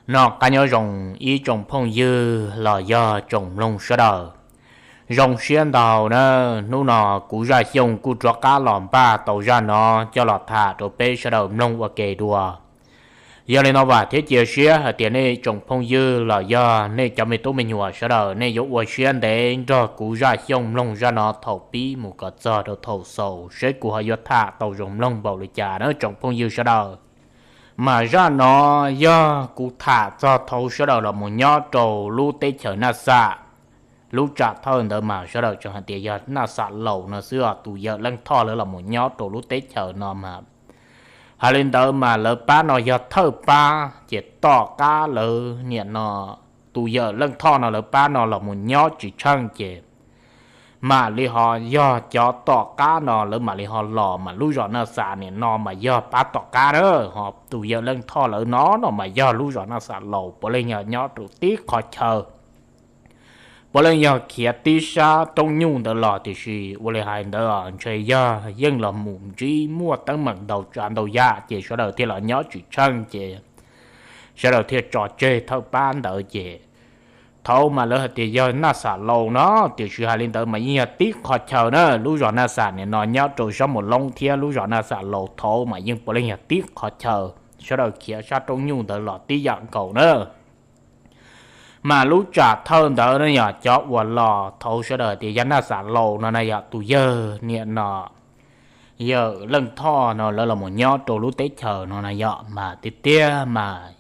Noj qab nyob zoo ib tsoom phooj ywg los yog tsoom mloog sawv daws. Zoo siab ntau na, hnub no kuv Zaj Xyooj kuj rov qab los npaj tau zaj no coj los tham rau peb sawv daws mloog ua ke dua. Yog li no vam thiab cia siab hais tias nej tsoom phooj ywg los yog nej cov me tub me nyuam sawv daws nej yuav ua siab ntev nrog kuv Zaj Xyooj mloog zaj no thaum pib mus kom txog rau thaum xaus seb kuv ho yuav tham tau zoo mloog npaum li cas na tsoom phooj ywg sawv daws. Mas zaj no yog kuv tham txog thaum sawv daws los mus nyob rau lub teb chaws Naj Xam. Lub tsam thawj ntawd mas sawv daws tseem hais tias yog Naj Xam Laus no xwb os, tus yawm Leej Thoj lawv los mus nyob rau lub teb chaws no mas, hais li ntawd mas lawv pab no yog thawj pab ces tom qab lawv niam no, tus yawm Leej Thoj no lawv pab no los mus nyob tsis tsheej ces mam li ho yog cov tom qab no lawv mam li ho los mas lub zos Naj Xam nim no mas yog pab tom qab na, ho tus yawm Leej Thoj lawv no no mas yog lub zos Naj Xam Laus puav leej yog nyob rau tib qhov chaw. Puav leej yog khiav tib sab roob nyuj ntawd los tiam sis ua li hais ntawd ntshe yog yeej los mus ntsib muaj teeb meem ntau tsav ntau yam ces sawv daws thiaj los nyob tsis tsheej ces sawv daws thiaj tso tseg thawj pab ntawd ces thaum mas lawv hais tias yog Naj Xam Laus no, tiam sis hais li ntawd mas yeej yog tib qhov chaw na, lub zos Naj Xam nim no nyob rau sab Mus Loob thiab lub zos Naj Xam Laus thaum mas yeej puav leej yog tib qhov chaw, sawv daws khiav sab roob nyuj ntawd los tib yam nkaus na. Mas lub tsam thawj ntawd na yog cov uas los thaum sawv daws tias yog Naj Xam Laus no na yog tus yawg niam no, yawm Leej Thoj no lawv los mus nyob rau lub teb chaws no na yog mas tiag tiag mas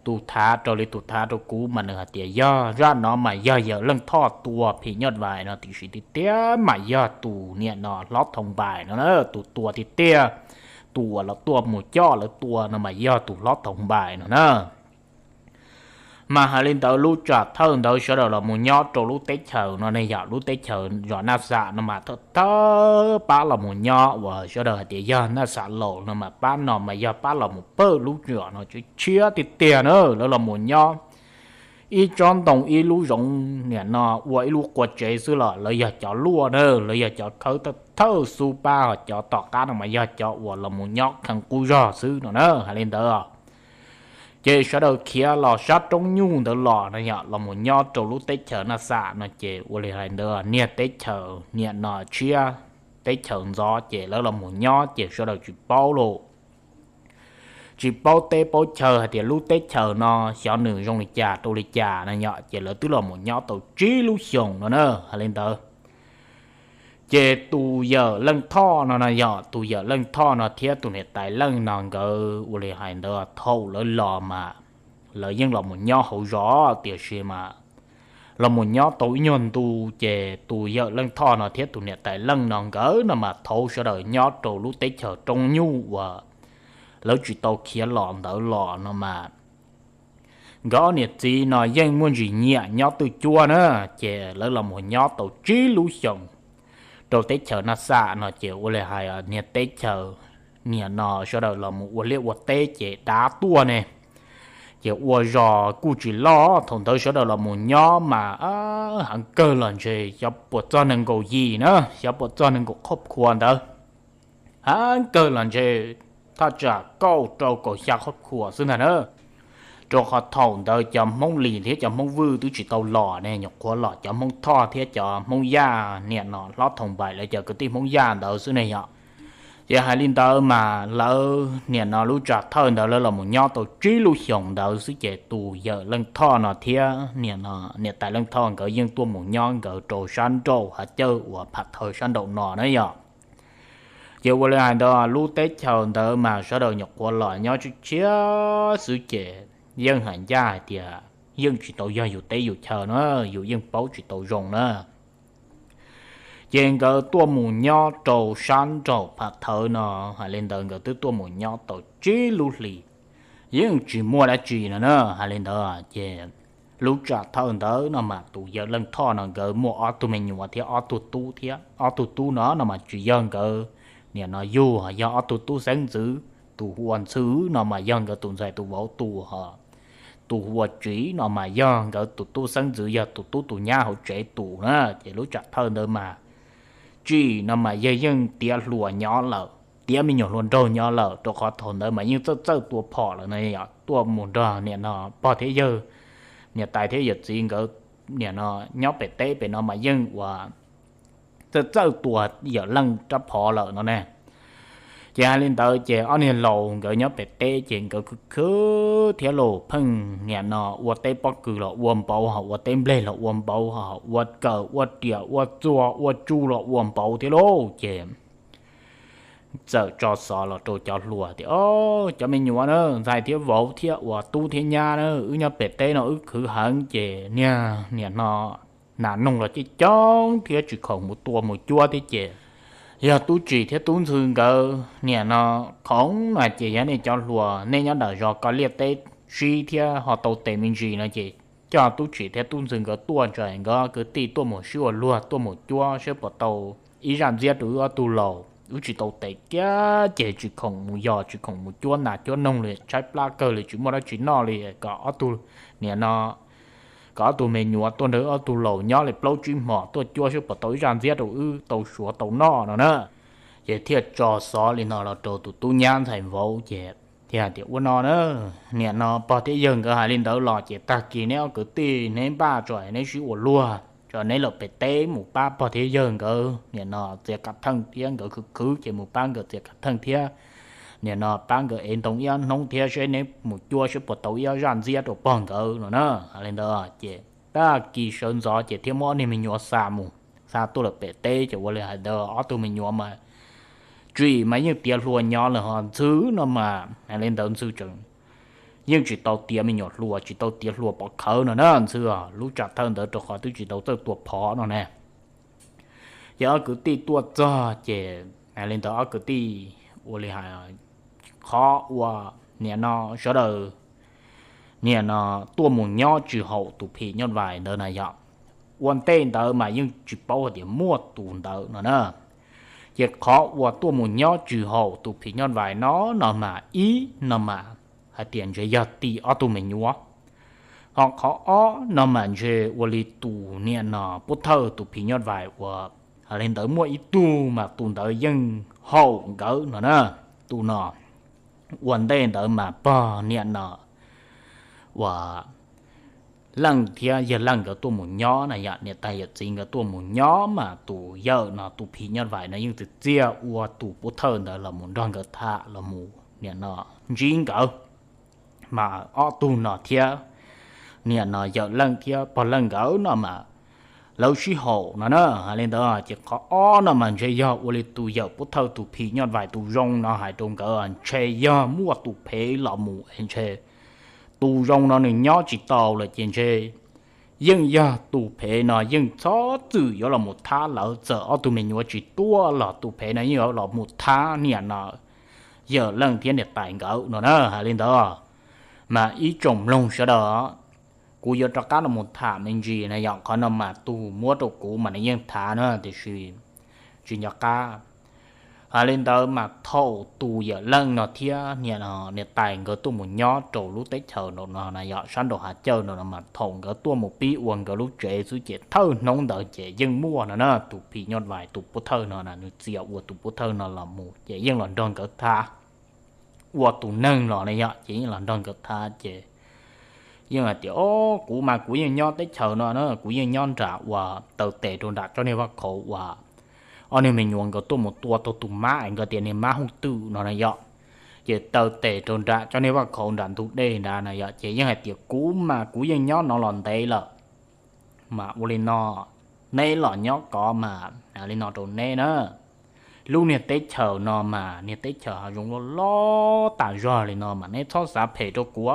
tus thav rau li tus thav rau kuv mas nws hais tias yog zaj no mas yog yawm Leej Thoj tua phim nyuj vais no tiam sis tiag tiag mas yog tus niam no Hlob Thoo Npais no na tus tua tiag tiag, tus uas los tuaj mus coj lawv tua no mas yog tus Hlob Thoo Npais no na. Mas hais li ntawd lub tsam thawj ntawd sawv daws los mus nyob rau lub teb chaws no ne yog lub teb chaws zos Naj Xam no mas thawj thawj pab los mus nyob uas sawv daws hais tias yog Naj Xam Laus no mas pab no mas yog pab los mus pawg lub zos no tshiab tshiab tiag tiag na, lawv los mus nyob ib tsob ntoo ib lub zoov niam no ua ib lub qua tsev xwb los lawv yog cov luaj na, lawv yog cov khawb thawj xub pab, ho cov tom qab no mas yog cov uas los mus nyob kheev qub zog xwb no na hais li ntawd. Ces sawv daws khiav los sab roob nyuj ntawd los no yog los mus nyob rau lub teb chaws Naj Xam no ces ua li hais ntawd niag teb chaws niam no tshiab teb chaws ntxov ces lawv los mus nyob ces sawv daws tsis paub los tsis paub teb paub chaw hais tias lub teb chaws no xyov nws zoo li cas rau li cas no yom, ces lawv twb los mus nyob tau tsib lub xyoos no na hais li ntawd. Ces tus yawm Leej Thoj no no yog tus yawm Leej Thoj no thiab tus niam tais Leej no nkawd ua li hais ntawd thaum lawv los mas lawv yeej los mus nyob hauv zos tiam sis mas los mus nyob tau ib nyuag ntu ces tus yawm Leej Thoj no thiab tus niam tais Leej no nkawd no mas thaum sawv daws nyob rau lub teb chaws roob nyuj uas lawv tsis tau khiav los ntawd los no mas nkawd ob niam txiv no yeej muaj ntsis nyiam nyob twj cuab na, ces lawv los mus nyob tau tsib lub xyoos rau teb chaws Naj Xam no ces ua li hais niag teb chaws niam no sawv daws los mus ua liaj ua teb ces dav tuaj ne, ces ua zos kuj tsis loj, thaum ntawd sawv daws los mus nyob mas heev kawg los ntshe xyov puas txog nees nkaum yim na, xyov puas txog nees nkaum qhov phuas ntawd, heev kawg los ntshe thaj tsam kaum rau kaum xya qhov phuas xwb ntag na. Rau qhov thaum ntawd cov Hmoob Lis thiab cov Hmoob Vwj twb tsis tau los ne, nyuam qhuav los cov Hmoob Thoj thiab cov Hmoob Yaj niam no Hlob Thoo Npais lawv cov kwv tij Hmoob Yaj ntawd xwb ne yom. Ces hais li ntawd mas lawv niam no lub tsam thawj ntawd lawv los mus nyob tau tsib lub xyoos ntawd xwb ces tus yawm Leej Thoj no thiab niam no niam tais Leej Thoj nkawd yeej tuaj mus nyob nkawd rau sab nraum hav cawj uas Pham Thawv sab nraum no na yom. Ces ua li hais ntawd lub teb chaws ntawd mas sawv daws nyuam qhuav los nyob tshiab tshiab xwb ces yeej hais ncaj hais tias yeej tsis tau yog yus teb yus chaw na, yus yeej paub tsis tau zoo na. Ces nkawd tuaj mus nyob rau sab nraum Pham Thawv no, hais li ntawd nkawd twb tuaj mus nyob tau tsib lub hlis, yeej tsis muaj dab tsi no na. Hais li ntawd ces lub tsam thawj ntawd no mas tus yawm Leej Thoj no nkawd muaj ob tug me nyuam thiab ob tug tub thiab ob tug tub no no mas tsis yog nkawd niam no yug, yog ob tug tub xeeb ntxwv, tus hu ua Ntxhw no mas yog nkawd tus ntxhais tus vauv tus, ho tus hu ua Tsim no mas yog nkawd tus tub xeeb ntxwv, yog tus tub tus nyab hauv tsev tus na. Ces lub tsam thawj ntawd mas Tsim no mas yog yeej tiav hluas nyob lawm, tiav me nyuam hluas nraug nyob lawm, rau qhov thaum ntawd mas yeej txawj txawj tua phom lawm no yom, tuaj mus nrog niam no pog thiab yawg, niam tais thiab yawm txiv nkawd niam no nyob pem teb pem no mas yeej ua txawj txawj tua yawm leej rab phom lawm no ne. Ces hais li ntawd ces ob niag laus nkawd nyob pem teb ces nkawd khwv khwv thiab los pheej niam no ua teb pob kws los ua npaum, ho ua teb nplej los ua npaum, ho ua kawm ua riam ua txuas ua tsu los ua npaum thiab lauj. Ces txawm tso xov los rau cov hluas tias, Au, cov me nyuam na, ntxhais thiab vauv thiab uas tub thiab nyab na, wb nyob pem teb no wb khwv heev ces niag niam no nas noog los coob coob thiab tsis khoom mus tua mus cuab thiab ces yog Tub Tsim thiab Tub Ntxhw nkawd niam no khoom no ces yog nej cov hluas nej nyob nram zos ko liaj teb sib thiab ho tau tes me ntsis no ces coj Tub Tsim thiab Tub Ntxhw nkawd tuaj tso, nkawd kwv tij tuaj mus sib ua luag tuaj mus cuab seb puas tau ib zaj ntxiab rau wb ob tug laus. Wb tsis tau tes kiag ces tsis khoom mus yos tsis khoom mus cuab nas cuab noog li, tshaib plab kawg li, tsis muaj dab tsi noj li, kom ob tug niam no kom ob tug me nyuam tuaj nrog ob tug laus nyob li plaub tsib hmos tuaj cuab seb puas tau ib zaj ntxiab rau wb tau suav tau noj no na. Ces thiaj tso xov li no los rau tus tub nyab ntxhais vauv ces thiaj hais tias, Ua no na, niam no pog thiab yawg nkawd hais li ntawd los ces tag kis neb ob kwv tij neb npaj tso neb sib ua luag tso, neb lawm pem teb mus pab pog thiab yawg nkawd niam no txiav kav theej thiab, nkawd khwv khwv ces mus pab nkawd txiav kav theej thiab, niam no pab nkawd ev ntoo ib ob hnub thiab seb neb mus cuab seb puas tau ib ob zaj ntxiab rau pog nkawd no na. Hais li ntawd ces tag kis sawv ntxov ces thiaj muab ob niag me nyuam xa mus, xa tuaj lawm pem teb ces ua li hais ntawd ob tug me nyuam mas Tsim mas yeej tiav hluas nyob lawm, ho Ntxhw no mas hais li ntawd Ntxhw tseem yeej tsis tau tiav me nyuam hluas, tsis tau tiav hluas pov khawv no na Ntxhw, lub tsam thawj ntawd rau qhov twb tsis tau txawj tua phom no ne. Ces ob kwv tij tuaj txog ces hais li ntawd ob kwv tij ua li hais, qhov uas niam no sawv daws niam no tuaj mus nyob tsis haum tus phim nyuj vais ntawd na yog, ua ntej ntawd mas yeej tsis paub hais tias muaj tus ntawd no na. Ces qhov uas tuaj mus nyob tsis haum tus phim nyuj vais no, no mas ib no mas hais tias ntshe yog tim ob tug me nyuam, ho qhov ob no mas ntshe ua li tus niam no pub thawj tus phim nyuj vais uas hais li ntawd muaj ib tug mas tus ntawd yeej haum nkawd no na. Tus no ua ntej ntawd mas pog niam no uas leej thiab yawg leej nkawd tuaj mus nyob na yom, niam tais yawm txiv nkawd tuaj mus nyob mas tus yawm no tus phim nyuj vais no yeej txias txias ua tus pub thawj ntawd los mus nrog nkawd tham los mus niam no ntsib nkawd. Mas ob tug no thiab niam no yawm leej thiab pog leej nkawd no mas lawv sib haum no na. Hais li ntawd ces qhov ob no mas ntshe yog ua li tus yawm pub thawj tus phim nyuj vais tus zoo no hais rau nkawd ntshe yog muaj tus phem los mus es ntshe tus zoo no nws nyob tsis tau lawm ces ntshe yeej yog tus phem no yeej txhob txwm yuav los mus thab lawv, txawm ob tug me nyuam tsis tuaj los tus phem no yeej yuav los mus thab niam no yawm leej thiab niam tais nkawd no na. Hais li ntawd mas ib tsoom mloog sawv daws, kuv yuav rov qab los mus tham me ntsis na yom, qhov no mas tus muab rau kuv mas nws yeej tham na tiam sis tsis nco qab. Hais li ntawd mas thaum tus yawm leej no thiab niam no niam tais nkawd tuaj mus nyob rau lub teb chaws no no na yom, sab nraum hav cawj no no mas thaum nkawd tuaj mus pib ua nkawd lub tsev xwb ces thawj hnub ntawd ces yeej muaj no na, tus phim nyuj vais tus pub thawj no na nws txias ua tus pub thawj no los mus ces yeej los nrog nkawd tham. Ua tus neeg los ne yom ces yeej los nrog nkawd tham ces yeej hais tias, O, kuv mas kuv yeej nyob teb chaws no na, kuv yeej nyob nram uas taw tes rau nram tsob niag vaj khauv uas ob niag me nyuam nkawd tuaj mus tua tau tus mab es nkawd tias niag mab hooj twm no na yom. Ces taw tes rau nram tsob niag vaj khauv nram ntug dej nrad na yom, ces yeej hais tias, Kuv mas kuv yeej nyob no los ntev lawm. Mas ua li no, neb los nyob kov mas li no rau neb na, lub niag teb chaws no mas niag teb chaws hav zoov loj loj tas zog li no mas neb txhob xav phem rau kuv.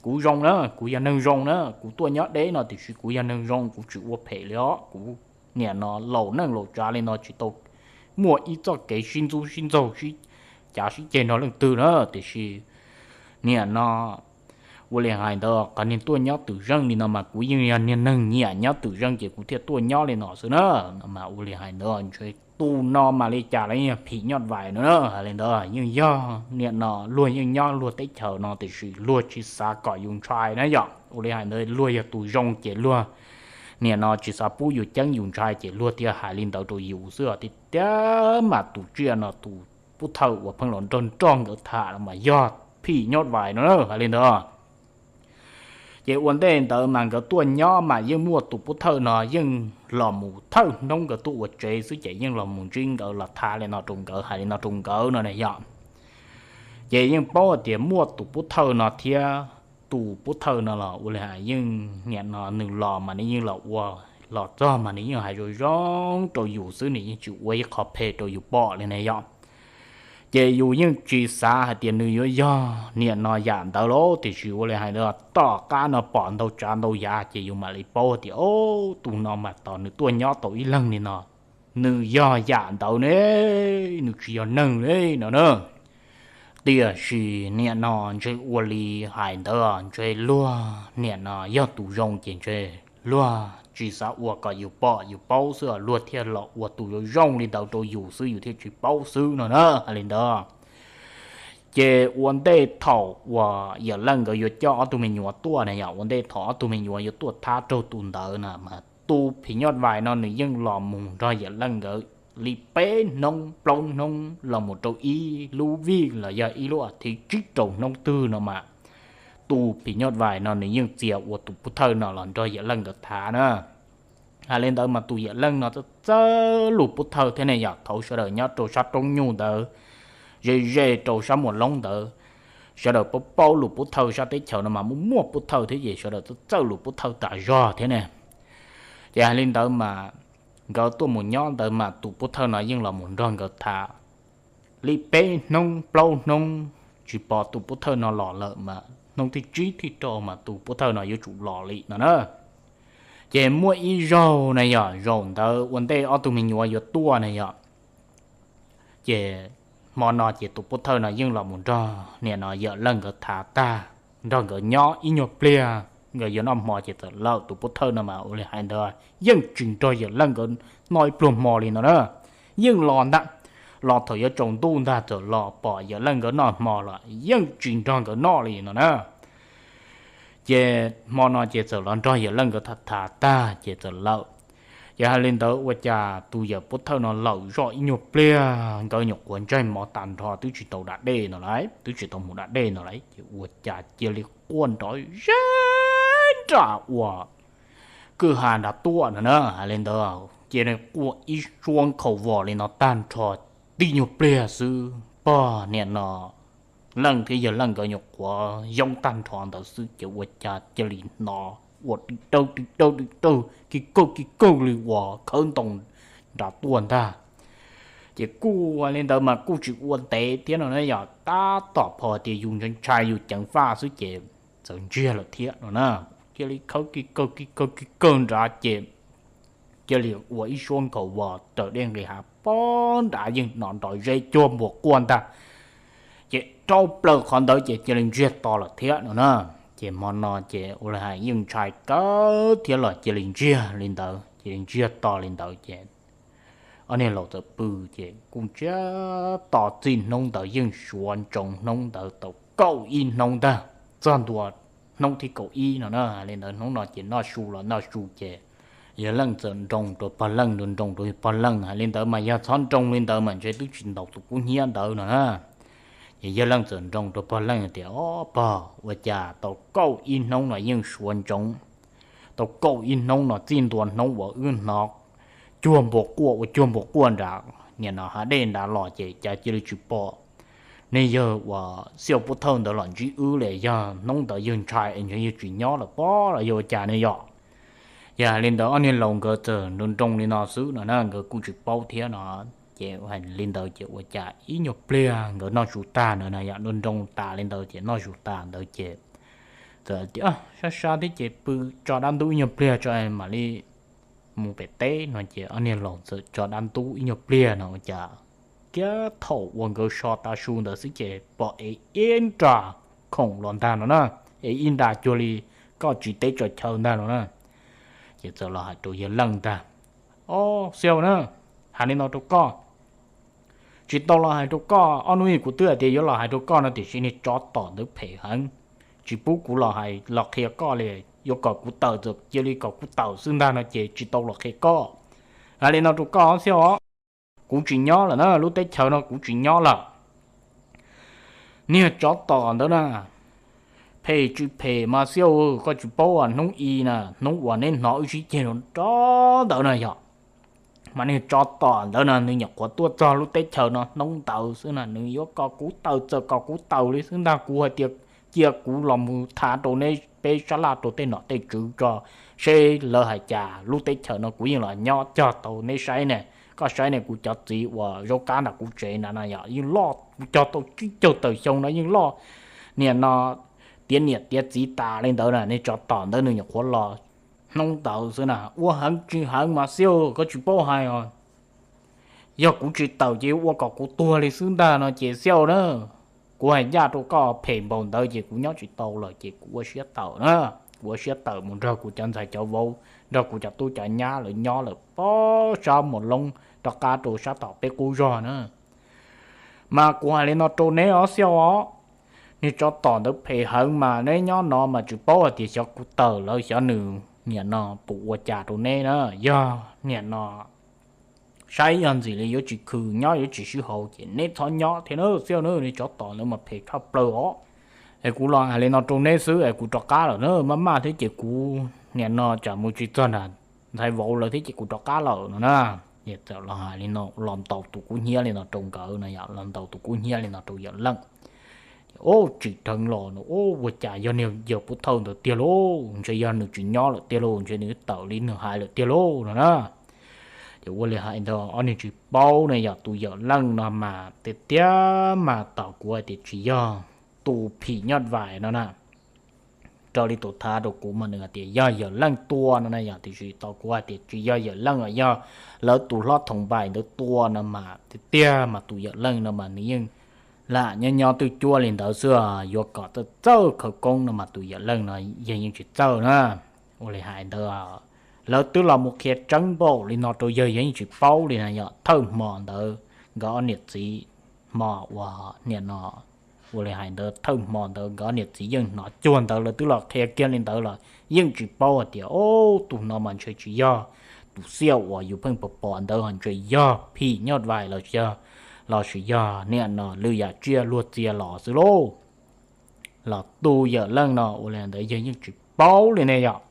Kuv zoo na, kuv yog neeg zoo na, kuv tuaj nyob deb no tiam sis kuv yog neeg zoo, kuv tsis ua phem li os. Kuv niam no laus neej laus tsav li no tsis tau muaj ib txoj kev sib ntxub sib ntxaug sib cav sib ceg nrog leej twg na, tiam sis niam no ua li hais ntawd, qhov niag tuaj nyob twm zeej li no mas kuv yeej yog niag neeg nyiam nyob twm zeej ces kuv thiaj tuaj nyob li no xwb na. Mas ua li hais ntawd ntshe tus no mas li cas los yeej yog phim nyuj vais no na. Hais li ntawd yeej yog niam no luag yeej nyob luag teb chaws no tiam sis luag tsis xav kom yus ntshai na yom. Ua li hais ntawd luag yog tus zoo ces luag niam no tsis xav pub yus ceeb yus ntshai ces luag thiaj hais li ntawd rau yus xwb os. Tiag tiag mas tus tsiaj no tus pub thawj uas pheej los nrog nrog nkawd tham los mas yog phim nyuj vais no na, hais li ntawd. Ces ua ntej ntawd mas nkawd tuaj nyob mas yeej muaj tus pub thawj no yeej los mus thawj hnub nkawd tuaj ua tsev xwb ces yeej los mus ntsib nkawd los tham li no rau nkawd, hais li no rau nkawd no ne yom. Ces yeej paub hais tias muaj tus pub thawj no thiab, tus pub thawj no los ua li hais yeej niam no nws los mas nws yeej los ua, los txog mas nws yeej hais zoo zoo rau yus xwb, nws yeej tsis ua ib qho phem rau yus pom li ne yom. Ces yus yeej tsis xav hais tias nws yuav yog niam no yam ntawd lauj, tiam sis ua li hais ntawd tom qab no pom ntau tsav ntau yam ces yus mam li paub tias o, tus no mas tos nws tuaj nyob tau ib leeg li no, nws yog yam ntawd ne, nws tsis yog neeg li no na. Tiam sis niam no ntshe ua li hais ntawd ntshe luag niam no yog tus zoo ces ntshe luag tsis xav ua kom yus pom yus paub xwb, luag thiaj los ua tus zoo zoo li ntawd rau yus xwb, yus thiaj tsis paub xwb no na, hais li ntawd. Ces ua ntej thaum uas yawm leej nkawd yuav coj ob tug me nyuam tuaj na yom, ua ntej thaum ob tug me nyuam yuav tuaj thab raug tus ntawd na mas tus phim nyuj vais no nws yeej los mus nrog yawm leej nkawd li peb hnub plaub hnub los mus rau ib lub vij los yog ib lub as thiv tsib rau hnub twg no mas tus phim nyuj vais no nws yeej txia ua tus pub thawj no los nrog yawm leej nkawd tham na. Hais li ntawd mas tus yawm leej no txawj txawj lus pub thawj thiab ne yom, thaum sawv daws nyob rau sab roob nyuj ntawd, ze ze rau sab Muas Loob ntawd, sawv daws paub paub lus pub thawj sab teb chaws no mas muaj muaj pub thawj thiab ces sawv daws txawj txawj lus pub thawj tas zog thiab ne. Ces hais li ntawd mas nkawd tuaj mus nyob ntawd mas tus pub thawj no yeej los mus nrog nkawd tham li peb hnub plaub hnub, tsis pom tus pub thawj no los lawm mas hnub thib tsib thib rau mas tus pub thawj no yuav tsum los li no na. Ces muaj ib zaug na yom, zaum ntawd ua ntej ob tug me nyuam yuav tuaj na yom, ces hmo no ces tus pub thawj no yeej los mus nrog niam no yawm leej nkawd tham tag, nrog nkawd nyob ib nyuag pliag nkawd yuav noj hmo ces txawm lawm. Tus pub thawj no mas ua li hais ntawd yeej tsis nrog yawm leej nkawd noj ib pluag hmo li no na. Yeej los ntag, los thaum yuav tsaus ntuj ntag txawm los, pom yawm leej nkawd noj hmo los yeej tsis nrog nkawd noj li no na. Ces hmo no ces txawm los nrog yawm leej nkawd tham tham tag ces txawm lawm. Ces hais li ntawd ua cas tus yawm pub thawj no lawm zoj ib nyuag pliag nkawd nyuam qhuav ntsaig mov tag nrho twb tsis tau da dej no lauj, twb tsis tau mus da dej no lauj, ces ua cas cia li quaj nrov zeb nram uas kwj ha nrad tuaj no na. Hais li ntawd cia li quaj ib suab nkhaus vos li no tag nrho, tib nyuag pliag xwb pog niam no leej thiab yawg leej nkawd nyuam qhuav yoob tag nrho ntawd xwb ces ua cas cia li hnov ua ti dawb ti dawb ti dawb ki kawg ki kawg li uas khawb ntoo nrad tuaj ntag. Ces kuj ua li ntawd mas kuj tsis ua ntev thiab no na yom, tab tom pom tias yus ntshai ntshai yus ceev faj xwb ces txawm ntsiag lawm thiab no na. Cia li khawb ki kawg ki kawg ki kawg nrad ces cia li ua ib suab nkhaus vos raws dej nqis hav pog nrad yeej hnov nrov zeb cuag npua quaj ntag. Ces rau plaws qhov ntawd ces cia li ntsiag to lawm thiab no na. Ces hmo no ces ua li hais yeej ntshai kawg thiab los cia li ntsiag li ntawd, cia li ntsiag to li ntawd ces ob niag laus txawm pw ces kuj ntsiag to. Txij hnub ntawd yeej suav ntsoov hnub ntawd tau kaum ib hnub ntag, txog ntua hnub thib kaum ib no na. Li ntawd hnub no ces noj su los noj su ces yawg leej txawm nroo rau pog leej, nroo nroo rau pog leej. Hais li ntawd mas yog txhob nroo li ntawd mas ntshe twb tsis ntaus tus kub hnyiab ntawd no na. Ces yawg leej txawm nroo rau pog leej tias, O pog, ua cas tau kaum ib hnub no yeej suav ntsoov, tau kaum ib hnub no txij ntua hnub uas wb hnov cuag npua quaj ua cuag npua quaj nrad niam no hav dej nrad los ces cas cia li tsis pom nej yawg uas Xiaj Pub Thawj ntawd los ntsib wb li? Yog hnub ntawd yawg ntshai es ntshe yawg tsis nyob lawm pob los yog ua cas ne yom? Yog hais li ntawd ob niag laus nkawd txawm nroo nroo li no xwb no na, nkawd kuj tsis paub thiab no. Ces hais li ntawd ces ua cas ib nyuag pliag nkawd noj su tag no na, yog nroo nroo tas li ntawd ces noj su tas ntawd ces txawm tias, Sab sab thiab ces pw tso dab ntub ib nyuag pliag tso mam li mus pem teb no. Ces ob niag laus txawm tso dab ntub ib nyuag pliag no ua cas kiag thaum uas nkawd so tav su ntawd xwb ces pom ev ib nra khoom los ntag no na, ev ib nra cuag li koj tsiv teb tso chaw ntag no na. Ces txawm los hais rau yawg leej ntag, O Xiaj na, hais li no rau koj, tsis tau los hais rau koj, ob hnub ib kuv twb hais tias yuav los hais rau koj no tiam sis niag tsov tom ntawd phem heev, tsis pub kuv los hais los qhia koj li, yuav kom kuv tawm txawm cia li kom kuv tawm xwb ntag no ces tsis tau los qhia koj. Hais li no rau koj Xiaj os, kuv tsis nyob lawm na, lub teb chaws no kuv tsis nyob lawm. Niag tsov tom ntawd na, phem tsis phem mas xiauj, koj tsis paub hnub i na, hnub uas neb hnov wb sib ceg rau rov ntawd na yog, mas niag tsov tom ntawd na nws nyuam qhuav tuaj txog lub teb chaws no hnub ntawd xwb na, nws yuav kom kuv taws txawm kom kuv taws li xwb ntag. Kuv hais tias cia kuv los mus thav rau neb peb sab laj rau tej nom tej tswv tso, seb lawv hais cas. Lub teb chaws no kuv yeej los nyob cog tau neb saib ne, koj saib ne, kuv cov txiv uas zaub qab nram kuv tsev na no yog yeej loj, kuv cog tau tsib caug tawm xyoo no yeej loj, niam no, tiav niam tiav txiv tas li ntawd na. Niag tsov tom ntawd nws nyuam qhuav los hnub ntawd xwb na, ua heev tsis heev mas xiauj, koj tsis paub hais os. Yog kuv tsis tawm ces ua kom kuv tuag li xwb ntag no ces xiauj na, kuv hais ncaj rau koj, phem npaum ntawd ces kuv nyob tsis tau lawm ces kuv ua siab tawm na. Kuv ua siab tawm mus nrog kuv cov ntxhais cov vauv, nrog kuv cov tub cov nyab lawv nyob lawm pob sab Muas Loob rov qab rau sab tom peb qub zog na. Mas kuv hais li no rau neb os xiauj os, niag tsov tom ntawd phem heev mas neb nyob no mas tsis paub hais tias xyov kuv tawm lawm xyov nws niam no puas ua cas rau neb na. Yog niam no saib yog ntxim li yuav tsis khw nyob yuav tsis sib haum ces neb txhob nyob thiab na xiauj na, niag tsov tom ntawd mas phem tshaj plaws os. Es kuv los hais li no rau neb xwb es kuv rov qab lawm na, maj maj thiab ces kuv niam no tsam mus tsis txog nram ntxhais vauv lawv thiab ces kuv rov qab lawm no na. Txawm los hais li no los ntaus tus kub hnyiab li no rau nkawd no yom, los ntaus tus kub hnyiab li no rau Yawm Leej. Ces ub tsim dheev los no, ub ua cas yog niag yawg pub thawj ntawd tiag lauj, ntshe yog nws tsis nyob lawm tiag lauj, ntshe nws tawm li nws hais lawm tiag lauj no na. Ces ua li hais ntawd ob niag tsis paub ne yom, tus Yawm Leej no mas tiag tiag mas tau kuv hais tias tsis yog tus phim nyuj vais no na. Raws li tus thav rau kuv mas nws hais tias yog Yawm Leej tua no na yom, tiam sis tau kuv hais tias tsis yog Yawm Leej, yog lawv tus hlob Thoom Npaim ntawd tua no mas tiag tiag mas tus Yawm Leej no mas nws yeej lam nyob nyob twj cuab li ntawd xwb, yuav kom txawj txawj khawv koob no mas tus Yawm Leej no yawg yeej tsis txawj na. Ua li hais ntawd lawv twb los mus qhia tseeb npaum li no rau yawg, yawg yeej tsis paub li na yom. Thawj hmo ntawd nkawd ob niam txiv, hmo uas niam no, ua li hais ntawd thawj hmo ntawd nkawd ob niam txiv yeej hnov cuag ntawd, lawv twb los qhia kiag li ntawd los yeej tsis paub hais tias ub tus no mas ntshe tsis yog tus xiauj uas yus pheej pom pom ntawd, ho ntshe yog phim nyuj vais los, los sis yog niam no lwm yam tsiaj luag txia los xwb lauj. Los tus Yawm Leej no ua li ntawd yawg yeej tsis paub li ne yom.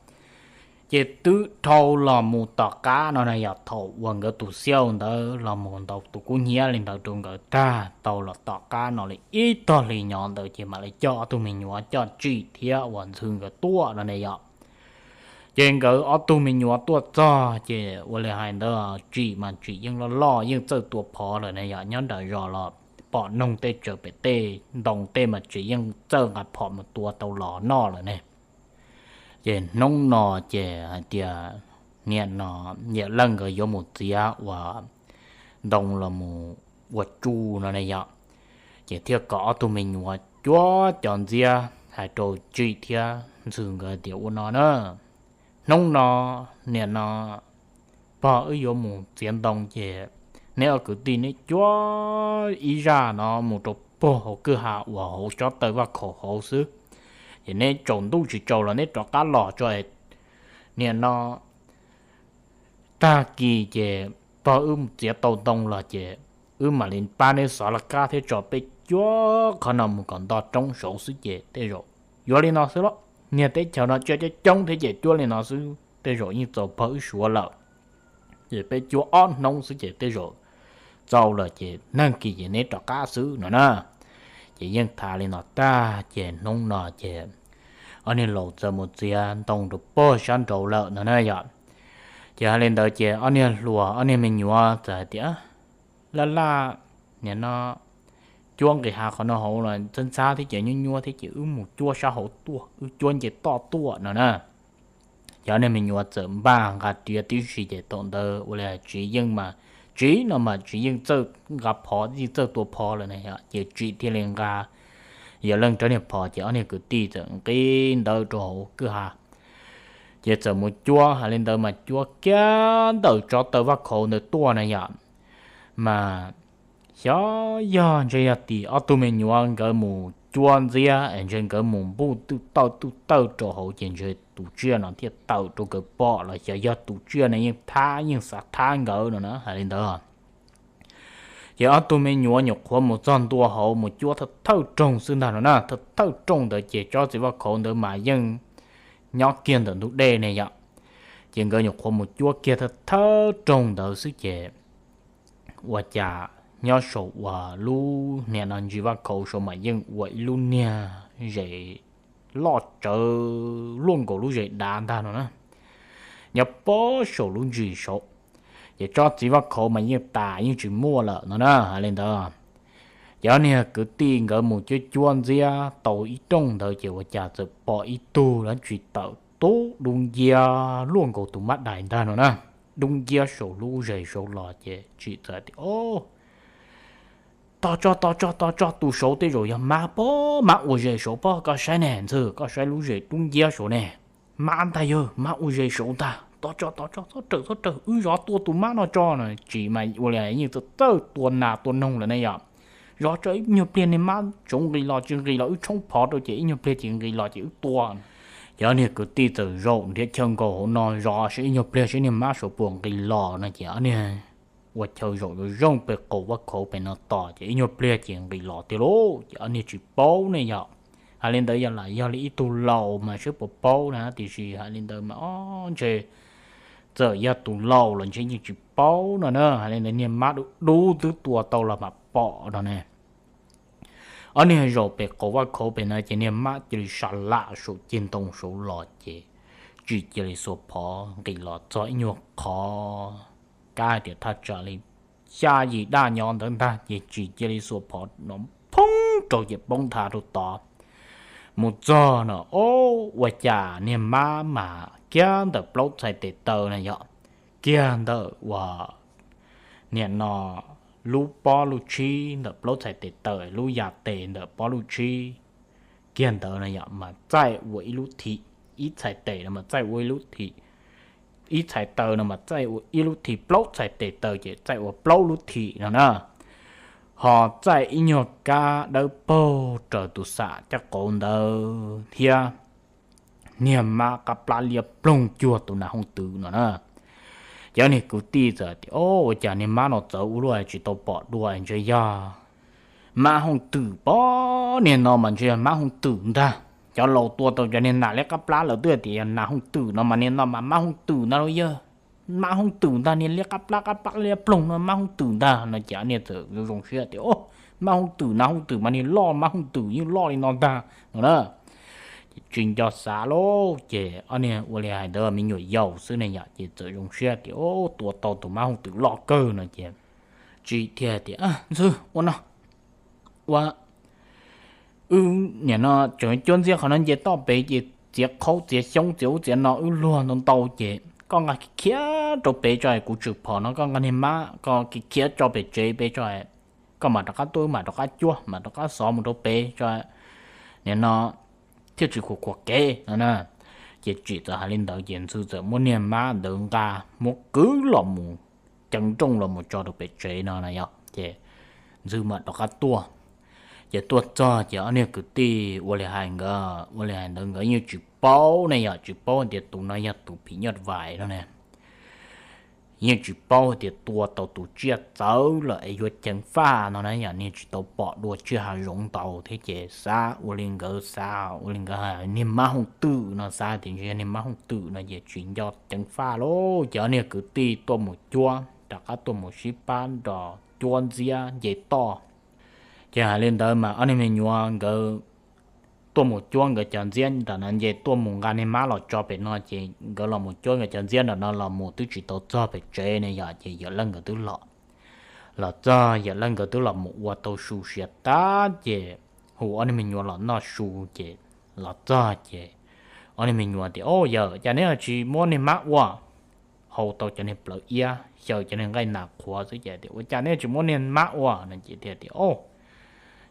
Ces twb dhau los mus tom qab no na yom, thaum uas nkawd tus xiauj ntawd los mus ntaus tus kub hnyiab li ntawd rau nkawd tag, tau los tom qab no li ib tog hli nyob ntawd ces mam li coj ob tug me nyuam coj Tsim thiab uas Ntxhw nkawd tuaj no ne yom. Ces nkawd ob tug me nyuam tuaj txog ces ua li hais ntawd Tsim mas Tsim yeej loj loj yeej txawj tua phov lawm ne yom, nyob nram zos los pom noog tej tsaws pem tej ntoo tej mas Tsim yeej txawj nqa phom mus tua tau los noj lawm ne. Ces hnub no ces hais tias niam no Yawm Leej nkawd yuav mus txiav ua ntoo los mus ua tsuj no ne yom. Ces thiaj kom ob tug me nyuam cuab cov ntxiab hais rau Tsim thiab Ntxhw nkawd tias ua no na, hnub no niam no pog wb yuav mus txiav ntoo ces neb ob kwv tij neb cuab ib zaj no mus rau puag hauv kwj ha uas hauv tsob taw vaj khaum hauv xwb. Ces neb tsaus ntuj tsis tsaus los neb rov qab los tso, niam no tag kis ces pog wb txiav tau ntoo los ces wb mam li pab neb xov laj kab thiab tso, peb cuab qhov no mus kom nto roob saud xwb ces tej zaum yuav li no xwb los. Niag teb chaws no tsiaj coob coob thiab ces cuab li no xwb tej zaum yeej txaus pog wb suav lawm. Ces peb cuab ob hnub xwb ces tej zaum txaus lawm ces nag kis ces neb rov qab xwb no na. Ces yeej tham li no tag ces hnub no ces ob niag laus txawm mus txiav ntoo rau puag sab nraud lawm no na yom. Ces hais li ntawd ces ob niag hluas ob niag me nyuam txawm hais tias, laj laj, niam no cuab nqis hav qhov no hauv los ntxhab ntxhab thiab ces nyuab nyuab thiab ces wb mus cuab sab hauv tuaj, wb cuab nce toj tuaj no na. Ces ob niag me nyuam txawm npaj nqa riam tib si ces thaum ntawd ua li Tsim yeej mas, Tsim no mas Tsim yeej txawj nqa phov yeej txawj tua phov lawm na yom, ces Tsim thiaj li nqa Yawm Leej rab niag phom ces ob niag kwv tij txawm nqis ntawd rau hauv kwj ha. Ces txawm mus cuab, hais li ntawd mas cuab kiag ntawm tsob taw vaj khaum ntawd tuaj na yom. Mas xyov yog ntshe yog tim ob tug me nyuam nkawd mus cuab ntxiab es ntshe nkawd mus npuj twj tawj twj tawj rau hauv ces ntshe tus tsiaj no thiaj tawm rau nkawd pom los xyov yog tus tsiaj no yeej thab yeej xav thab nkawd no na, hais li ntawd. Ces ob tug me nyuam nyuam qhuav mus txog ntua hauv mus cuab thawj thawj rooj xwb ntag no na, thawj thawj rooj ntawd ces tsob txiv vaj khauv ntawd mas yeej nyob kiag ntawm ntug dej ne yom. Ces nkawd nyuam qhuav mus cuab kiag thawj thawj rooj ntawd xwb ces ua cas nyob saum uas lub niam no ntsis vaj khauv saud mas yeej ua ib lub niag zes loj tsawv luaj nkaus lub zes dav ntag no na, nyob pob saum lub ntsis saud. Ces tsob txiv vaj khauv mas yeej tas yeej tsis muaj lawm no na, hais li ntawd. Ces ob niag kwv tij nkawd mus cuab cuab ntxiab tau ib rooj ntawd ces ua cas txawm pom ib tug dab tsi tawm tub dub nciab luaj nkaus tus mab dais ntag no na, dub nciab saum lub zes saud los ces tsim txawm tias, Tos tso, tos tso, tos tso, tus saud tej zaum yog mab pob, mab ua zes saud pob, koj saib ne Ntxhw, koj saib lub zes dub nciab saud ne, mab ntag yawg, mab ua zes saud ntag, tos tso, tos tso, txhob rawm, txhob rawm, wb zov tua tus mab no tso no. Tsim mas ua li yeej txawj txawj tua nas tua noog lawm ne yom. Zov tso, ib nyuag pliag niag mab tseem nqis los, tsis nqis los wb tshoob phov rau ces ib nyuag pliag ces nqis los ces wb tua. Ces ob niag kwv tij txawm zaum nrhiav chaw nkaus hauv no zov seb ib nyuag pliag seb niag mab saud puas nqis los no ces ob niag ua chaw zaum zoo zoo pem qaum vaj khauv pem no tos ces ib nyuag pliag ces nqis los tiag lauj. Ces ob niag tsis paub ne yom, hais li ntawd yog lam yog li ib tug laus mas seb puas paub na, tiam sis hais li ntawd mas ob ntshe txawm yog tus laus los ntshe yeej tsis paub no na. Hais li ntawd niag mab dub dub twb tua tau los mam pom no ne. Ob niag zaum pem qaum vaj khauv pem no ces niag mab cia li sa lam saum ceg ntoo saud los ces tsis cia li xuas phov nqis los txog ib nyuag qhov kab hais tias thaj tsam li xya yim daj nyob ntawd ntag ces tsis cia li xuas phov no phoob rau ces poob nthav rau tod mus txog no. Ob, ua cas niag mab mas kiag ntawm plaub txhais tes taw na yom, kiag ntawm uas niam no lub pob lub tshib ntawm plaub txhais tes taw, lub yam tes ntawm pob lub tshib kiag ntawd no yom mas txaij ua ib lub thim, ib txhais tes no mas txaij ua ib lub thim, ib txhais taw no mas txaij ua ib lub thim, plaub txhais tes taw ces txaij ua plaub lub thim no na. Ho txaij ib nyuag kab dawb paug raws tus xam caj qauv ntawd thiab niag mab qab plab liab ploog cuag tus nas hooj twm no na. Ces ob niag kwv tij txawm tias, Ob, ua cas niag mab no txawv ua luaj tsis tau pom dua, ntshe yog mab hooj twm pob, niag no mas ntshe yog mab hooj twm ntag. Cov laus tua tau cov niag nas liab qab plab lawm twb tias yog nas hooj twm no mas niag no mas mab hooj twm ntag lauj yawg. Mab hooj twm ntag, niag liab qab plab qab plab liab ploog no mab hooj twm ntag no ces ob niag txawm zoo zoo siab tias, Ob, mab hooj twm, nas hooj twm mas niag loj, mab hooj twm yeej loj li no ntag no na. Ces tsis nco xav lauj, ces ob niag ua li hais ntawd me nyuam yaus xwb ne yom, ces txawm zoo siab tias, Ob, tua tau tus mab hooj twm loj kawg no ces tsis thiaj tias, Ntxhw, ua no, ua wb niam no tseem cuab ntxiab qhov no nce toj pem ces txiav qhaub txiav xyoob txiav ub txiav no wb luag ntau ntau ces koj nqa khiav rau pem tso, kuv tswm phom no koj nqa niag mab koj khiav tso pem tsev pem tso, koj mam rov qab tuaj wb mam rov qab cuab mam rov qab xov mus rau pem tso, niam no thiaj tsis khuam khuam kev no na. Ces tsim txawm hais li ntawd ces Ntxhw txawm muab niag mab ntawd nqa muab kwv los mus ceev nrooj los mus tso rau pem tsev no na yom. Ces Ntxhw mam rov qab tuaj. Ces tuaj txog ces ob niag kwv tij ua li hais nkawd, ua li hais ntawd nkawd yeej tsis paub ne yom, tsis paub tias tus no yog tus phim nyuj vais no ne. Yeej tsis paub tias tua tau tus tsiaj txawv lawm es yuav ceev faj no na yom, niag tsis tau pom dua tsiaj hav zoov ntau thiab ces xav ua li nkawd xav ua li nkawd hais niag mab hooj twm no, xav tias ntshe yog niag mab hooj twm no ces tsis nco ceev faj lauj. Ces ob niag kwv tij tuaj mus cuab, rov qab tuaj mus sib pab nrog cuab ntxiab nce toj. Ces hais li ntawd mas ob niag me nyuam nkawd tuaj mus cuab nkawd cov ntxiab nram no nce tuaj mus nqa niag mab los tso pem no ces nkawd los mus cuab nkawd cov ntxiab nram no los mus twb tsis tau txog pem tsev ne yom, ces yawm leej nkawd twb los. Los txog yawm leej nkawd twb los mus ua tau su siav tag ces hu ob niag me nyuam los noj su ces los txog ces ob niag me nyuam tias, Au yawm, cas neb tsis muab niag mab ua? Hau tau cov niag plawv iab xyaw cov niag nqaij nas qhuav xwb ces tias, Ua cas neb tsis muab niag mab ua? No ces thiaj tias, Au,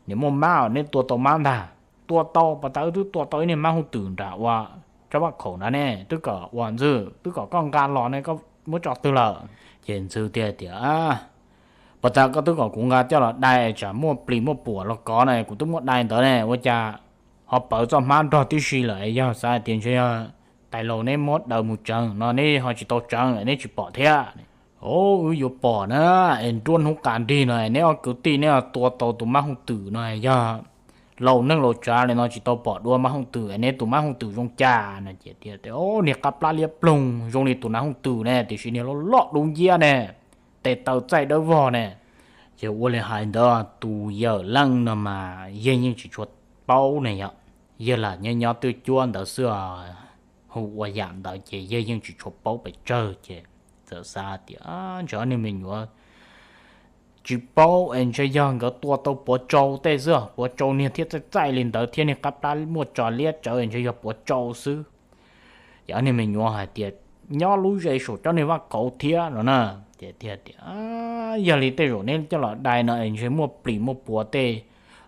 niag muaj mab, neb tua tau mab ntag. Tua tau, pas tas wb twb tua tau ib niag mab hooj twm nram ua tsob vaj khaum nrad ne, twb kom ua Ntxhw, twb kom koj nqa los ne, koj muab tso twg lawm? Ces Ntxhw thiaj tias, Pas tas koj twb kom kuv nqa coj los dai, tsam muaj plis muaj puam los kov na, kuv twb muab dai ntawd ne, ua cas ho pawv txoj hmab nrog tib si lawm? Yog xav hais tias ntshe yog tais laus neb muab daws mus tseev no neb ho tsis tau tseev lawm neb tsis pom thiab. Au, wb yuav pom na, es nruab hnub qas nrig no neb ob kwv tij neb tua tau tus mab hooj twm no, yog laus neej laus tsav li no tsis tau pom dua mab hooj twm, es neb tus mab hooj twm zoo cas no. Ces tias, Au, niag qab plab liab ploog zoo li tus nav hooj twm ne, tiam sis niag loj loj dub nciab ne, tes taw txaij dawb vog ne. Ces ua li hais ntawd tus yawm leej no mas yawg yeej tsis tshua paub ne yom, yawg lam nyob nyob twj cuab ntawd xwb, hu ua yam ntawd ces yawg yeej tsis tshua paub pes tsawg. Ces txawm xav tias, Ntshe ob niag me nyuam tsis paub es ntshe yog nkawd tua tau puav tsau tej xwb, puav tsau niag thiab txaij txaij li ntawd thiab niag qab plab muaj tso liab tsawv es ntshe yog puav tsau xwb. Ces ob niag me nyuam hais tias, Nyob lub zes saum cov niag vaj khauv thiab no na. Ces thiaj tias, Yog li tej zaum neb coj los dai no es ntshe muaj plis muaj puav tej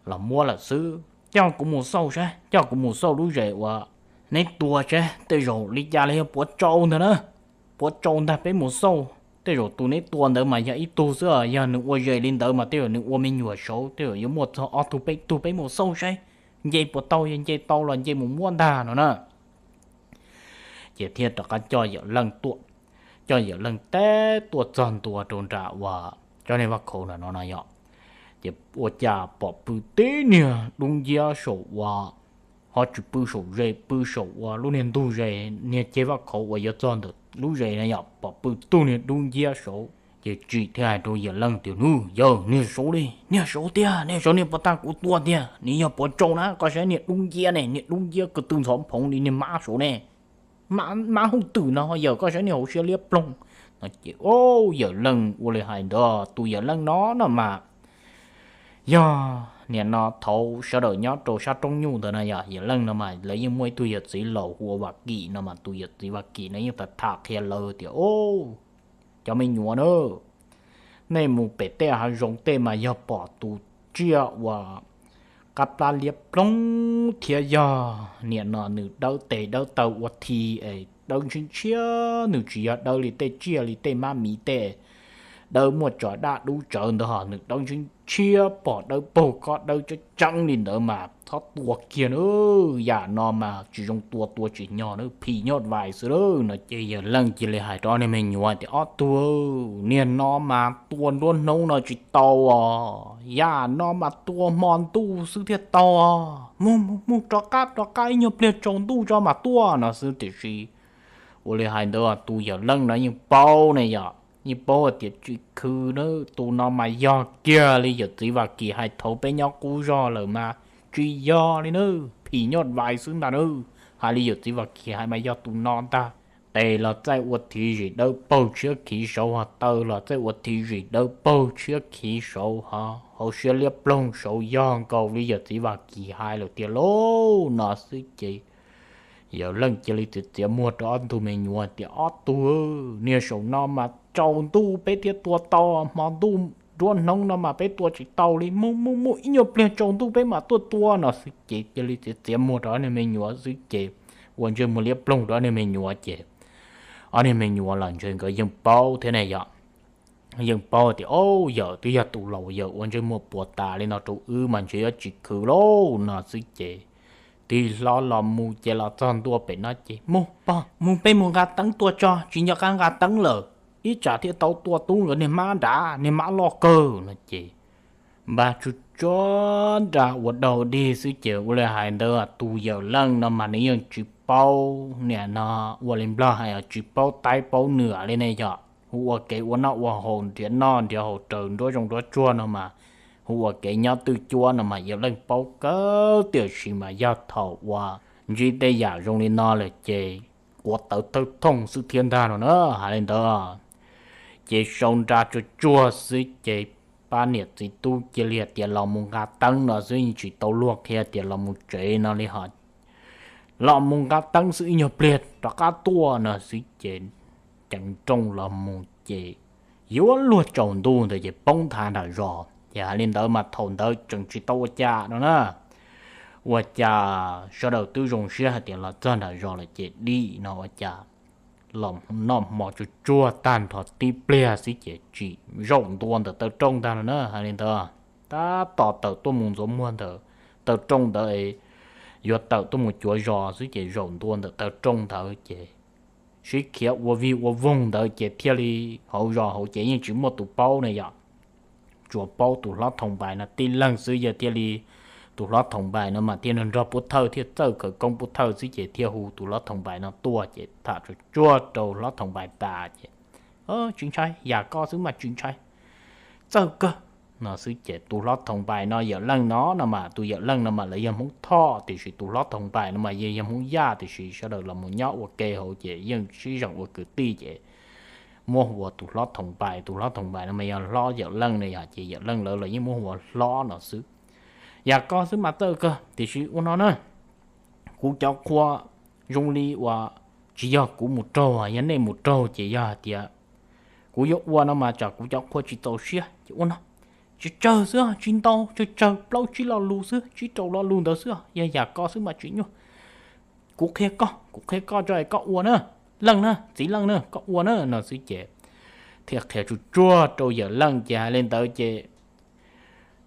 los muab lawm xwb. Coj kuv mus xauj saib, coj kuv mus xauj lub zes uas neb tua saib tej zaum li cas li yog puav tsau ntag na. Puav tsau ntag peb mus xauj, tej zaum tus neb tua ntawd mas yog ib tug xwb, yog nws ua zes li ntawd mas tej zaum nws ua me nyuam saud, tej zaum yuav muaj txog ob tug peb tug, peb mus xauj saib nce puas tau, yog nce tau los nce mus muab ntag no na. Ces thiaj rov qab coj yawm leej tuaj, coj yawm leej teb tuaj txog ntua rau nram uas cov niag vaj khauv no no yom. Ces ua cas pom pw tib niag dub nciab saum uas, ho tsis pw saum zes, pw saum uas lub niag ntug zes, niag ceg vaj khauv uas yuav txog ntawm lub zes na yom, pom pw tug niag dub nciab saud. Ces tsim thiaj hais rau yawm leej tias, Nub, yawg, niag saud li, niag saud tiag, niag saud niag puas tag kuv tua tiag, nws yog puav tsau na, koj saib niag dub nciab ne, niag dub nciab ko tw ntxhov phoov li niag mab saud ne. Mab hooj twm no yawm, koj saib niag hauv siab liab ploog no. Ces yawm leej ua li hais ntawd, tus yawm leej no no mas yog niam no thaud sawv daws nyob rau sab roob nyuj ntawd na yom, yawm leej no mas lawv yeej muaj ib tug yawm txiv laus hu ua Vam Kim no mas tus yawm txiv Vam Kim no yeej tham tham qhia lawv tias, Cov me nyuam na, nej mus pem tej hav zoov tej mas yog pom tus tsiaj uas qab plab liab ploog thiab yog niam no nws dawb tes dawb taw ua thi es dawb ntshiab ntshiab, nws tsis yog dawb li tej tsiaj li tej mab miv tej dawb muaj tso daj dub tsawv ntawd ho, nws dawb ntshiab ntshiab pom dawb paug kob dawb tseeb tseeb li ntawd mas txhob tua kiag na, yam no mas tsis zoo tua, tua tsis nyog na, phim nyuj vais xwb lauj no. Ces yawm leej cia li hais rau ob niag me nyuam tias, Ob tug, niag no mas tua nruab hnub no tsis tau os, yam no mas tua hmo ntuj xwb thiaj tau os, mus mus mus rov qab rov qab ib nyuag pliag tsaus ntuj tso mas tuaj no xwb. Tiam sis ua li hais ntawd tus yawm leej no yeej paub ne yom, yeej paub tias tsis khwv na, tus no mas yog kiag li yawm txiv Vam Kim hais thaud peb nyob qub zog lawm mas tsis yog li na, phim nyuj vais xwb ntag na. Hais li yawm txiv Vam Kim hais mas yog tus no ntag. Tes los txaij ua thiv zim dawb paug tshiab khiv saud ho, taw los txaij ua thiv zim dawb paug tshiab khiv saud ho, hauv siab liab ploog saud yog nkaus li yawm txiv Vam Kim hais lawm tiag lauj no xwb ces yawm leej cia li txiav txiav muag rau ob tug me nyuam tias, Ob tug, niag saum no mas tsaus ntuj peb thiaj tua tau, hmo ntuj nruab hnub no mas peb tua tsis tau li, mus mus mus ib nyuag pliag tsaus ntuj peb mam tuaj tua no xwb ces cia li txiav txiav muag rau ob niag me nyuam xwb ces ua ntsej muag liab ploog rau ob niag me nyuam ces ob niag me nyuam los ntshe nkawd yeej paub thiab ne yom. Yeej paub tias, Au, yawm twb yog tus laus, yawm ua ntsej muag puas tas li no rau wb mas ntshe yuav tsis khwv lauj no xwb ces tig hlo los mus ces los txog ntua pem no ces, Mus pog, mus peb mus nqa teeb tua tso, tsis nco qab nqa teeb lawm, ib tsam thiaj tau tua tub nkawd niag mab nrad, niag mab loj kawg no ces npaj tsuj tsuag nra ua dog dig xwb ces ua li hais ntawd tus yawm leej no mas nws yeej tsis paub niam no, ua li nplog hais tsis paub taib paub nuam li ne yom, hu ua kev ua noj ua haus nrhiav noj nrhiav haus raws nruab zoov nruab tsuag no mas, hu ua kev nyob twj cuab no mas yawm leej paub kawg, tiam sis mas yog thaum uas ntsib tej yam zoo li no lawm ces quav tawv thawj thooj xwb thiab ntag no na. Hais li ntawd ces sau nra tsuag tsuag xwb ces pab niam txiv tub cia li tias los mus nqa teeb no xwb, yeej tsis tau luag qhia tias los mus tsev no li ho. Los mus nqa teeb xwb ib nyuag pliag rov qab tuaj no xwb ces ceev nrooj los mus ces yuav luag tsaus ntuj ntawd ces poob nthav nram zos. Ces hais li ntawd mas thaum ntawd tseem tsis tau ua cas no na, ua cas sawv daws twb zoo siab hais tias los txog nram zos lawm ces dim no ua cas los noj hmo tsuag tsuag tag nrho tib pliag xwb ces tsim zaum ntua ntawm taw rooj ntag no na. Hais li ntawd tab tom tawm tuaj mus ntxuav muag ntawm taw rooj ntawd, yuav tawm tuaj mus cuav zos xwb ces zaum ntua ntawm taw rooj ntawd ces sib khiav ua vig ua voog ntawd ces thiaj li hauv zos hauv ces yeej tsis muaj tus paub ne yom. Tsuas paub tus hlob Thoom Npais no tib leeg xwb, yog thiaj li tus hlob Thoom Npais no mas thiaj nrog Pub Thawj thiaj txawj khawv koob Pub Thawj xwb ces thiaj hu tus hlob Thoom Npais no tuaj ces tham tsuag tsuag rau hlob Thoom Npais tas ces, Tsis ntshai, yam koj xwb mas tsis ntshai, txawj kawg, no xwb ces tus hlob Thoom Npais no, Yawm Leej no no mas, tus Yawm Leej no mas lawv yog Hmoob Thoj tiam sis tus hlob Thoom Npais no mas yog Hmoob Yaj tiam sis sawv daws los mus nyob ua ke hauv ces yeej sib zeem ua kwv tij ces muab hu ua tus hlob Thoom Npais. Tus hlob Thoom Npais no mas yog hlob Yawm Leej no yom, ces Yawm Leej lawv los yeej muab hu ua hlob no xwb. Yam koj xwb mas txawj kawg tiam sis ua no na, kuv cov qhua zoo li uas tsis yog kuv mus raug, yog nej mus raug ces yog hais tias kuv yuav ua no mas tsam kuv cov qhua tsis txaus siab ces ua no, tsawg tsawg xwb, tsis ntau, tsawg tsawg plaub tsib lo lus xwb, tsib rau lo lus ntawd xwb, yog yam koj xwb mas tsis nyuaj. Kuv qhia koj, kuv qhia koj tso es koj ua na, Leej na, txiv Leej na, koj ua na, no xwb ces thiaj qhia tsuag tsuag rau Yawm Leej ces hais li ntawd ces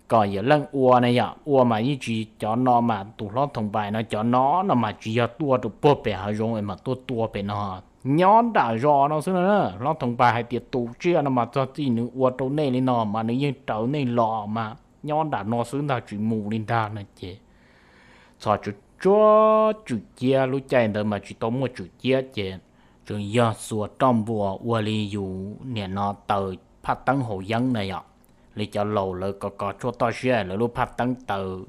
kom Yawm Leej ua na yom. Ua mas yeej tsis, cov no mas tus hlob Thoom Npais no, cov no no mas tsis yog tuaj rau puag pem hav zoov es mas tuaj tua pem no, nyob nram zos no xwb no na. Hlob Thoom Npais hais tias tus tsiaj no mas txog txij nws ua rau nej li no mas nws yeej raws nej los mas nyob nram no xwb ntag, tsis mus li ntag no ces txhos tsuag tsuag tswm ciab. Lub caij ntawd mas tsis tau muaj tswm ciab ces tseem yog xuas roj npuas ua li yus niam no taws phaj teeb haus yeeb na yom. Li cov laus lawv kov kov tshuaj toj siab lawv lub phaj teeb taws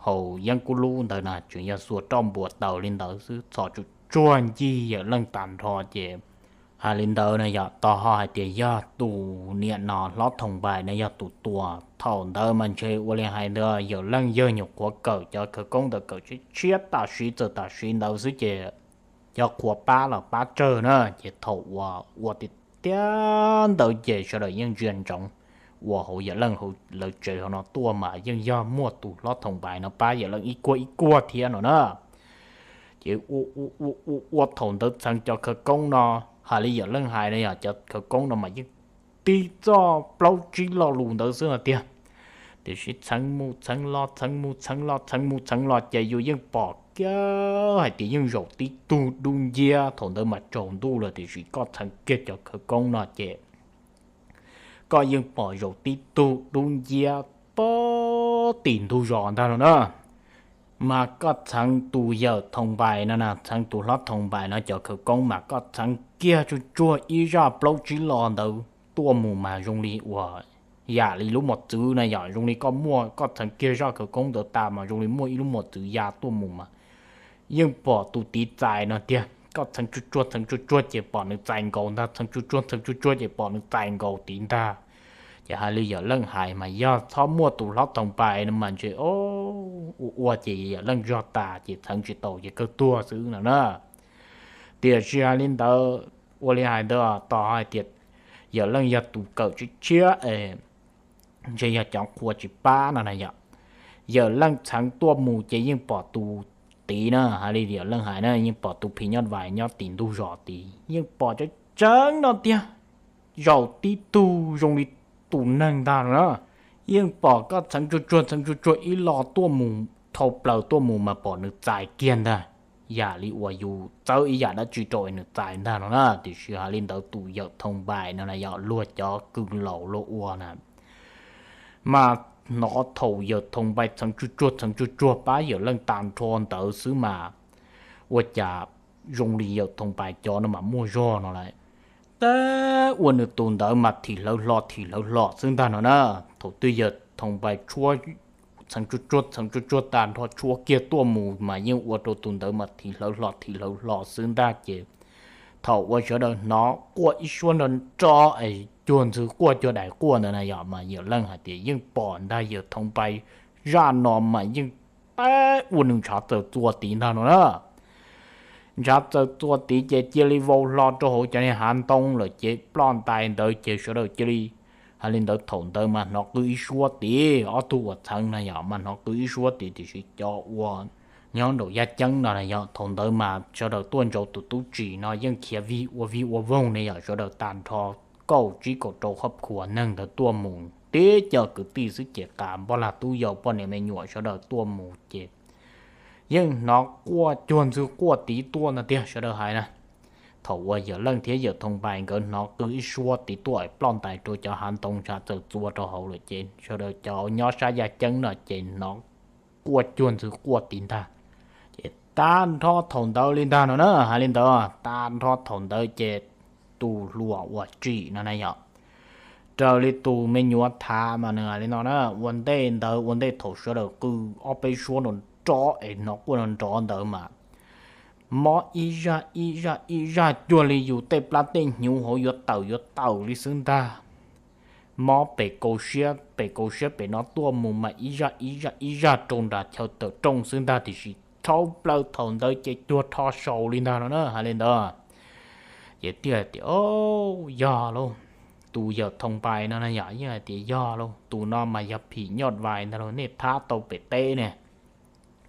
haus yeeb kub lub ntawd na, tseem yog xuas roj npuas taws li ntawd xwb, txhos tsuag tsuag ncig Yawm Leej tag nrho ces hais li ntawd na yom. Tos ho hais tias yog tus niam no hlob Thoom Npais no yog tus tua. Thaum ntawd mas ntshe ua li hais ntawd Yawm Leej yawg nyuam qhuav kawm cov khawv koob ntawd kawm tshiab tshiab tam sim, txawm tam sim ntawd xwb ces cov qhua pab los pab tsawg na, ces thaum uas ua tiag tiag ntawd ces sawv daws yeej ntsia ntsoov ua hauv Yawm Leej hauv lawv tsev hauv no tuaj mas yeej yog muaj tus hlob Thoom Npais no pab Yawm Leej ib kuag ib kuag thiab no na. Ces ua ua ua ua thaum ntawd txheev cov khawv koob no, hais li Yawm Leej hais na yom, cov khawv koob no mas yeej tig txoj plaub tsib lo lus ntawd xwb no tiag. Tiam sis txheev mus txheev los, txheev mus txheev los, txheev mus txheev los ces yus yeej pom kiag hais tias yeej zaum tib tug dub nciab. Thaum ntawd mas tsaus ntuj lawm tiam sis koj txheev kiag cov khawv koob no ces koj yeej pom zaum tib tug dub nciab pog tim ntug zos ntag no na. Mas koj txheev tus Yawm Thoom Npais no na, txheev tus hlob Thoom Npais no cov khawv koob mas koj txheev kiag tsuag tsuag ib zaj plaub tsib lo ntawd tuaj mus mas zoo li uas yam li lub mos txwv na yom, zoo li koj muaj, koj txheev kiag zaj khawv koob ntawd tas mas zoo li muaj ib lub mos txwv ya tuaj mus mas yeej pom tus tid txais no tiag. Koj txheev tsuag tsuag txheev tsuag tsuag ces pom nws txais nkaus ntag, txheev tsuag tsuag txheev tsuag tsuag ces pom nws txais nkaus tid ntag. Ces hais li Yawm Leej hais mas yog txhob muaj tus hlob Thoom Npais no mas ntshe ua ua ces Yawm Leej zog tas ces txheev tsis tau ces kawg tuag xwb no na. Tiam sis hais li ntawd, ua li hais ntawd tos hais tias Yawm Leej yog tus kawm tshiab tshiab es ntshe yog cov qhua tsis pab no na yom. Yawm Leej txheev tuaj mus ces yeej pom tus tid na, hais li Yawm Leej hais na, yeej pom tus phim nyuj vais nyob tim ntug zos tid, yeej pom tseeb tseeb no tiag, zaum tib tug zoo li tus neeg ntag no na. Yeej pom koj txheev tsuag tsuag txheev tsuag tsuag ib lo tuaj mus, dhau plaws tuaj mus mas pom nws txais kiag ntag, yam li uas yus txawb ib yam dab tsi rau es nws txais ntag no na. Tiam sis hais li ntawd tus Yawm Thoom Npais no na yog luag cov kws laus luag ua na, mas hnov thaum Yawm Thoom Npais txheev tsuag tsuag txheev tsuag tsuag pab Yawm Leej tag nrho ntawd xwb mas ua cas zoo li Yawm Thoom Npais cov no mas muaj zog no lawm. Tab ua nws tus ntawd mas thim hlawv hlo thim hlawv hlo xwb ntag no na. Thaum twg Yawm Thoom Npais tshuab txheev tsuag tsuag txheev tsuag tsuag tag nrho tshuab kiag tuaj mus mas yeej ua rau tus ntawd mas thim hlawv hlo thim hlawv hlo xwb ntag ces thaum uas sawv daws hnov quaj ib suab nro nro es cuag ntxhw quaj cuag dais quaj ntawd na yom, mas Yawm Leej hais tias yeej pom ntag Yawm Thoom Npais zaj no mas yeej tab ua nws ntshav txawm txua tid ntag no na. Ntshav txawm txua tid ces cia li vau hlo rau hauv cov niag hav ntoo lawm ces ploj ntais ntawd ces sawv daws cia li, hais li ntawd thaum ntawd mas hnov qw ib suab tid, ob tug uas txheev na yom mas hnov qw ib suab tid tiam sis cov uas nyob nraum yaj ceeb no na yom, thaum ntawd mas sawv daws tuaj ntsauv tus tub tsim no yeej khiav vig ua vig ua voog ne yom, sawv daws tag nrho kaum tsib kaum rau qhov phuas neeg ntawd tuaj mus tib co kwv tij xwb ces qas npoj lag tub yau poj niam me nyuam sawv daws tuaj mus ces yeej hnov quaj cuag ntxhw quaj tid tuaj ntag tiag sawv daws hais na. Thaum uas yawm Leej thiab yawm Thoo Npais nkawd hnov qw ib suab tid tuaj ploj ntais rau cov hav ntoo ntshav txawm txua rau hauv lawm ces sawv daws cov nyob sab yaj ceeb no ces hnov quaj cuag ntxhw quaj tid ntag. Ces tag nrho thaum ntawd li ntag no na, hais li ntawd tag nrho thaum ntawd ces tus hluas uas tsim no na yog raws li tus me nyuam thav mas nws hais li no na, ua ntej ntawd ua ntej thaum sawv daws qw ob peb suab nrov nrov es hnov quaj nrov nrov ntawd mas mob ib zaj ib zaj ib zaj cuag li yus tej plab tej hnyuv hauv yuav tawm yuav tawm li xwb ntag. Mob pem kaus siab pem kaus siab pem no tuaj mus mas ib zaj ib zaj ib zaj rau nram chaw tawm rooj xwb ntag, tiam sis rhau plaws thaum ntawd ces cuag rho saus li ntag no na, hais li ntawd. Ces thiaj tias, Yog lauj, tus yawm Thoo Npais no na yom, yeej hais tias, Yog lauj, tus no mas yog phim nyuj vais ntag lauj, nej thab tau pem teb ne.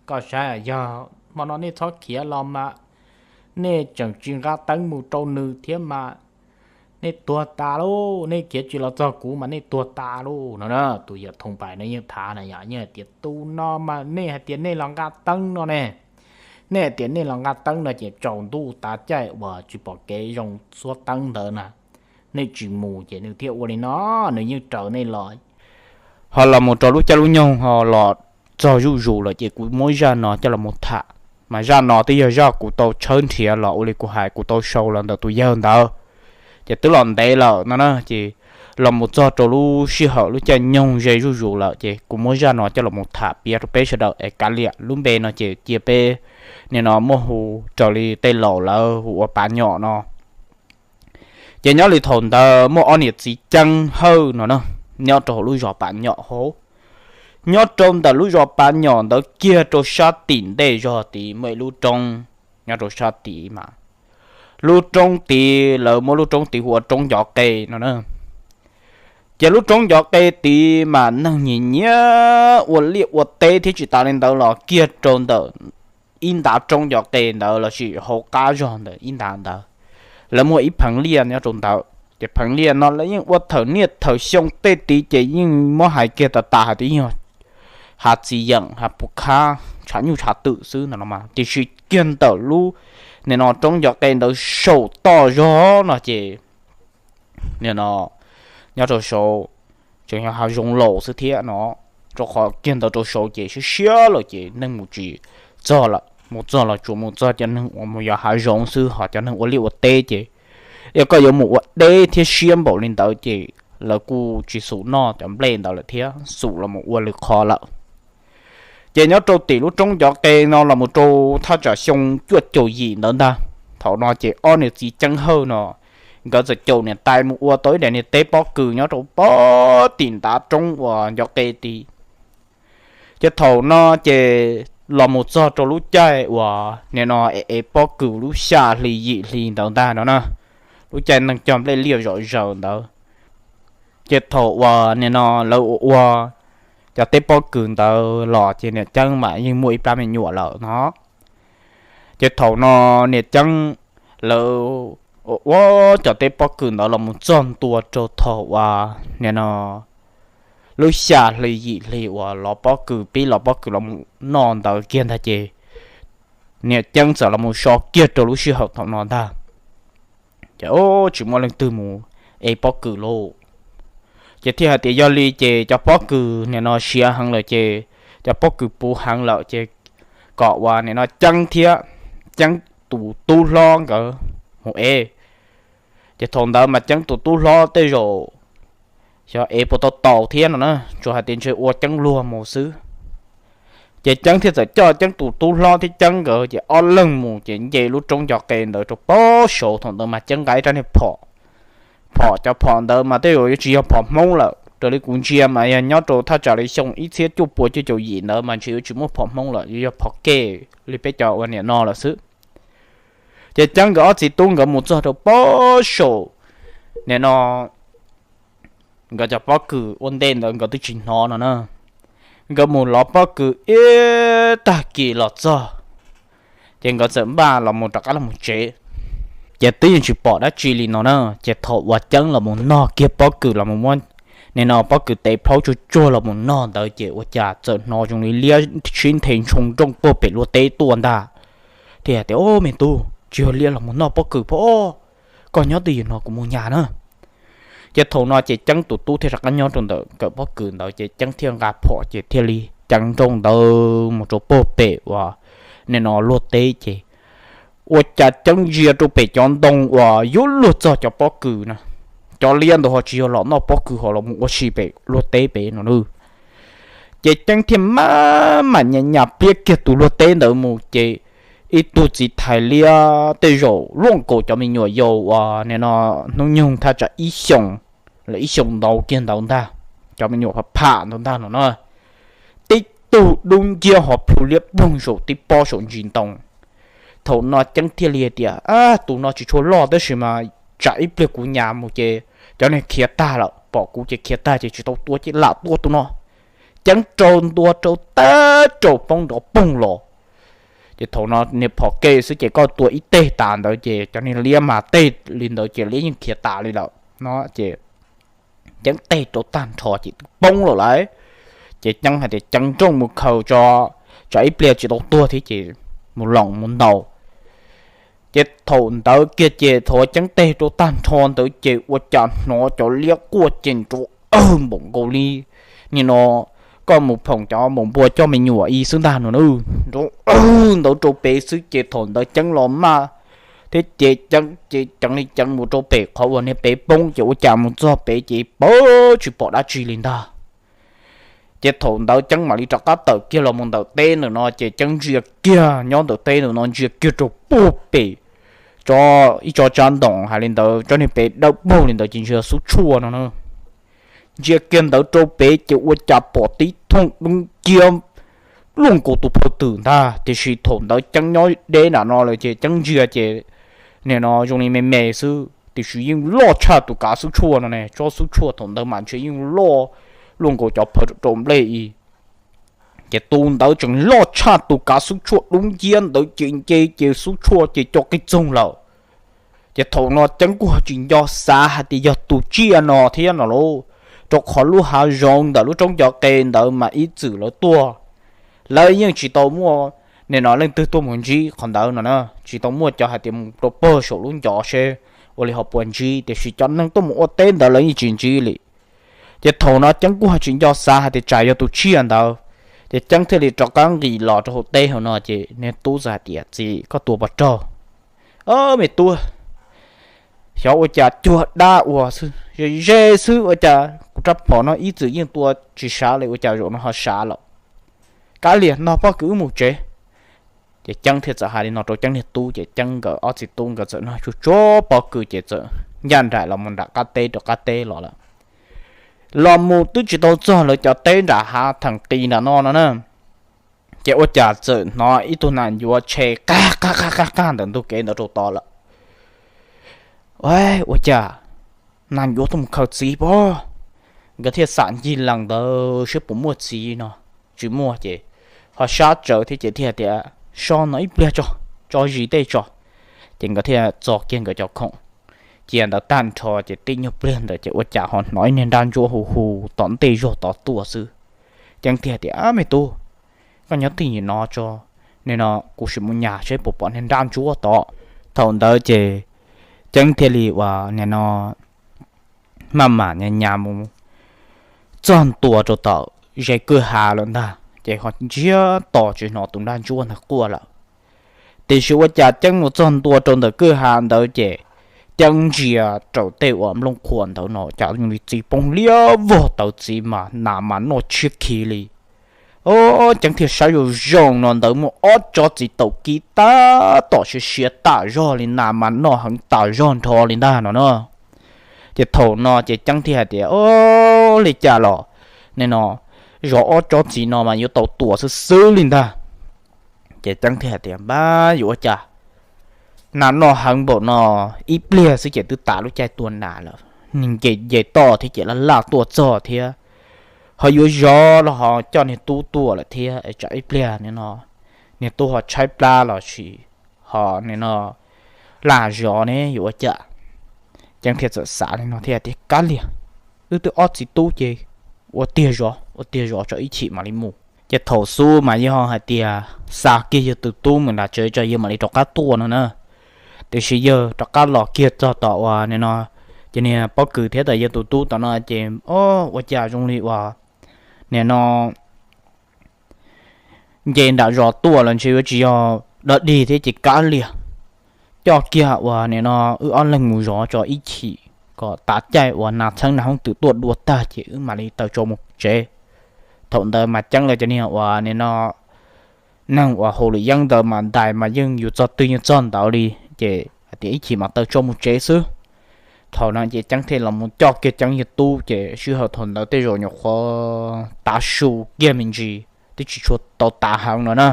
Koj saib yog hmo no nej txhob khiav los mas nej tseem tsis nqa teeb mus rau nws thiab mas nej tuag tas lauj, nej khiav tsis los txog kuv mas nej tuag tas lauj no na. Tus yawm Thoo Npais no yeej thav na yom, yeej hais tias, Tus no mas nej hais tias nej los nqa teeb no ne, nej hais tias nej los nqa teeb no ces tsaus ntuj tav caij uas tsis pom kev zoo xuab teeb ntawd na, nej tsis mus ces nws thiaj ua li no, nws yeej raws nej los. Ho los mus rau lub caij lub nyoog ho los txog zuj zus lawm ces kuv muab zaj no coj los mus tham. Mas zaj no twb yog zaj kuv tau tshawb nrhiav los ua li kuv hais kuv tau sau los ntawm tus yawg ntawd, ces twb los ntev lawm no na. Ces los mus txog rau lub sij hawm lub caij nyoog ze zuj zus lawm ces kuv muab zaj no coj los mus tham piav rau peb sawv daws es kav liam lub npe no ces cia peb nim no muaj hu raws li tej laus lawv hu ua Pav Nyom no. Ces nyob li thaum ntawd muaj ob niam txiv Ceeb Hawj no na, nyob rau hauv lub zos Pav Nyom hauv. Nyob rau ntawm lub zos Pav Nyom ntawd kiag rau sab tim ntej zog tid muaj ib lub roob, nyob rau sab tid mas lub roob tid lawv muab lub roob tid hu ua roob ncov qe no na. Ces lub roob ncov qe tid mas neeg nyiam nyiam ua liaj ua teb thiab tsis tas li ntawd los kiag rau ntawm ib ntav roob ncov qe ntawd lossis hauv qab zog ntawm ib ntav ntawd, lawv muaj ib pheev liaj nyob rau ntawd. Ces pheev liaj no lawv yeej ua thawm niaj thawm xyoo, tej tid ces yeej muab hais kiag tas tas hais tias yog hav txiv yeem hav pus khab tshav nyuj tshav twm xwb no no mas, tiam sis kiag ntawm lub nim no roob ncov qe ntawd saum toj zog no ces nim no nyob rau saud tseem yog hav zoov laus xwb thiab no, rau qhov kiag ntawd rau saud ces siab siab lawm ces neeg mus tsis txog lawm, mus txog los tsuas mus txog cov neeg uas mus yos hav zoov xwb, ho cov neeg ua liaj ua teb ces yog koj yuav mus ua deb thiab siab npaum li ntawd ces lawv kuj tsis xum noj cov nplej ntawd lawm thiab xum los mus ua lwm qhov lawm. Ces nyob rau tim lub roob ncov qe no los mus rau thaj tsam xyoo cuaj caum yim ntawd ntag, thaum no ces ob niam txiv Ceeb Hawj no nkawd txawm caum niam tais mus ua tau ib daim niag teb pob kws nyob rau pem tim ntav roob uas ncov qe tid. Ces thaum no ces los mus txog rau lub caij uas nim no es pob kws lub xya hli yim hli ntawd ntag no na, lub caij neeg cog nplej liaj zom zaws ntawd. Ces thaum uas nim no lawv ua ua cov teb pob kws ntawd los ces niam Ceeb mas yeej muaj ib plab me nyuam lawm no. Ces thaum no niam Ceeb lawv ua ua cov teb pob kws ntawd los mus txog ntua rau thaum uas nim no lub xya hli yim hli uas lov pob kws pib lov pob kws los mus noj ntawd kiag ntag ces niam Ceeb txawm los mus so kiag rau lub sij hawm thaum no ntag. Ces tsis muaj leej twg mus ev pob kws lauj. Ces thiaj hais tias yog li ces cov pob kws nim no siav heev lawm ces cov pob kws puv heev lawm ces kom uas nim no Ceeb thiab Ceeb tus tub hlob nkawd mus ev. Ces thaum ntawd mas Ceeb tus tub hlob tej zaum xyov ev puas tau taus thiab no na, tsuas hais tias ntshe ua Ceeb luag mus xwb. Ces Ceeb thiaj txawm coj Ceeb tus tub hlob thiab Ceeb nkawd ces ob leeg mus ces nce lub roob ncov qe ntawd rau pem saud. Thaum ntawd mas Ceeb nqa ib rab niag phom, phom cov phom ntawd mas tej zaum yuav tsis yog phom Hmoob lawm, raws li kuv ntsia mas yog nyob rau thaj tsam li xyoo ib txhiab cuaj puas cuaj caum yim ntawd mas ntshe yuav tsis muaj phom Hmoob lawm, yuav yog phom kej li peb cov uas nim no lawm xwb. Ces Ceeb nkawd ob txiv tub nkawd mus txog rau pem saum nim no nkawd cov pob kws ua ntej ntawd nkawd twb tsis hnov no na. Nkawd mus lov pob kws ib tag kis los txog, ces nkawd txawm npaj los mus rov qab los mus tsev. Ces twb yeej tsis pom dab tsi li no na. Ces thaum uas Ceeb los mus nog kiag pob kws los mus muab nim no pob kws tev plhaub tsuag tsuag los mus nog ntawd ces ua cas txawm hnov zoo li liab sib nthe ntshoo nrooj puag pem luaj teb tuaj ntag. Thiaj hais tias, Au me tub, tsis yog liab los mus noj pob kws pob, koj nyob twj ywm no kuv mus nyas na. Ces thaum no ces Ceeb tus tub thiaj rov qab nyob rau ntawm kawm pob kws ntawd ces Ceeb thiaj nqa phom ces thiaj li ceev nrooj ntawd mus rau puag pem uas nim no luag teb ces ua cas Ceeb ntsia rau pem cov ntoo uas yuav luag txog cov pob kws na, cov liab ntawd ho tsis yog los noj pob kws ho los mus ua si pem luag teb pem no na. Ces Ceeb thiaj maj mam nyas nyas pliab kiag tus luag teb ntawd mus ces ib tug txiv thais liab tej zaum luaj nkaus cov me nyuam yaus uas nim no hnub nyoog thaj tsam ib xyoos, lawv ib xyoos ntau kiag ntawd ntag, cov me nyuam pham pham ntawd ntag no na, tib tug dub nciab ho plhu liab ploog saum tib pob saum ntsis ntoo. Thaum no Ceeb thiaj li hais tias, Ab, tus no tsis tshua loj tab sis mas tsam ib pliag kuv nyas mus ces cov niag khiav tag lawm, pom kuv ces khiav tag ces tsis tau tua ces lam tua tus no. Ceeb rau ntua rau tag rau poob nrov poog los. Ces thaum no niag phom ke xwb ces koj tua ib teg tas ntawd ces cov niag liab mas teg li ntawd ces liab yeej khiav tas li lawm no ces Ceeb teg rau tag nrho ces twb poob lawm lauj. Ces Ceeb hais tias, Ceev nrooj mus khaws tso, tsam ib pliag tsis tau tuag thiab ces mus loos mus ntaus. Ces thaum ntawd kiag ces thaum Ceeb teg rau tag nrho ntawd ces ua cas hnov cov liab quaj ces nrov awg npaum nkaus li nim no koj mus phoom cov npaum npua coj me nyuam ib xwb ntag no na, nrov awg ntawd rau pem xwb ces thaum ntawd Ceeb los maj thiab ces Ceeb ces ceev li ceev mus rau pem qhov uas niag pem poob ces ua cas mus txog pem ces pab tsis pom dab tsi li ntag. Ces thaum ntawd Ceeb mam li rov qab tawm kiag los mus ntawm teb ntawm no ces Ceeb ntsia kiag nyob ntawm teb ntawm no ntsia kiag rau puag pem tso ib tso tsab ntoos hais li ntawd tsob niag pem dawb paug li ntawd ces ntsia xub tshuaj no na. Ntsia kiag ntawd rau pem ces ua cas pom tib thooj dub nciab luaj nkaus tus phau twm ntag, tiam sis thaum ntawd Ceeb nyob deb nram no lawm ces Ceeb ntsia ces nim no zoo li me me xwb tiam sis yeej loj tshaj tus kav xub tshuaj no ne, tsob xub tshuaj thaum ntawd mas ntshe yeej loj luaj nkaus cov phau rau nplej i. Ces tus ntawd tseem loj tshaj tus kav xub tshuaj dub nciab ntawd ces nce ces xub tshuaj ces co qig txoog lawm. Ces thaum no Ceeb kuj ho tsis nco xav hais tias yog tus tsiaj no thiab no lauj, rau qhov lub hav zoov ntawm lub roob cov qe ntawd mas ib txwm lawv tuaj, lawv yeej tsis tau muaj nim no leej twg tuaj mus ntsib qhov ntawd no na, tsis tau muaj cov hais tias mus rau puag saum lub ncov seb ua li ho puas ntsib, tiam sis cov neeg tuaj mus ua teb ntawd lawv yeej tsis ntsib li. Ces thaum no Ceeb kuj ho tsis nco xav hais tias tsam yog tus tsiaj ntawd, ces Ceeb thiaj li rov qab nqis los rau hauv teb hauv no ces niag tub txawm hais tias, Txiv, koj tua puas raug? Au me tub, xyov ua cas cuag dab ua xwb, ze ze xwb, ua cas kuv rab phom no ib txwm yeej tua tsis sav li ua cas zaum no ho sav lawm. Kav liam, noj pob kws wb mus tsev. Ces Ceeb thiaj txawm hais li no rau Ceeb niag tub ces Ceeb nkawd ob txiv tub nkawd txawm noj tsuag tsuag pob kws ces txawm ncaj nraim los mus nram qab teb rau qab teb los lawm. Los mus twb tsis tau txog lawv cov teb nram hav theem qis nram no no na, ces ua cas txawm hnov ib tug nas ncuav tshe qaj qaj qaj qaj qaj ntawm ntug kev ntawd rau tod lawm. Ua cas nas ncuav tuaj mus khaws txiv pob? Nkawd thiaj xam ncig lees ntawd saib puas muaj txiv no, tsis muaj ces ho sab tsawv thiab ces thiaj tias, So no ib pliag tso, tso zis tej tso. Ces nkawd thiaj txo kiag nkawd cov khoom cia ntawd tag nrho ces tib nyuag pliag ntawd ces ua cas ho hnov ib niag nrab ntsuab hu hu tom ntej zog tod tuaj xwb. Ceeb thiaj tias, Ab me tub, koj nyob twj ywm no tso, nim no kuv sim mus nyas saib puas pom niag nrab ntsuab tod. Thaum ntawd ces Ceeb thiaj li uas nim no maj mam nyas nyas mus txog ntua rau tom ze kwj ha lawm ntag ces ho ntsiag to tsis hnov tus nrab ntsuab ntawd quaj lawm. Tiam sis ua cas Ceeb mus txog ntua rau ntawm kwj ha ntawd ces Ceeb ntsia raws tej uas nplooj qhuav ntawd no cas zoo li txiv poob liab vog tawv txiv mas nas mas noj tshiab khiv li. Ceeb thiaj saib zoo zoo no ntawd muaj ob tsob txiv taum kib tab tom siav siav tas zog li, nas mas noj heev tas zog nrho li ntag no na. Ces thaum no ces Ceeb thiaj hais tias, Au, li cas los nim no zov ob tsob txiv no mas yuav tau tua xwb xwb li ntag. Ces Ceeb thiaj hais tias, Npab, yuav ua cas nas noj heev npaum no, ib pliag xwb ces twb tas lub caij tua nas lawm, nws nce nce toj thiab ces laj laj tuaj txog thiab, ho yuav zov los ho coj niag tub tuaj lawm thiab, tsam ib pliag nim no niag tub ho tshaib plab los sis ho nim no laj zov ne yuav ua cas. Ceeb thiaj txawm xav li no thiab tias, Kav liam, wb twb ob txiv tub ces ua tiag zov, ua tiag zov tso ib chim mam li mus. Ces thaum xub mas yog hais tias xa kiag yawg tus tub mus nram tsev tso yawg mam li rov qab tuaj no na. Tiam sis yawg rov qab los kiag txog tom uas nim no ces niag pob kws thiab tom yawg tus tub tom no ces, o, ua cas zoo li uas nim no nce nram zos tuaj los ntshe yuav tsis yog dog dig thiab ces kav liam coj kiag uas nim no wb ob leeg mus zov tso ib chim kom tav caij uas nas txheeb nas hooj twm tuaj dua tag ces wb mam li taws tso mus tsev. Thaum ntawd mas Ceeb lawv cov niag uas nim no neeg uas haus lwm yeeb ntawd mas ntais mas yeej yus txog twg yeej txog ntawd li. Ces hais tias ib chim mam taws tso mus tsev xwb. Thaum no ces Ceeb thiaj los mus coj kiag Ceeb yawg tub ces sij hawm thaum ntawd tej zaum nyuam qhuav tav su kiag me ntsis twb tsis tshua tau tav heev no na.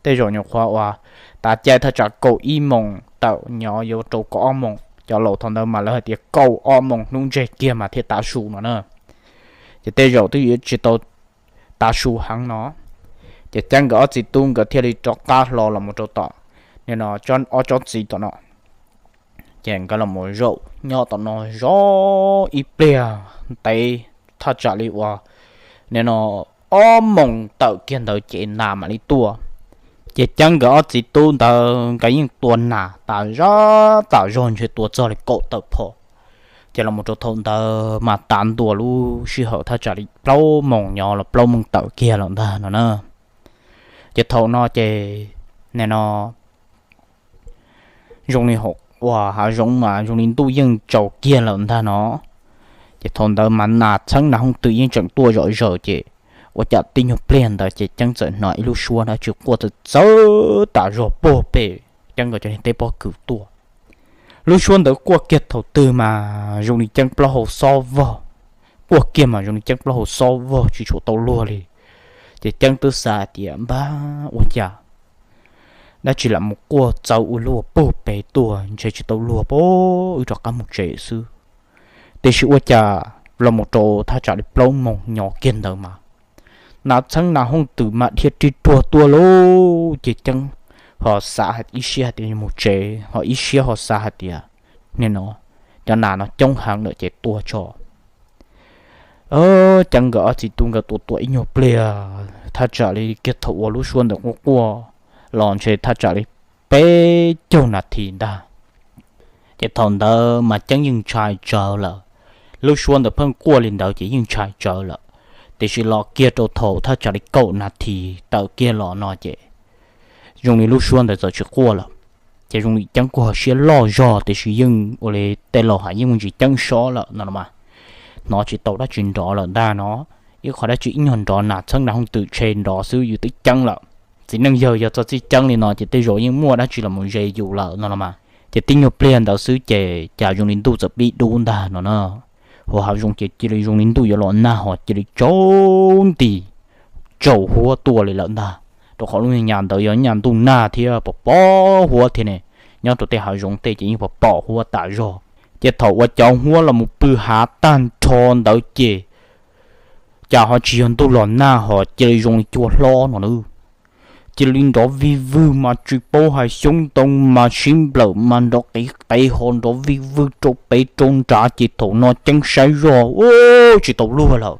Tej zaum nyuam qhuav uas tav caij thaj tsam kaum ib moos tawm nyob yuav rau kaum ob moos, cov laus thaum ntawd mas lawv hais tias kaum ob moos hnub ntseg kiag mas thiaj tav su no na. Ces tej zaum twb yuav tsis tau tav su heev no. Ces Ceeb nkawd ob txiv tub nkawd thiaj li rov qab hlo los mus rau tom nim no ob tsob txiv tom no. Ces nkawd los mus zaum nyob tom no zov ib pliag ntev, thaj tsam li uas nim no ob moos tawm kiag ntawd ces nas mam li tuaj. Ces Ceeb nkawd ob txiv tub ntawd nkawd yeej tua nas tas zog tas zog ntshe tua txog li kaum tawm phom. Ces los mus rau thaum ntawd mas tav ntua lub sij hawm thaj tsam li plaub moos nyob los plaub moos tawm kiag lawm ntag no na. Ces thaum no ces nim no zoo li hauv uas hav zoov mas zoo li ntuj yeej tsaus kiag lawm ntag no. Ces thaum ntawd mas nas txheeb nas hooj twm yeej tseem tuaj zom zaws ces ua cas tib nyuag pliag ntawd ces Ceeb txawm hnov ib lub suab dab tsi quaj txawv txawv tas zog puag pem Ceeb nkawd cov niag teb pob kws tuaj. Lub suab ntawd quaj kiag thaum twg mas zoo li Ceeb plaub hau xob vog, quaj kiag mas zoo li Ceeb plaub hau xob vog tsis tshua tau luag li. Ces Ceeb twb xav hais tias npab ua cas dab tsi lam mus quaj txawv ua luaj puag pem tuaj ntshe tsis tau luag pab wb rov qab mus tsev xwb. Tiam sis ua cas los mus rau thaj tsam li plaub moos nyob kiag ntawd mas nas txheeb nas hooj twm mas dhia rig ruag tuaj lauj. Ces Ceeb ho xav ib siab hais tias mus tsev, ho ib siab ho xav hais tias nim no cov nas no coob heev lawm ces tua tso. Ceeb nkawd ob txiv tub nkawd tua tua ib nyuag pliag thaj tsam li kiag thaum uas lub suab ntawd quaj quaj los ntshe thaj tsam li peb caug nas this ntag. Ces thaum ntawd mas Ceeb yeej ntshai tsawv lawm. Lub suab ntawd pheej quaj li ntawd ces yeej ntshai tsawv lawm. Tiam sis los kiag rau thaum thaj tsam li kaum nas this tawm kiag los no ces zoo li lub suab ntawd txawm tsis quaj lawm. Ces zoo li Ceeb kuj ho siab loj zog tiam sis yeej ua li tej laus hais yeej me ntsis ceeb sob lawm no los mas hnov tsis tau dab tsi nrov lawm ntag no. Ib qho dab tsi ib nyuag nrov nas txheeb nas hooj twm tshe nrov xwb yus twb ceeb lawm. Txiv neej yawg yog txog txij ceeb li no ces tej zaum yeej muaj dab tsi los mus ze yus lawm no los mas. Ces tib nyuag pliag ntawd xwb ces cas zoo li ntuj txawm pib dub ntag no na. Hauv hav zoov ces cia li zoo li ntuj yuav los nag ho cia li tsaus nti tsaus huab tuaj li lawm ntag. Rau qhov lub nyuag nyas ntawd yog nyuag ntuj nag thiab pos pos huab thiab ne, nyob rau tej hav zoov tej ces yeej pos pos huab tas zog. Ces thaum uas cov huab los mus pw hav tag nrho ntawd ces cas ho tsis yog ntuj los nag ho cia li zoo li cua hlob no na. Cia li nrov vig vwg mas tsis paub hais xyoob ntoo mas sib nplawm mas nrov qiv qev ho nrov vig vwg rau pem rau nrad ces thaum no Ceeb saib zog ua tsis tau luag lawm.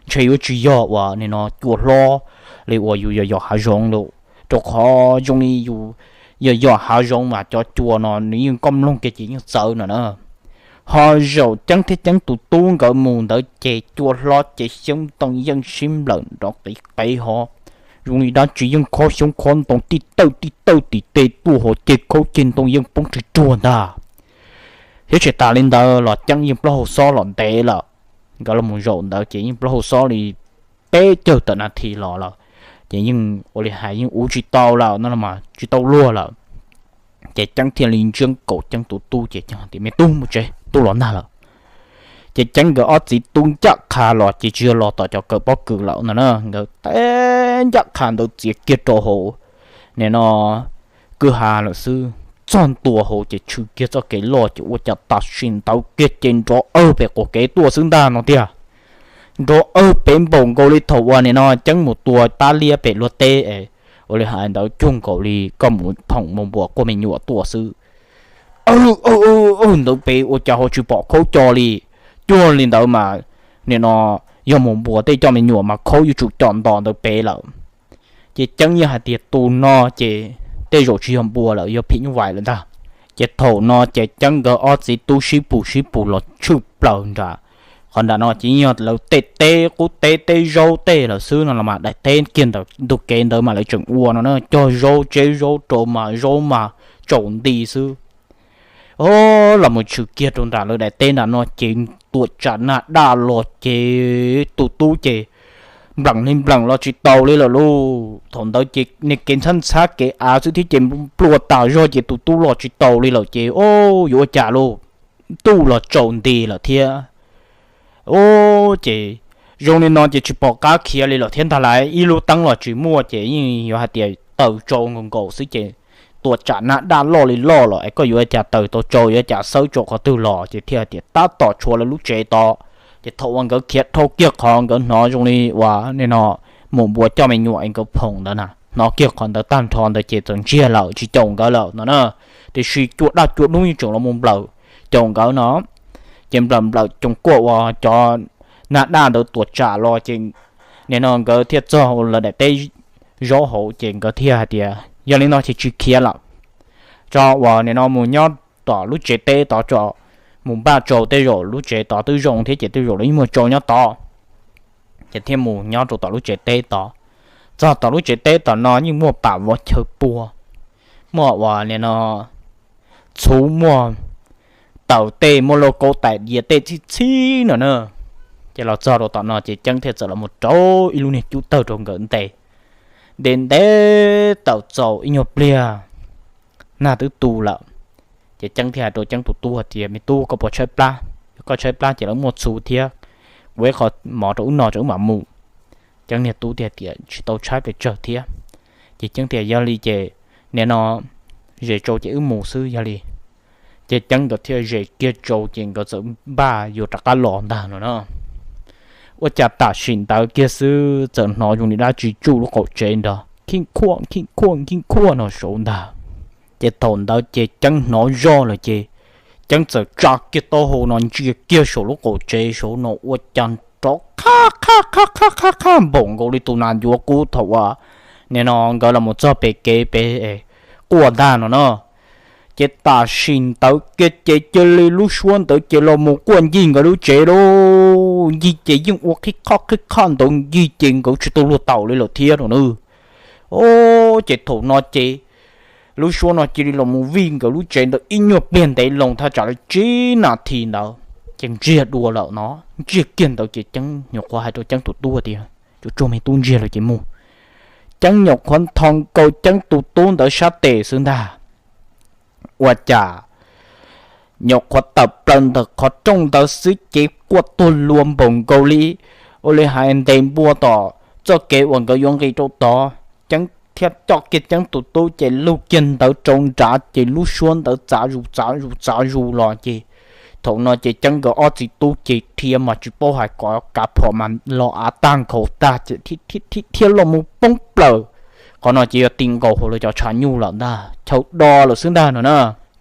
Ntshe yuav tsis yog uas nim no cua hlob li uas yus yos yos hav zoov lawm, rau qhov zoo li yus yos yos hav zoov mas cov cua no nws yeej koj mloog kiag ces yeej txawv no na. Ho zaum Ceeb thiab Ceeb tus tub nkawd mus ntawd ces cua hlob ces xyoob ntoo yeej sib nplawm nrov qiv qev ho zoo li dab tsi yeej khob xyoob khob ntoo tij tawj tij tawj tim tej tuaj ho ceg khaub ceg ntoo yeej poob rig ruag ntag. Thiab tsis tas li ntawd los Ceeb yeej plaub hau xob los ntev lawm. Nkawd los mus zaum ntawd ces yeej plaub hau xob li peb caug tawm nas this los lawm, ces yeej ua li hais yeej ua tsis tau lawm no los mas tsis tau luag lawm. Ces Ceeb thiaj li ntsia nkaus Ceeb tus tub ces Ceeb tias me tub mus tsev, ntuj los nag lawm. Ces Ceeb nkawd ob txiv tub ncaj qha los ces tsis yog los tom cov kawm pob kws lawm no na, nkawd teb ncaj qha ntawd txiav kiag rau hauv nim no kwj ha lawm xwb. Txog ntua hauv ces tshwm kiag txoj kev loj ces ua cas tam sim ntawd kiag ces nrov awg pem qaum kev tuaj xwb ntag no tiag. Nrov awg pem npaum nkaus li thaum uas nim no Ceeb mus tua tab liab pem luag teb es ua li hais ntawd cuag nkaus li koj mus phoom mus npuas quaj me nyuam tuaj xwb. Awg, awg, awg ntawd pem ua cas ho tsis pom khaub co li. Cuag li ntawd mas nim no yog mus npuas tej coj me nyuam mas khaub yuav tsum com ntos ntawd pem lawm. Ces Ceeb yeej hais tias tus no ces tej zaum tsis yog npua lawm, yog phim nyuj vais lawm ntag. Ces thaum no ces Ceeb nkawd ob txiv tub sib pus sib pus los tshwj plaws nram qhov nram no ces yog lawv tej teb qub teb teb zaub tej lawm xwb no los mas daim teb kiag ntawm ntug kev ntawd mas lawv tseem ua no na, cog zaub tseb zaub rau mas zaub mas tsaus nti xwb. Os, los mus tshwm kiag rau nram lawv daim teb nram no ces tuam tsam nag daj los ces tus tub ces npleem li npleem los tsis taus li lawm lauj. Thaum ntawd ces niag kev ntxhab ntxhab kev av xwb thiab ces nplua tas zog ces tus tub los tsis taus li lawm ces, o, yuav ua cas lauj, ntuj los tsaus nti lawm thiab. Os, ces zoo li no ces tsis pom qab khiav li lawm thiab ntag lauj, ib lub teeb los tsis muaj ces yeej yuav hais tias taws tsau nkaus nkaus xwb ces tuam tsam nag daj loj li loj los es koj yuav ua cas taws tau tsau, yuav ua cas xawb tsau qhov twg los ces thiaj hais tias tab tom tshuav lawv lub tsev tod. Ces thaum uas nkawd khiav dhau kiag qhov nkawd hnov zoo li uas nim no mus npua coj me nyuam es nkawd phoom ntawd na, hnov kiag qhov ntawd tag nrho ntawd ces txawm ntsiag lawm tsis caum nkawd lawm no na. Tiam sis cua daj cua dub yeej tseem los mus nplawm caum nkawd no. Ces nplawm nplawm coos kuaj uas cov nag daj ntawd tuam tsam los ces nim no nkawd thiaj txog lawv daim teb zaub hauv ces nkawd thiaj hais tias yog li no ces tsis khiav lawm, tso uas nim no mus nyob tom lub tsev teb tod tso, mus npaj tsau tej zaum lub tsev tod twb zoo thiab ces tej zaum lawv yeej muaj tsau nyob tod. Ces thiaj mus nyob rau tom lub tsev teb tod. Txog tom lub tsev teb tom no yeej muaj pam vov chaw pua, muaj uas nim no txhuv, muaj taws tej, muaj lauj kaub tais diav tej txhib txhib no na. Ces los txog rau tom no ces Ceeb thiaj txawm los mus rau ib lub niag cub tawg rau nkawd ntes. Ntes ntes tawm txaus ib nyuag pliag, nag twb tu lawm. Ces Ceeb thiaj hais rau Ceeb tus tub hais tias me tub, koj puas tshaib plab? Yog koj tshaib plab ces lawv muaj txhuv thiab, kuv ib qho mov rau wb no rau wb mam mus. Ceeb niag tub thiaj tias tsis tau tshaib pes tsawg thiab. Ces Ceeb tias yog li ces nim no zes tsau ces wb mus xwb yog li. Ces Ceeb nkawd thiaj zes kiag tsau ces nkawd txawm npaj yuav rov qab los ntag no na. Ua cas tam sim ntawd kiag xwb txawm hnov zoo li dab tsi tsuj lub qaum tsev nrog khib khuaj khib khuaj khib khuaj no saud ntag. Ces thaum ntawd ces Ceeb hnov zoj lawm ces Ceeb txawm tsa kiag taub hau no ntsia kiag saum lub qaum tsev saud no ua cas nrov qhab qhab qhab qhab qhab qhab npaum nkaus li tus nas ncuav kub thaum uas nim no nkawd los mus txog pem kev pem quaj ntag no na. Ces tam sim ntawd kiag ces cia li lub suab ntawd ces los mus quaj ncig nkawd lub tsev lauj. Ncig ces yeej ua qhib qhoj qhib qhoj ntawd ncig ces nkawd tsis tau luag taus li lawm thiab no na. Os, ces thaum no ces lub suab no cia li los mus vij nkawd lub tsev ntawd ib nyuag pliag ntev loo thaj tsam li tsib nas this ntawd ces ntsiag dua lawm no, ntsiag kiag ntawd ces Ceeb nyuam qhuav hais rau Ceeb tus tub tias tsuas tsuag me tub, ntsiag lawm ces mus. Ceeb nyuam qhuav nthos nkaus Ceeb tus tub ntawd sab tes xwb ntag. Ua cas nyuam qhuav tawm plaws ntawm qhov rooj ntawd xwb ces quaj tuag lua npaum nkaus li, ua li hais ntes npua tom txoj kev uas nkawd yuav nqis rau tod. Ceeb thiaj coj kiag Ceeb tus tub ces lug kiag ntawd rau nrad ces lub suab ntawd txav zus txav zus txav zus los ces thaum no ces Ceeb nkawd ob txiv tub ces dhia mas tsis paub hais kom kav phom mas los av tag nkhaus tag ces thiab los mus poob plaws. Qhov no ces yog ti nkaus hauv lawv cov tshav nyuj lawm ntag, chaw do lawm xwb ntag no na.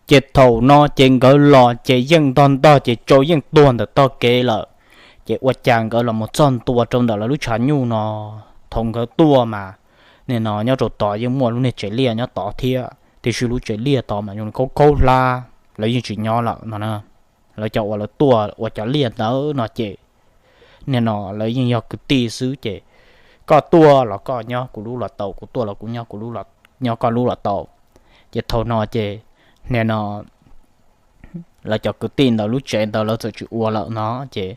Ces thaum no ces nkawd los ces yeej ntog ntog ces tsau yeej tuag ntawm tog kev lawm. Ces ua cas nkawd los mus txog ntua rau ntawm lawv lub tshav nyuj no, thaum nkawd tuaj mas nim no nyob rau tod yeej muaj lub niag tsev liaj nyob tod thiab, tiam sis lub tsev liaj tod mas zoo li khaub khaub hlab, lawv yeej tsis nyob lawm no na. Lawv cov uas lawv tuaj ua cov liaj ntawd no ces nim no lawv yeej yog kwv tij xwb ces koj tuaj los koj nyob kuv lub los tau, kuv tuaj los kuv nyob kuv lub, nyob koj lub los tau. Ces thaum no ces nim no lawv cov kwv tij ntawd lub tsev ntawd lawv txawm tsis ua lawm no ces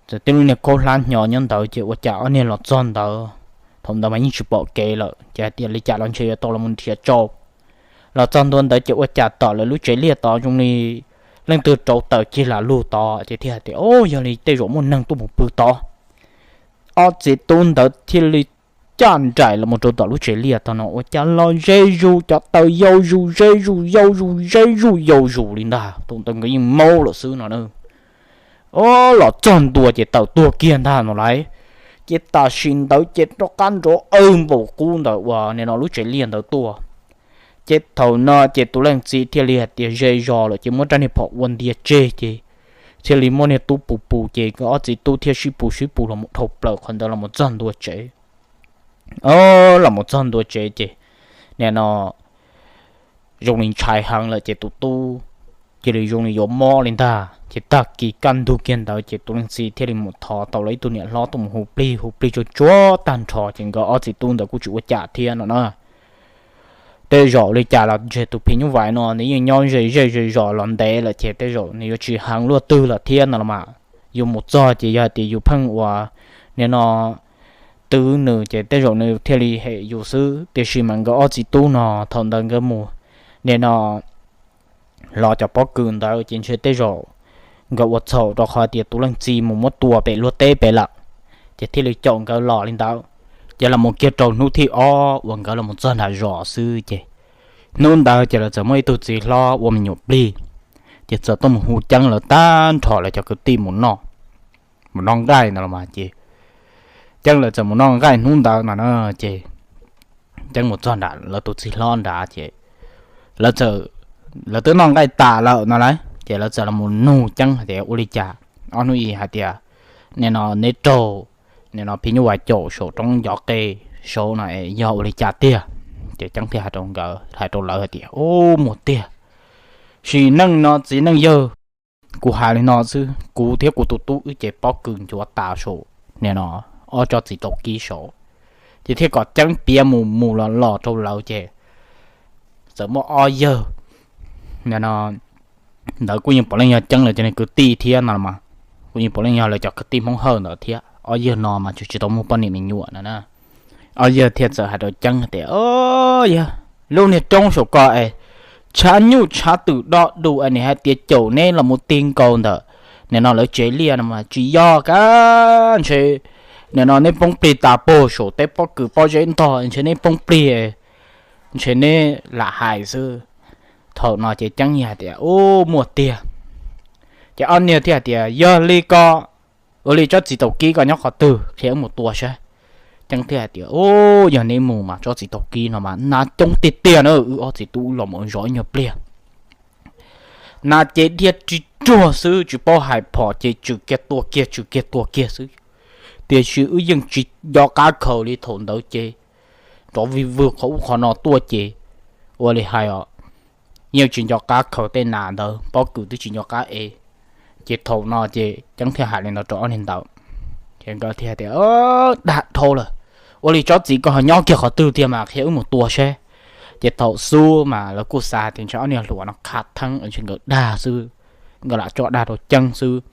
txawm tib lub niag khaub hlab hnyo nyob ntawd ces ua cas ob niag los txog ntawd, thaum ntawd mas yeej tsis pom kev lawm ces hais tias li cas los ntshe yuav tau los mus nrhiav tsau. Los txog ntua ntawd ces ua cas tom lawv lub tsev liaj tod zoo li leej twg rauv taws cig lam lug tod ces thiaj hais tias o, yog li tej zaum muaj neeg tuaj mus pw tod. Ob txiv tub ntawd thiaj li caj nraim los mus rau tom lub tsev liaj tod no ua cas los ze zus cov taws yau zus ze zus yau zus ze zus yau zus li ntag, thaum ntawd nkawd yeej maub lawm xwb no na. O, los txog ntua ces taws tuag kiag ntag no lauj. Ces tam sim ntawd ces rov qab nrov awj npaum qub ntawm uas nim no lub tsev liaj ntawd tuaj. Ces thaum no ces tus leej txiv thiaj li hais tias ze zos lawm ces muab rab niag phom ua ntias tseg ces thiaj li muab niag tub pus pus ces nkawd ob txiv tub thiaj sib pus sib pus los mus dhau plaws qhov ntawd los mus txog ntua tsev. O, los mus txog ntua tsev ces nim no zoo li ntshai heev lawm ces tus tub cia li zoo li yuav mob li ntag. Ces tag kis kaj ntug kiag ntawd ces tus leej txiv thiaj li mus thov tau lawv ib tug niam hlob tuaj mus hu plig, hu plig tsuag tsuag tag nrho ces nkawd ob txiv tub ntawd kuj tsis ua cas thiab no na. Tej zaum li cas los ntshe tus phim nyuj vais no nws yeej nyob ze zej ze zos los ntev lawm ces tej zaum nws yuav tsis heev luaj twg lawm thiab no los mas. Yus mus txog ces yog hais tias yus pheej ua nim no twv nws ces tej zaum nws thiaj li hem yus xwb. Tiam sis mas nkawd ob txiv tub no thaum ntawd nkawd mus nim no los cov pob kws ntawd ces ntshe tej zaum nkawd ua txhaum rau qhov tias tus leej txiv mus muab tua pem luag teb pem lawm, ces thiaj li caum nkawd los li ntawd. Ces los mus kiag rau hnub thib ob uas nkawd los mus txog nram zos xwb ces hnub ntawd ces lawv txawm muaj ib tug txiv hlob ua me nyuam plig, ces txawm tuaj mus hu ceeb lawv tag nrho lawv cov kwv tij mus noj, mus noj nqaij no los mas ces ceeb lawv txawm mus noj nqaij hnub ntawd no na. Ces ceeb mus txog nram lawv tus txiv hlob nrad ces lawv twb noj nqaij tas lawm no lawm ces lawv txawm los mus nug ceeb hais tias ua li cas ob hnub ib hais tias nim no neb raug nim no phim nyuj vais caum saum roob ncov qe saud no yog ua li cas tiag. Ces ceeb thiaj hais rau nkawd, hais rau lawv hais tias, Ub, muaj tiag, sim neej no txiv neej yawg, kuv hais li no xwb, kuv thiab kuv tus tub wb ces pob kws nchuav tas saum nim no ob tsob txiv taus kib saud. Ces thiaj kom ceeb piav mus mus los los rau lawv ces txawm muaj ob yawg nim no ntawd kuj yeej puav leej yog ceeb lawv cov kwv tij thiab no los mas, kuj yeej puav leej yog lawv cov kwv tij Hmoob Hawj ntawd thiab. Ob yawg no mas tsis tau muaj poj niam me nyuam no na. Ob yawg thiaj txawm hais rau ceeb tias, Yog lub niag roob saum ko es tshav nyuj tshav twm do du es nws hais tias caum neb los mus ti nkaus ntawm nim no lawv tsev liaj no mas tsis yog kab ntshe nim no neb poob plig tas puag saum tej pob kws pob zeb ntog ntshe neb poob plig, ntshe neb lam hais xwb. Thaum no ces ceeb hais tias, Ub, muaj tiag. Ces ob niag thiaj hais tias, Yog li ko ua li tsob txiv taus kib ko nyob qhov twg, qhia wb mus tua saib. Ceeb thiaj hais tias, Ub, yog neb mus mas tsob txiv taus kib no mas nas coob tiag tiag na, wb ob txiv tub los mus zov ib nyuag pliag nas ces dhia ris ruag xwb, tsis paub hais phom ces tswm kiag tua kiag tswm kiag tua kiag xwb. Tiam sis wb yeej tsis nco qab khaws li thaum ntawd ces rov vij vwg qhov ub qhov no tuaj ces ua li hais os, yeej tsis nco qab khaws tej nas ntawd, pob kws twb tsis nco qab ev. Ces thaum no ces ceeb thiaj hais li no rau ob niag ntawd, ces nkawd thiaj tias, Dag dhau lawm, ua li tsob txiv ko ho nyob kiag qhov twg tiag mas qhia wb mus tua seb. Ces thaum xub mas lawv kuj xav tias ntshe ob niag hluas no khav theeb ntshe nkawd dag xwb, nkawd lam tso dag rau ceeb xwb.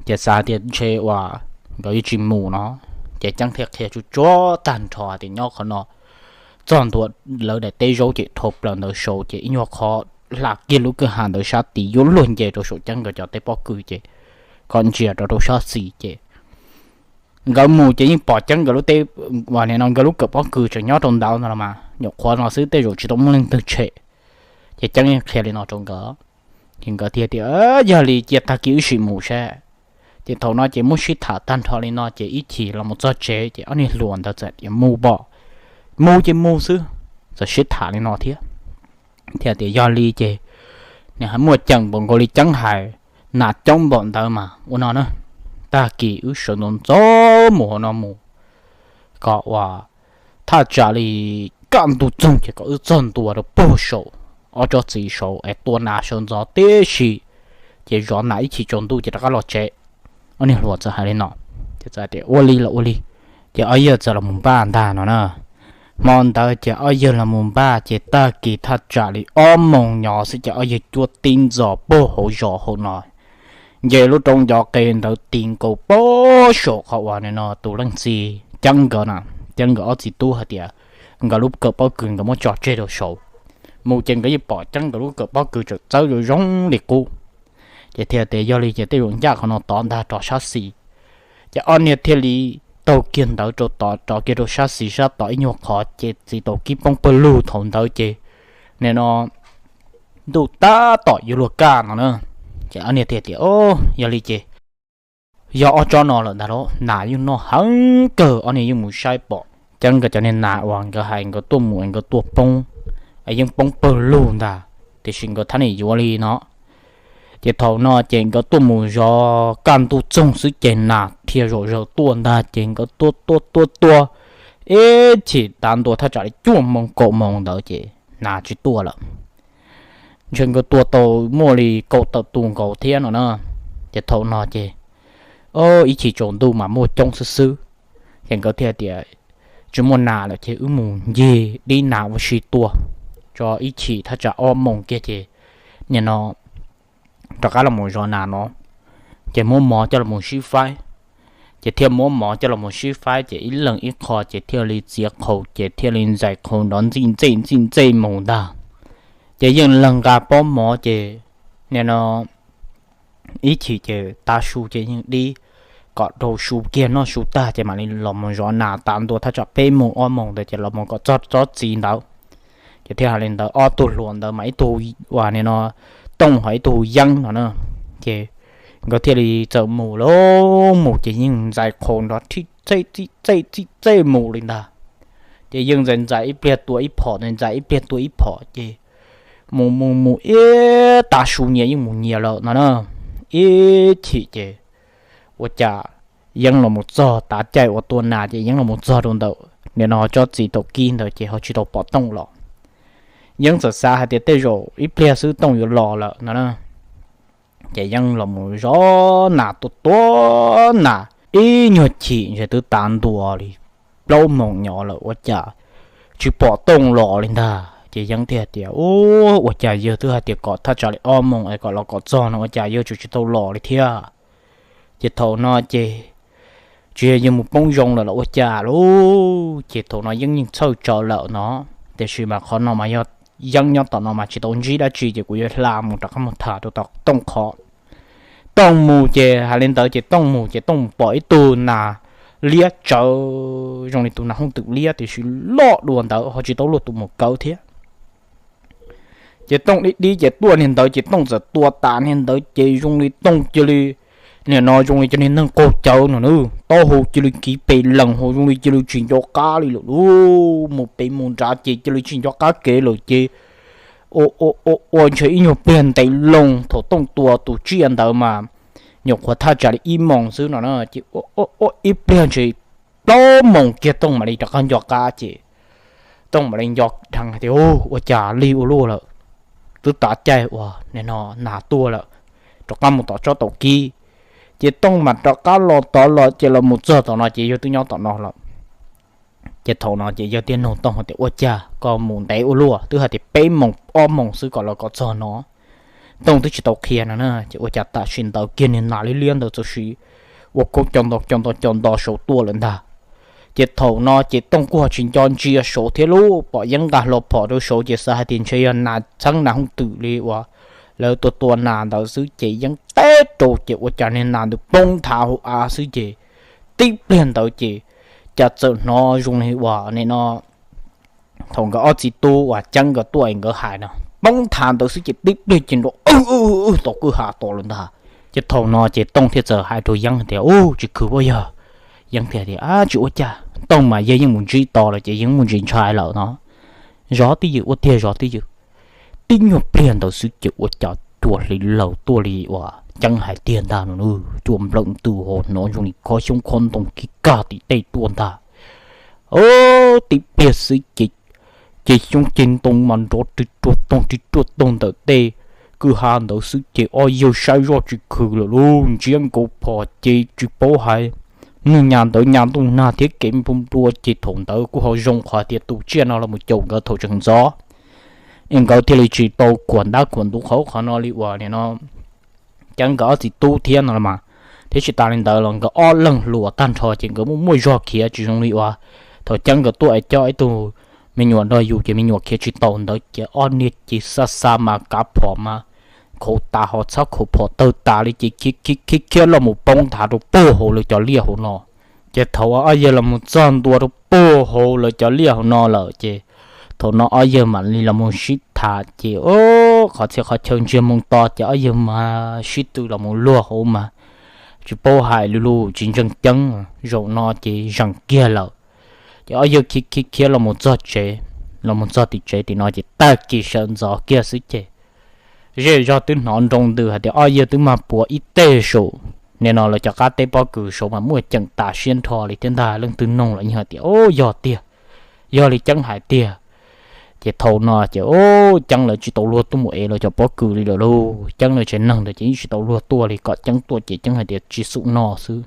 Ces xav tias ntshe uas nkawd yeej tsis mus no, ces ceeb thiaj qhia tsuag tsuag tag nrho tias nyob qhov no txog ntua lawv daim teb zaub ces dhau plaws ntawd saud ces ib nyuag qhov hla kiag lub kwj ha ntawd sab tid yuav luag nce rau saum ceeb nkawd cov teb pob kws ces kom ntsia rau rau sab xis ces nkawd mus ces yeej pom ceeb nkawd lub teb, uas nim no nkawd lub kawm pob kws tseem nyob rau ntawd no los mas nyuam qhuav no xwb tej zaum tsis tau muaj leej twg tshem. Ces ceeb yeej qhia li no rau nkawd, ces nkawd thiaj tias, Yog li cia tag kis wb sim mus seb. Ces thaum no ces muab sib tham tag nrho li no ces ib chim los mus txog tsev ces ob niag hluas ntawd txawm tias, Mus pom, mus ces mus xwb, txawm sib tham li no thiab. Thiaj tias, Yog li ces nws hais muaj ceem npaum nkaus li ceeb hais, nas coob npaum ntawd mas ua no na, tag kis wb sawv ntxov ntxov mus hauv no mus kom uas thaj tsam li kaj ntug txoog ces kom wb txog ntua rau puag saum ob tsob txiv saud es tua nas sawv ntxov tib si, ces zov nas ib chim tsaus ntuj ces rov qab los tsev. Ob niag hluas txawm hais li no, ces txawm tias, Ua li los ua li. Ces ob yawg txawm los mus npaj ntag no na. Hmo ntawd ces ob yawg los mus npaj ces tag kis thaj tsam li ob moos nyob xwb ces ob yawg cuab tib ntxov puag hauv zos hauv no, nce lub roob ncov qe ntawd ti nkaus puag saum qhov uas nim no tus leej txiv ceeb nkawd na, ceeb nkawd ob txiv tub hais tias nkawd lub kawm pob kws nkawd muab tso tseg rau saud. Mus ces nkawd yeej pom ceeb nkawd lub kawm pob kws tseem txawb zoo zoo li qub. Ces thiaj tias, Yog li ces tej zaum ncaj qhov no tod ntag rov sab xis. Ces ob niag thiaj li taug kiag ntawd rau tod rov kiag rau sab xis sab tod ib nyuag qhov ces txiv taus kib poob pawg lug thaum ntawd ces nim no ntuj tab tom yuav luag kaj no na. Ces ob niag thiaj tias, Yog li ces yog ob tsob no lawm ntag lauj, nas yeej noj heev kawg. Ob niag yeej mus saib pom ceeb nkawd cov niag nas uas nkawd hais nkawd tuaj mus es nkawd tua poob es yeej poob pawg lug ntag, tiam sis nkawd thab niam yuav li no. Ces thaum no ces nkawd tuaj mus zov kaj ntug txoog xwb ces nas dhia zom zaws tuaj ntag ces nkawd tuaj tuaj tuaj tuaj ib chim tav ntua thaj tsam li cuaj moos kaum moos ntawd ces nas tsis tuaj lawm. Ntshe nkawd tua tau muaj li kaum tawm tus nkaus thiab no na. Ces thaum no ces ib chim tsaus ntuj mas muaj coob xwb xwb, ces nkawd thiaj tias tsis muaj nas lawm ces wb mus ncig dib nas ua si tua tso ib chim thaj tsam ob moos kiag ces nim no rov qab los mus zov nas no. Ces muab mov coj los mus sib faib, ces thiaj muab mov coj los mus sib faib ces ib leeg ib qho ces thiaj li txiav qhaus ces thiaj li ntxais qhaus nrov ntxij ntxej ntxij ntxej mus ntag. Ces yeej leeg nqa pob mov ces nim no ib chim ces tav su ces yeej dib kom rau su kiag noj su tag ces mam li los mus zov nas tas ntua thaj tsam peb moos ob moos ntawd ces los mus kom txog tsob txiv ntawd. Ces thiaj hais li ntawd ob tug hluas ntawd mas ib tug uas nim no Tooj ho ib tug Yeeb no na. Ces nkawd thiaj li txawm mus lauj, mus ces yeej ntxais qhaus nrov txij txej txij txej mus li ntag. Ces yeej ntxais ntxais ib pliag tua ib phom, ntxais ntxais ib pliag tua ib phom ces mus mus mus ib tav su nyias yeej mus nyias lawm no na. Ib chim ces ua cas Yeeb los mus txog tav caij uas tua nas ces Yeeb los mus txog rau ntawm nim no tsob txiv taum kib ntawd ces ho tsis tau pom Tooj los. Yeeb txawm xav hais tias tej zaum ib pliag xwb Tooj yuav los lawm no na. Ces Yeeb los mus zov nas tua tua nas ib nyuag chim ntshe twb tav ntua li plaub moos nyob lawm ua cas tsis pom Tooj los li ntag. Ces Yeeb thiaj tias, U, ua cas yawg twb hais tias kom thaj tsam li ob moos es kom los kom txog no ua cas yawg tseem tsis tau los li thiab? Ces thaum no ces tsis yog yawg mus poob zoo lawm los ua cas lauj? Ces thaum no Yeeb yeej txhawj tsawv lawm no, tiam sis mas qhov no mas yog Yeeb nyob tom no mas tsis tau ntsib dab tsi ces kuv yuav hla mus rov qab mus tham rau tom Tooj qhov. Tooj mus ces hais li ntawd ces Tooj mus ces Tooj mus pom ib tug nas liab tsawv zoo li tus nas hooj twm liab tiam sis loj dua ntawd ho tsis tau luaj tus mus kawv thiab. Ces Tooj dib dib ces tuaj niag ntawd ces Tooj txawm tua tas niag ntawd ces zoo li Tooj cia li, nim no zoo li cov niag neeg qaug cawv no na, taub hau cia li kiv pes lees hauv zoo li cia li tsis nco qab li lawm lauj. Mus pem mus nrad ces cia li tsis nco qab kev lawm ces ua ntshe ib nyuag pliag ntev loo thaum Tooj tua tus tsiaj ntawd mas nyuam qhuav thaj tsam li ib moos xwb no na ces ua ib pliag ntshe plaub moos kiag Tooj mam li rov qab nco qab ces Tooj mam li nco dheev tias, Ua cas lig ua luaj lawm, twb tav caij uas nim no nas tuaj lawm, rov qab mus tom tsob taum kib. Ces Tooj mam rov qab los tod los ces los mus txog tom no ces yawg twb nyob tom no lawm. Ces thaum no ces yawg thiaj nug Tooj tias, Ua cas koj mus ntev ua luaj, twb hais tias peb moos ob moos xwb kom los kom txog no, Tooj twb tsis tau qhia no na, ces ua cas tam sim ntawd kiag niag nas liab liab ntawd txawm sim ua koob co nto co nto co nto saud tuaj lawm ntag. Ces thaum no ces Tooj kuj ho tsis nco ntsia saud thiab lauj, pom Yeeb nqa hlo phom rau saud ces xav hais tias ntshe yog nas txheeb nas hooj twm li uas lawv tua tua nas ntawd xwb ces Yeeb teb rau ces ua cas niag nas ntawd poob nthav hauv av xwb ces tib pliag ntawd ces cas txawm hnov zoo li uas nim no thaum nkawd ob txiv tub uas Ceeb nkawd tuaj es nkawd hais no, poob nthav ntawd xwb ces tib pliag ces nrov wb wb wb tom kwj ha tos lawm ntag. Ces thaum no ces Tooj thiaj txawm hais rau Yeeb tias, Ub, tsis khwv pob yog? Yeeb thiaj tias, Ab, tsis ua cas. Tooj mas yawg yeej mus ntsib tos lawm ces yeej mus ntsis ntshai lawm no. Zov twj ywm, ua tiag zov twj ywm. Tib nyuag pliag ntawd xwb ces ua cas cua hliv laws tuaj li uas Ceeb hais tiag ntag no, cua nplawm ntws hauv hnov zoo li khob xyoob khob ntoo kib kag tim tej tuaj ntag. Tib pliag xwb ces ceg xyoob ceg ntoo mas nrov ris ruaj toog ris ruaj toog ntawm tej kwj ha ntawd xwb ces ob yawg saib zoj tsis khwv lawm lauj, ntsiab nkaus phom ces tsis paub hais, nws nyas ntawd nyas ntuj nag thiab kev nplua nplua ces thaum ntawd kuj ho zoo qhov tias tus tsiaj no los mus caum nkawd thaum tseem ntxov, es nkawd thiaj li tsis tau khuam ntab khuam ntuv qhov ub qhov no li uas nim no Ceeb nkawd ob txiv tub thiab no los mas. Thiab tsis tas li ntawd los nkawd ob leeg hluas tag nrho ces nkawd muaj muaj zog khiav tsis zoo li uas thaum Ceeb nkawd tuaj es coj ib tug me nyuam nrog yus ces me nyuam khiav tsis taus ntawd ces ob niag ces xa xa mas kav phom mas khaus tas ho txhob khaus phom tawg tas li ces khiav khiav khiav los mus poob nthav rau puag hauv lawv cov liaj hauv no. Ces thaum uas ob yawg los mus txog ntua rau puag hauv lawv cov liaj hauv no lawm ces thaum no ob yawg mam li los mus sib tham ces qhov txhia qhov chaw ntsiag moo to ces ob yawg mas sib tw los mus luag hauv mas tsis paub hais li lus tsis ntseeg Ceeb. Zaum no ces zeem kiag lawm. Ces ob yawg khiav khiav khiav los mus txog tsev, los mus txog tim tsev tim no ces tag kis sawv ntxov kiag xwb ces zej zog twb hnov nroo ntws hais tias ob yawg twb mag puav ib teg saum nim no lawv cov qab teb pob kws saud mas muaj ceem tas siab nrho li thiab ntag. Leej twg noog los yeej hais tias, Ub, yog tiag, yog li Ceeb hais tiag. Ces thaum no ces o, Ceeb lawv tsis tau luag tuaj mus ev lawv cov pob kws li lawm lauj. Ceeb lawv tsev neeg ntawd ces yeej tsis tau luag tuaj li, kom Ceeb tuaj ces Ceeb hais tias tsis xum no xwb.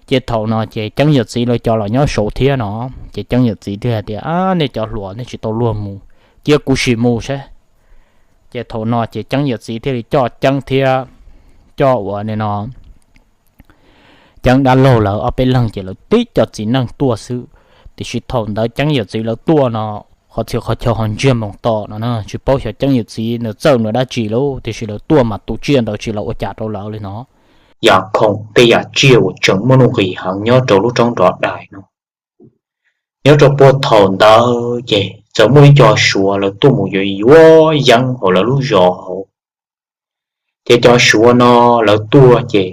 Ces thaum no ces Ceeb yawm txiv lawv cov los nyob saud thiab no, ces Ceeb yawm txiv thiaj hais tias, Ab, nej cov hluas nej tsis tau luag mus, cia kuv sim mus saib. Ces thaum no ces Ceeb yawm txiv thiaj li coj Ceeb thiab coj uas no Ceeb dab laug lawv ob peb leeg ces lawv tib co txiv neej tuaj xwb. Tiam sis thaum ntawd Ceeb yawm txiv lawv tuaj no, qhov txhia qhov chaw ho ntsiag moos to no, tsis paub xyov Ceeb yawm txiv nws txawj nws dab tsi lauj, tiam sis lawv tuaj mas tus tsiaj ntawd tsis los ua cas rau lawv li no. Yam khoom tej yam tsiaj uas tseem muaj nuj nqis heev nyob rau lub roob nrov dais no. Nyob rau puag thaum ntawd ces txawm muaj ib co Suav lawv tuaj mus yuav yuav yeeb hauv lawv lub zos hauv. Ces cov Suav no lawv tuaj ces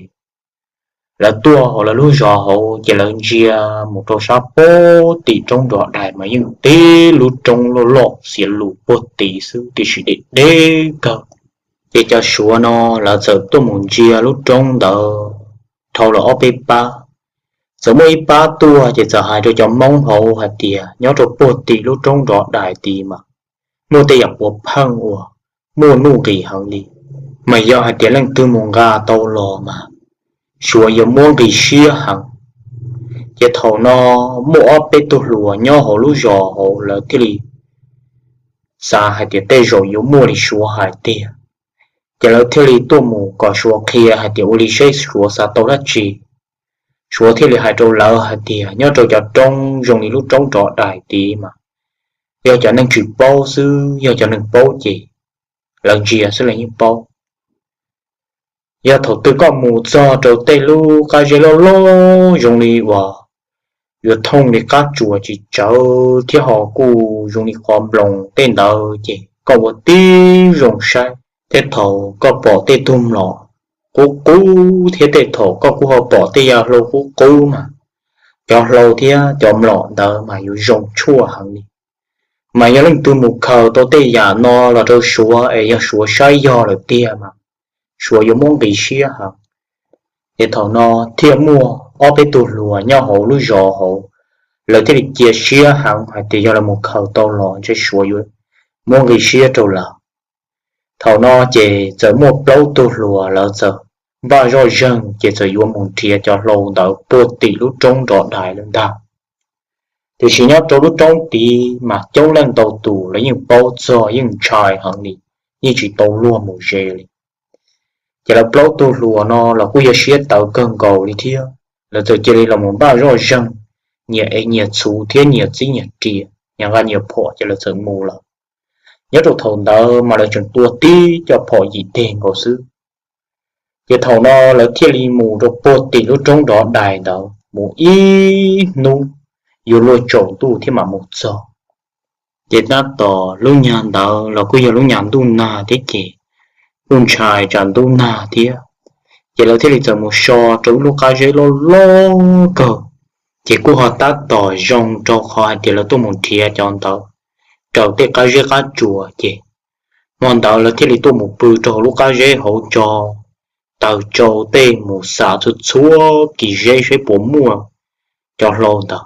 lawv tuaj hauv lawv lub zos hauv ces lawv ntsia mus rau sab puag tim roob nrov dais mas yeej tib lub roob loj loj xiav lus puag tid xwb tiam sis deb deb kawg. Ces cov Suav no lawv txawm tuaj mus ntsia lub roob ntawd dhau los ob peb pab. Txawm muaj ib pab tuaj ces txawm hais rau cov Hmoob hauv hais tias nyob rau puag tim lub roob nrov dais tid mas muaj tej yam puav pheej uas muaj nuj nqis heev li, mas yog hais tias leej twg mus nqa tau los mas Suav yuav muab nqis siab heev. Ces thaum no muaj ob peb tug hluas nyob hauv lub zos hauv lawv thiaj li xav hais tias tej zaum yuav muaj li Suav hais tiag. Ces lawv thiaj li tuaj mus kom Suav qhia hais tias ua li seb Suav xav tau dab tsi. Suav thiaj li hais rau lawv hais tias nyob rau cov roob zoo li lub roob nrov dais tid mas yog cov neeg tsis paub xwb, yog cov neeg paub ces lawv ntsia xwb lawv yeej paub. Yog thaum twg koj mus txog rau tej lub qab zeb loj loj zoo li uas yuav thooj li qab tsuas tsis tsawv thiab ho kuj zoo li qhov nploos tej ntawd ces koj ua tib zoo saib, tej thaum koj pom tej tug mlom qub qub thiab tej thaum koj kuj ho pom tej yav hlau qub qub mas cov hlau thiab cov mlom ntawd mas yuav zoo tshuaj heev li. Mas yog leej twg mus khaws tau tej yam no los rau Suav es yog Suav saib yog lawm tiag mas Suav yuav muab nqis siab heev. Ces thaum no thiaj muaj ob peb tug hluas nyob hauv lub zos hauv, lawv thiaj li cia siab heev hais tias yog lawv mus khaws tau los ntshe Suav yuav muab nqis siab rau lawv. Thaum no ces txawm muaj plaub tug hluas lawv txawm npaj zoj zeeg ces txawm yuav mus nrhiav cov hlau ntawd puag tim lub roob nrov dais lawm ntag. Tiam sis nyob rau lub roob tid mas coob leej ntau tus lawv yeej paub txog yeej ntshai heev li, yeej tsis tau luag mus ze li. Ces lawv plaub tug hluas no los kuj yog siab tawv kawg nkaus li thiab, lawv txawm cia li los mus npaj zoj zeeg, nyias ev nyias txhuv thiab nyias txib nyias riam, nyias nqa nyias phom ces lawv txawm mus lawm. Nyob rau thaum ntawd mas lawv tseem tua tib co phom yim teg nkaus xwb. Ces thaum no lawv thiaj li mus rau puag tim lub roob nrov dais ntawd mus ib hnub, yuav luag tsaus ntuj thiab mam mus txog. Ces tab tom lub nyag ntawd los kuj yog lub nyag ntuj nag thiab ces kuj ntshai tsam ntuj nag thiab. Ces lawv thiaj li txawm mus so rau ib lub qab zeb loj loj kawg, ces kuj ho tab tom zoo rau qhov hais tias lawv tuaj mus nrhiav cov ntawd raws tej qab zeb qab tsuas ces hmo ntawd lawv thiaj li tuaj mus pw rau hauv lub qab zeb hauv tso, taws tsau tej mus xam txhua txhua kis zeb saib puas muaj cov hlau ntawd.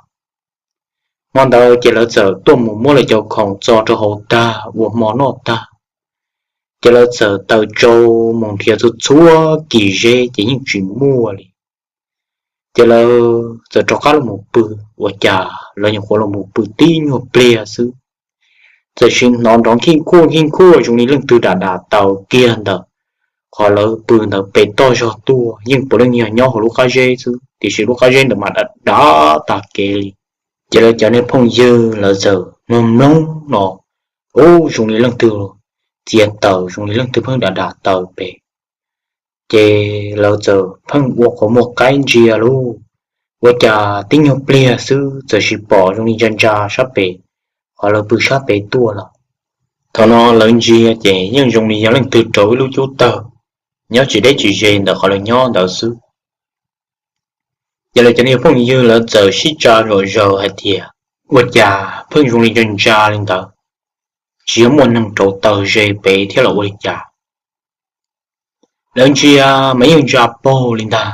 Hmo ntawd ces lawv txawm tuaj mus muab lawv cov khoom txo rau hauv tag ua hmo noj tag, ces lawv txawm taws tsau mus nrhiav txhua txhua kis zeb ces yeej tsis muaj li. Ces lawv txawm rov qab los mus pw, ua cas lawv nyuam qhuav los mus pw tib nyuag pliag xwb, txawm sim hnov nrov nkij nkuaj nkij nkuaj zoo li leej twg dam dam taws kiag ntawm qhov lawv pw ntawd pem toj zog tuaj, yeej puav leej yog nyob hauv lub qab zeb xwb tiam sis lub qab zeb ntawd mas dam dam tag kev li. Ces lawv cov niag phooj ywg lawv txawm mloog mloog no, ub, zoo li leej twg txiav taws, zoo li leej twg pheej dam dam taws pem. Ces lawv txawm pheej ua qhov muag qaib ntsia lauj, ua cas tib nyuag pliag xwb txawm sim pom zoo li ntsa ntsa sab pem qhov lawv pw sab pem tuaj lawm. Thaum no lawv ntsia ces yeej zoo li yog leej twg rauv ib lub cub tawg nyob tsis deb tsis ze ntawm qhov lawv nyob ntawd xwb. Ces lawv cov niag phooj ywg lawv txawm sib tsa zom zaws hais tias, ua cas pheej zoo li ntsa ntsa li ntawd, tsis yog muaj neeg rauv taws ze pem thiab los ua li cas? Lawv ntsia mas yeej ntsa paug li ntag.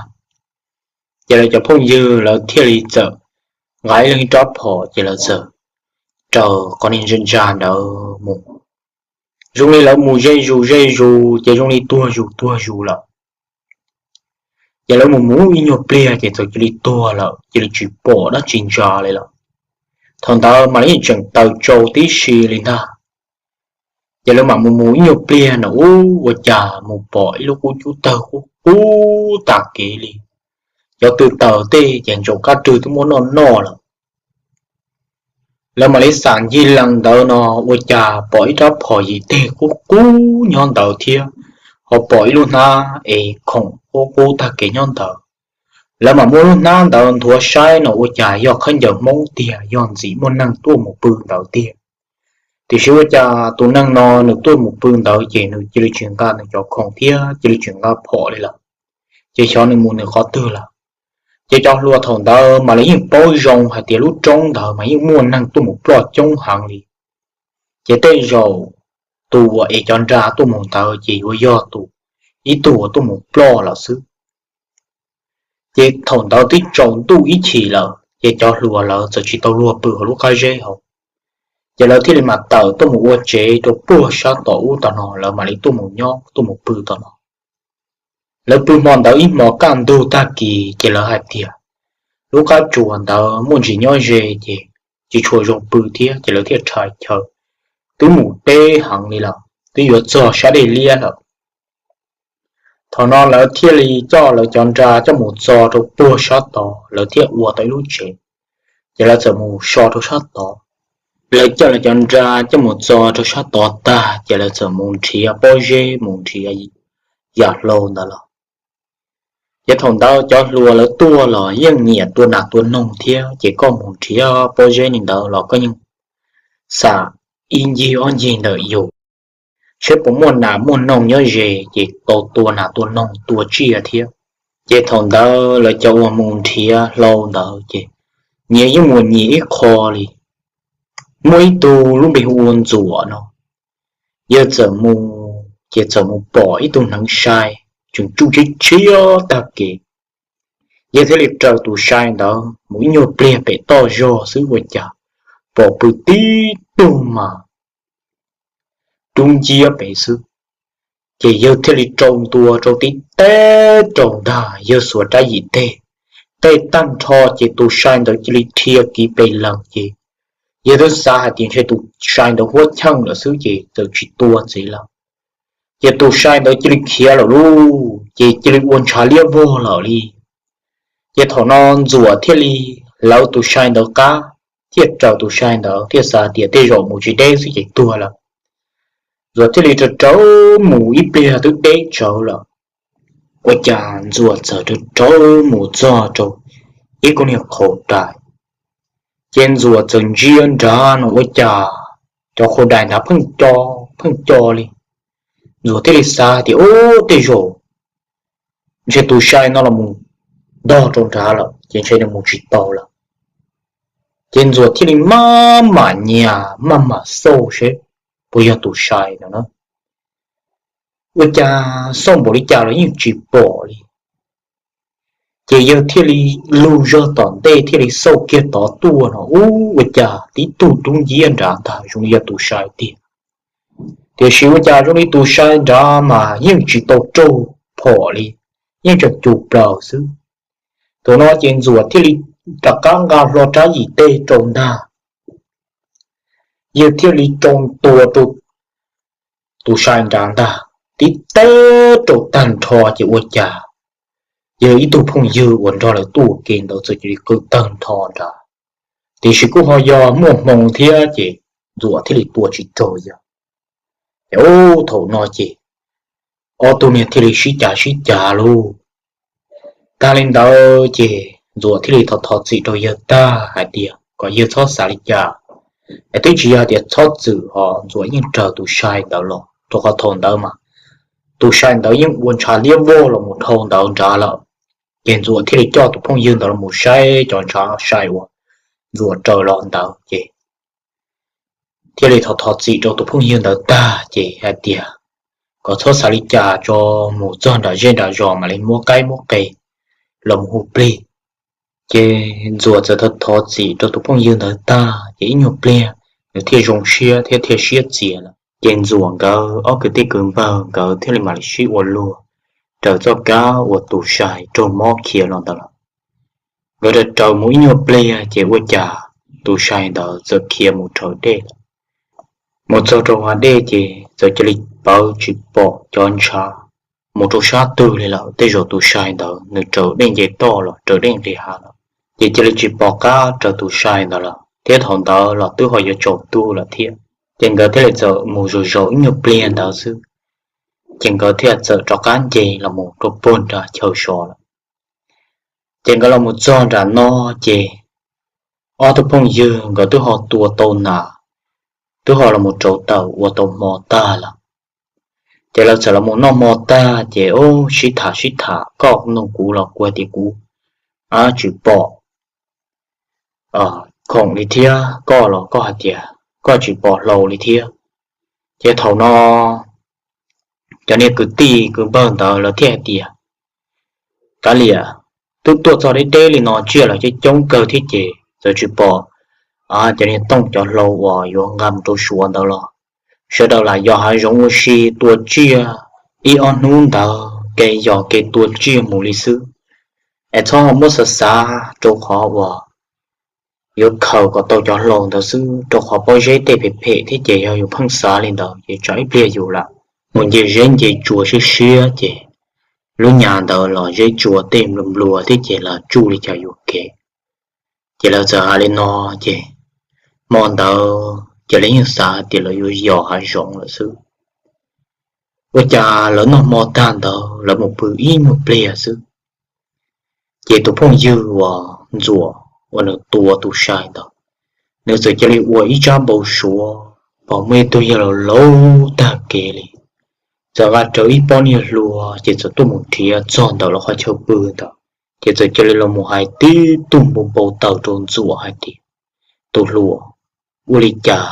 Ces lawv cov phooj ywg lawv thiaj li txawm nqa ib leeg ib rab phom ces lawv txawm raws qhov niag ntsa ntsa ntawd mus. Zoo li lawv mus ze zus ze zus ces zoo li tuag zus tuag zus lawm. Ces lawv mus mus ib nyuag pliag ces txawm cia li tuag lawm, cia li tsis pom dab tsi ntsa li lawm. Thaum ntawd mas lawv yeej tseem taws tsau tib si li ntag. Ces lawv mam mus mus ib nyuag pliag no ub, ua cas mus pom ib lub qub cub tawg qub qub tag kev li. Cov tw taws tej ces ntsaum kab rwg twb muab noj noj lawm. Lawv mam li xam ncig lees ntawd no ua cas pom ib rab phom yim teg qub qub nyob ntawd thiab, ho pom ib lub hnab es khoom qub qub tag kev nyob ntawd. Lawv mam muab lub hnab ntawd nthuav saib no ua cas yog khaub ncaws Hmoob tiag, yog ntxim muaj neeg tuaj mus pw ntawd tiag. Tiam sis ua cas tus neeg no nws tuaj mus pw ntawd ces nws cia li tsis nqa nws cov khoom thiab cia li tsis nqa phom li lawm. Ces xyov nws mus nws qhov twg lawm. Ces cov hluas thaum ntawd mas lawv yeej paub zoo hais tias lub roob ntawd mas yeej muaj neeg tuaj mus ploj coob heev li. Ces tej zaum tus uas ev cov nra tuaj mus ntawd ces yuav yog tus, ib tug uas tuaj mus ploj lawm xwb. Ces thaum ntawd twb tsaus ntuj ib chim lawm ces cov hluas lawv txawm tsis tau luag pw hauv lub qab zeb hauv. Ces lawv thiaj li mam tawm tuaj mus ua tsev rau puag sab tom ub tom no, lawv mam li tuaj mus nyob tuaj mus pw tom no. Lawv pw hmo ntawd ib hmo kaj ntug tag kis ces lawv hais tias lub qab tsuas ntawd muaj ntsis nyob ze ces tsis tshua zoo pw thiab ces lawv thiaj rhais chaw. Twb mus deb heev li lawm, twb yuav txog sab dej liab lawm. Thaum no lawv thiaj li coj lawv cov nra coj mus txo rau puag sab tod, lawv thiaj ua tau ib lub tsev. Ces lawv txawm mus so rau sab tod. Lawv coj lawv cov nra coj mus txo rau sab tod tag ces lawv txawm mus nrhiav pob zeb mus nrhiav yam hlau ntawd los. Ces thaum ntawd cov hluas lawv tuaj los yeej nyiam tua nas tua noog thiab, ces koj mus nrhiav pob zeb li ntawd los koj yeej xam ib ncig ob ncig ntawm yus, seb puas muaj nas muaj noog nyob ze, ces tau tua nas tua noog tua tsiaj thiab. Ces thaum ntawd lawv cov uas mus nrhiav hlau ntawd ces nyias yeej mus nyias ib qho li. Muaj ib tug lub npe hu ua Ntxuam no, yawg txawm mus ces txawm mus pom ib tug hneev sai tseem tsuj tshiab tshiab tag kev. Yawg thiaj li raws tus sai ntawd mus ib nyuag pliag pem toj zog xwb ua cas pom pw tib tug mas dub nciab pem xwb. Ces yawg thiaj li rau ntua rau tib teb rau ntag, yawg xuas rab yim teg tej tag nrho ces tus sai ntawd cia li dhia kiv pes lees ces yawg twb xav hais tias ntshe tus sai ntawd huab cheej lawm xwb ces txawm tsis tua ntxiv lawm. Ces tus sai ntawd cia li khiav lawm lauj, ces cia li ua ntshav liab vog lawm li. Ces thaum no Ntxuam thiaj li lawv tus sai ntawd qab, thiaj raws tus sai ntawd thiaj xav tias tej zaum mus tsis deb xwb ces tuag lawm. Ntxuam thiaj li raws raws mus ib pliag twb deb tsawv lawm, ua cas Ntxuam txawm raws raws mus txog rau ib khub niag qhaus dais. Ces Ntxuam txawm ntsia nrad no ua cas cov qhaus dais nrad pheej co, pheej co li. Ntxuam thiaj li xav tias ub, tej zaum ntshe tus sai no los mus ntog rau nrad lawm ces ntshe nws mus tsis tau lawm. Ces Ntxuam thiaj li maj mam nyias maj mam xauj seb puas yog tus sai no na. Ua cas xauj npaum li cas los yeej tsis pom li. Ces yawg thiaj li lug zog tom ntej thiaj li xauj kiag tod tuaj no ub, ua cas tib tug dub nciab nrad ntag zoo li yog tus sai tiag. Tiam sis ua cas zoo li tus sai nrad mas yeej tsis tau raug phom li, yeej tseem cus plaws xwb. Thaum no ces Ntxuam thiaj li rov qab nqa hlo rab yim teg rau ntag. Yawg thiaj li rau ntua rau tus sai nrad ntag, tib teb rau tag nrho ces ua cas yawg ib tug phooj ywg uas nrog lawv tuaj ua ke ntawd txawm cia li qw tawg nrho nrad. Tiam sis kuj ho yog muaj hmoo thiab ces Ntxuam thiaj li tua tsis raug yawg. Ces ub, thaum no ces ob tug niag thiaj li sib cav sib cav lauj. Tag li ntawd ces Ntxuam thiaj li thov thov txim rau yawg tag hais tias kom yawg txhob xav li cas, es twb tsis yog tias txhob txwm ho Ntxuam yeej raws tus sai ntawd los, rau qhov thaum ntawd mas tus sai ntawd yeej ua ntshav liab vog los mus dhau ntawd nrad lawm. Ces Ntxuam thiaj li coj tus phooj ywg ntawd los mus saib cov ntshav sai uas Ntxuam raws los ntawd ces thiaj li thov thov txim rau tus phooj ywg ntawd tag ces hais tias kom txhob xav li cas tso, mus txog nram zej nram zos mam li muab qaib muab qe los mus hu plig. Ces Ntxuam txawm thov thov txim rau tus phooj ywg ntawd tag ces ib nyuag pliag nws thiaj zoo siab thiab thiaj siab txias lawm. Ces Ntxuam nkawd ob kwv tij kwv npawg nkawd thiaj li mam li sib ua luag raws txoj kab uas tus sai raug mob khiav los ntawd lawm. Nkawd raws raws mus ib nyuag pliag ces ua cas tus sai ntawd txawm khiav mus rhawv dej lawm. Mus txog rau hav dej ces txawm cia li pawv tsis pom cov ntshav mus rau sab twg li lawm. Tej zaum tus sai ntawd nws raws dej nce toj los raws dej nqis hav lawm, ces cia li tsis pom qab raws tus sai ntawd lawm. Thiab thaum ntawd los twb ho yuav tsaus ntuj lawm thiab. Ces nkawd thiaj li txawm mus zaum zaum ib nyuag pliag ntawd xwb, ces nkawd thiaj txawm rov qab nce los mus rau puag nram chaw so lawm. Ces nkawd los mus txog nram no ces ob tug phooj ywg nkawd twb ho tua tau nas, twb ho los mus rauv taws ua tau hmo tag lawm. Ces lawv txawm los mus noj hmo tag ces ub sib tham sib tham, koj nug kuv los kuv hais tias kuv tsis pom khoom li thiab, koj los koj hais tias koj tsis pom hlau li thiab. Ces thaum no cov niag kwv tij kwv npawg ntawd lawv thiaj hais tias, kav liam, twb tuaj txog deb deb li no tsiaj los coob coob kawg thiab ces txawm tsis pom cov niag tooj cov hlau uas yuav nqa mus rau Suav ntawd los. Sawv daws lam yos hav zoov ua si tua tsiaj ib ob hnub ntawd, kev yos kev tua tsiaj mus li xwb, es txhob ho muab xav xav rau qhov uas yuav khaws kom tau cov hlau ntawd xwb, rau qhov pob zeb tej phem phem thiab ces yog yus pheej xav li ntawd ces tsam ib pliag yus lam mus nce zeb nce tsua siab siab ces lub nyas ntawd los zeb tsua tej nplua nplua thiab ces lam tsuj li cas yuam kev. Ces lawv txawm hais li no ces hmo ntawd ces lawv yeej xav hais tias lawv yuav yos hav zoov lawm xwb. Ua cas lawv noj hmo tag ntawd lawv mus pw ib nyuag pliag xwb, ces tus phooj ywg uas Ntxuam uas nws tua tus sai ntawd, nws txawm cia li ua ib tsab npau suav, pom muaj ib tug yawg laus laus tag kev li, txawm nqa rawv ib pob niag hlua ces txawm tuaj mus nrhiav txog ntawm lawv qhov chaw pw ntawd, ces txawm cia li los mus hais tib tug npau npau taws rau Ntxuam hais tias, tus hluas, ua li cas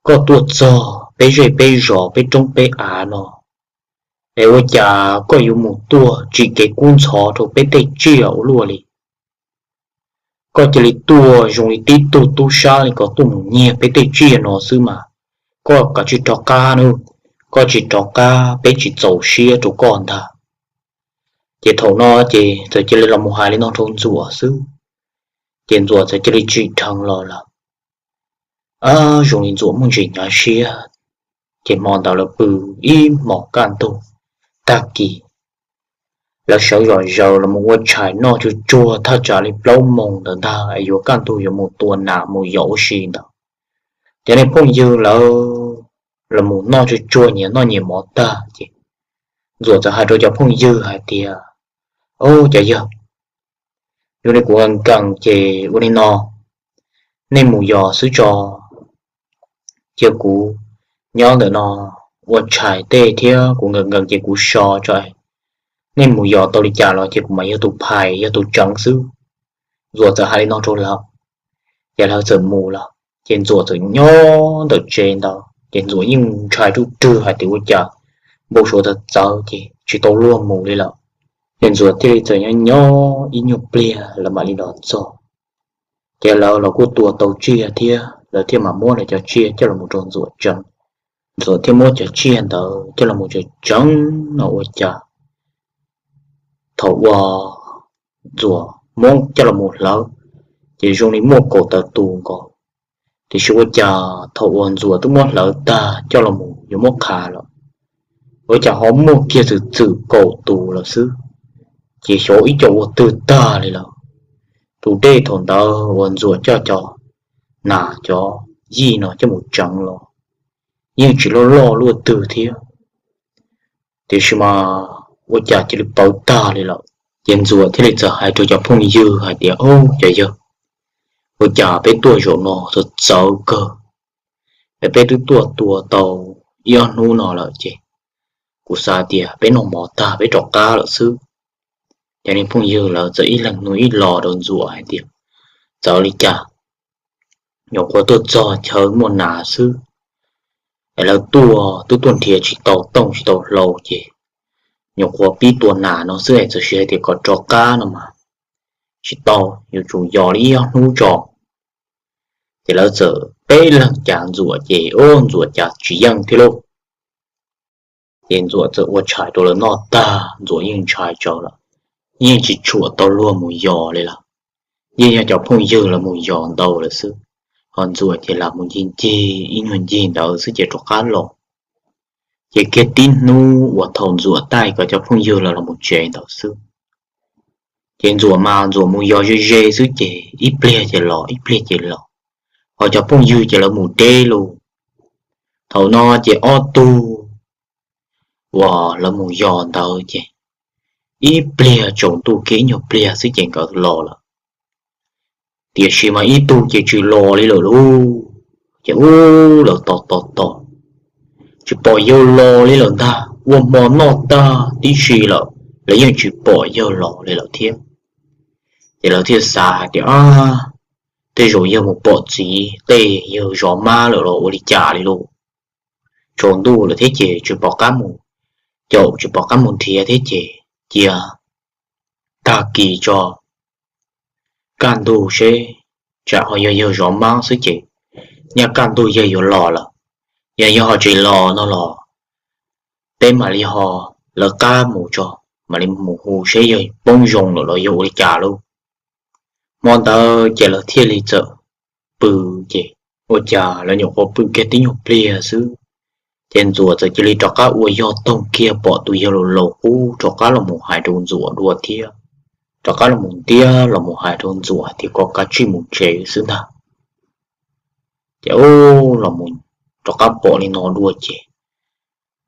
koj tuaj txog peb zej peb zos peb roob peb av no, es ua cas koj yuav mus tuaj tsim kev kub ntxhov rau peb tej tsiaj ua luaj li? Koj cia li tuaj zoo li tib tug tub sab li kom tuaj mus nyiag peb tej tsiaj no xwb mas, koj kav tsij rov qab nawb, koj tsis rov qab peb tsis txaus siab rau koj ntag. Ces thaum no ces txawm cia li los mus hais li no rau Ntxuam xwb, ces Ntxuam txawm cia li tsim dheev los lawm. Ab, zoo li Ntxuam muaj ntsis hnyav siab, ces hmo ntawd lawv pw ib hmos kaj ntug. Tag kis lawv sawv zom zaws los mus ua tshais noj tsuag tsuag thaj tsam li plaub moos ntawd ntag es yuav kaj ntug yuav mus tua nas mus yos ua si ntawd. Cov niag phooj ywg lawv los mus noj tsuag tsuag nyias noj nyias mov tag ces Ntxuam txawm hais rau cov phooj ywg hais tias, o, cov yawg, yog li kuv nkees ces ua li no, nej mus yos xwb tso, cia kuv nyob ntawm no ua tshais tej thiab kuv nkees nkees ces kuv so tso, nej mus yos tau li cas los ces kuv mam yog tus phais yog tus tseev xwb. Ntxuam txawm hais li no rau lawv, ces lawv txawm mus lawm. Ces Ntxuam txawm nyob ntawm tsev ntawd ces Ntxuam yeej ntshai ruj rwg hais tias ua cas npau suav txawv txawv ces tsis tau luag mus li lawm. Ces Ntxuam thiaj li txawm nyob nyob ib nyuag pliag lawv mam li los txog. Ces lawv los kuj tua tau tsiaj thiab lawv thiaj mam muab lawv cov tsiaj coj los mus rau Ntxuam tseev. Ntxuam thiaj muab cov tsiaj ntawd coj los mus tseev tseev no ua cas thaum uas Ntxuam muab coj los mus hlawv, ces zoo li muaj kaum tawm tus nkaus. Tiam sis ua cas thaum uas Ntxuam twb muab hlawv tag coj los mus yuav muab qha lawm, ua cas ho muaj kiag txwm txwm kaum tus lawm xwb, ces xyov ib co ua twg tag li lawm. Tus dej thaum ntawd uas Ntxuam coj cov nas cov yij no coj mus tseev los yeej tsis loj loj luaj twg thiab, tiam sis mas ua cas cia li pawv tag li lawm. Ces Ntxuam thiaj li txawm hais rau cov phooj ywg hais tias, o, cov yawg, ua cas peb tuaj zaum no txawv txawv kawg, es peb twb tuaj tua tau ib ob hnub no lawm ces kuv xav tias peb noj mov tag peb rov qab lawm xwb. Ces niag phooj ywg lawv txawm ib leeg nug ib los rau Ntxuam hais tias, txawv li cas? Nyuam qhuav tuaj txog chaw muaj nas xwb, es lawv tuaj twb tuaj nrhiav tsis tau tooj tsis tau hlau ces nyuam qhuav pib tua nas no xwb es txawm sis hais tias kom rov qab no mas tsis tau, yuav tsum yos li ib ob hnub tso. Ces lawv txawm peb leeg cav Ntxuam ces ub Ntxuam cav tsis yeej thiab lauj. Ces Ntxuam txawm ua tshais rau lawv noj tag, Ntxuam yeej ntshai tsawv lawm, yeej tsis tshua tau luag mus yos li lawm. Yeej yog cov phooj ywg lawv mus yos ntau lawm xwb, ho Ntxuam ces lam mus ncig ncig ib nyuag ncig ntawd xwb ces rov qab los. Ces kiag tib hnub uas thaum Ntxuam taij kom cov phooj ywg los los mus tsev ntawd xwb, ces Ntxuam mas Ntxuam mus yos ze ze xwb ces ib pliag ces los ib pliag ces los, ho cov phooj ywg ces lawv mus deb lawm. Thaum no ces ob tug uas lawv mus yos ntawd ces ib pliag tsaus ntuj kiag ib nyuag pliag xwb ces nkawd los lawm. Tiam sis mas ib tug ces tsis los li lawm lauj. Ces ub lawv tos tos tos, tsis pom yawg los li lawm ntag, ua hmo noj tag tib si lawm, lawv yeej tsis pom yawg los li lawm thiab. Ces lawv thiaj xav hais tias, tej zaum yawg mus pom txiv tej, yawg zov mab lawm los ua li cas li lauj. Tsaus ntuj lawm thiab ces tsis pom qab mus caum, tsis pom qab mus nrhiav thiab ces cia tag kis tso, kaj ntug seb, tsam ho yog yawg zov mab xwb ces nyaj kaj ntug yawg yuav los lawm. Yog yawg ho tsis los no los peb mam li ho lawv qab mus tso, mam li mus hu seb yawg poob zoo lawm los yog ua li cas lauj. Hmo ntawd ces lawv thiaj li txawm pw, ces ua cas lawv nyuam qhuav pw kiag tib nyuag pliag xwb, ces Ntxuam txawm cia li rov qab ua yog toog kiag pom tus yawg laus laus qub rov qab los mus hais rau Ntxuam dua thiab, rov qab los mus ntiab los mus hais rau Ntxuam hais tias kom kav tsij mus tsev xwb ntag. Ces ub los rov qab pom li no dua ces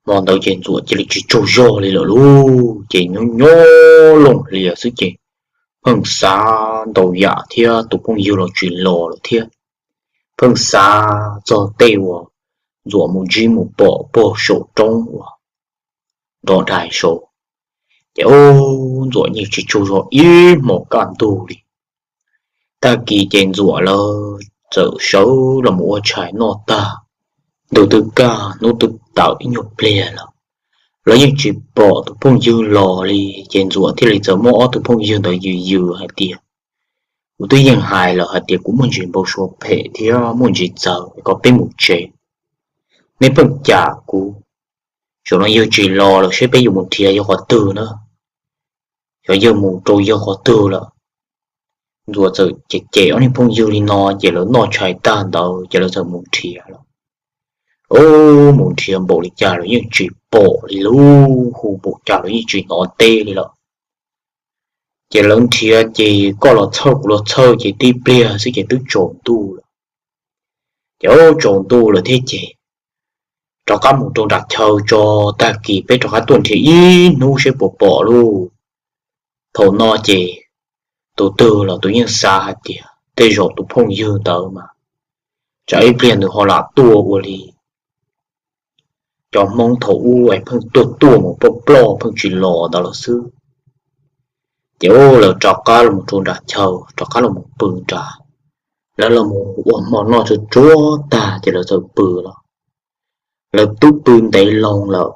hmo ntawd ces Ntxuam cia li tsis tsaug zog li lawm lauj. Ces nyob nyob looj hlias xwb ces pheej xav ntau yam thiab tus phooj ywg los tsis los lawm thiab, pheej xav txog tej uas Ntxuam mus ntsib mus pom pog saum roob uas nrov dais saud. Ces ub Ntxuam yeej tsis tsaug zog ib hmos kaj ntug li. Tag kis ces Ntxuam lawv txawm sawv los mus ua tshais noj tag, ntuj twb kaj hnub twb tawm ib nyuag pliag lawm, lawv yeej tsis pom tus phooj ywg los li. Ces Ntxuam thiaj li txawm muab ob tug phooj ywg ntawd yws yws hais tias, kuv twb yeej hais lawm hais tias kuv muaj ntsis npau suav phem thiab muaj ntsis txawv, kom peb mus tsev, nej pheej cam kuv. Zaum no yawg tsis los lawm seb peb yuav mus nrhiav yawg qhov twg na, xyov yawg mus rau yawg qhov twg lawm. Ntxuam txawm cem cem ob niag phooj ywg li no ces lawv noj tshais tag ntawd ces lawv txawm mus nrhiav lawm. Ub mus nrhiav npaum li cas los yeej tsis pom li lauj, hu npaum cas los yeej tsis hnov teb li lawm. Ces lawv nrhiav ces koj los txhawj kuv los txhawj ces tib pliag xwb ces twb tsaus ntuj lawm. Ces ub tsaus ntuj lawm thiab ces rov qab mus rau nram chaw tso, tag kis peb rov qab tuaj nrhiav ib hnub seb puas pom lauj. Thaum no ces tus twg los tus yeej xav hais tias tej zaum tus phooj ywg ntawd mas tsam ib pliag nws ho lam tuaj ua li cov Hmoob thaum ub es pheej tuaj tuaj mus ploj ploj pheej tsis los ntawd lawm xwb. Ces ub lawv rov qab los rau nram chaw, rov qab los pw nrad. Lawv los ua hmo noj tsuag tsuag tag ces lawv txawm pw los. Lawv twb pw ntev loo lawm,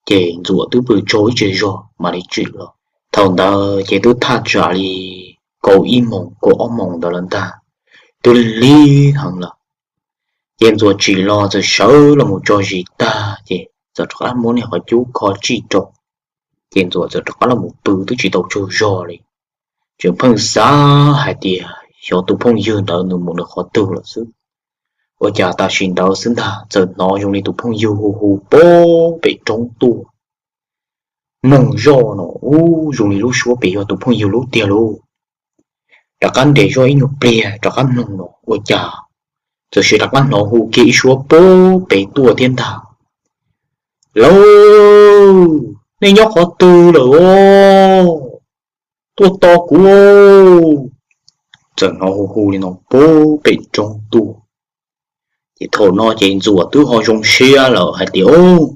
ces Ntxuam twb pw tsaug ib tsig zog mam li tsim los. Thaum ntawd ces twb thaj tsam li kaum ib moos kaum ob moos ntawd lawm ntag, twb lig heev lawm. Ces Ntxuam tsim los txawm sawv los mus tso zis tag ces txawm rov qab muab niag qhov cub kho tsij rau. Ces Ntxuam txawm rov qab los mus pw twb tsis tau tsaug zog li, tseem pheej xav hais tias xyov tus phooj ywg ntawd nws mus nws qhov twg lawm xwb. Ua cas tam sim ntawd xwb ntag txawm hnov zoo li tus phooj ywg hu hu puag pem roob tuaj. Mloog zoj no ub zoo li lub suab pem yog tus phooj ywg lub tiag lauj. Rov qab nres zoj ib nyuag pliag rov qab mloog no ua cas txawm sis rov qab hnov hu kiag ib suab puag pem tuaj thiab ntag. Lauj, nej nyob qhov twg lawm os? Tuaj tos kuv. Txawm hnov hu hu li no puag pem roob tuaj. Ces thaum no ces Ntxuam twb ho zoo siab lawm hais tias,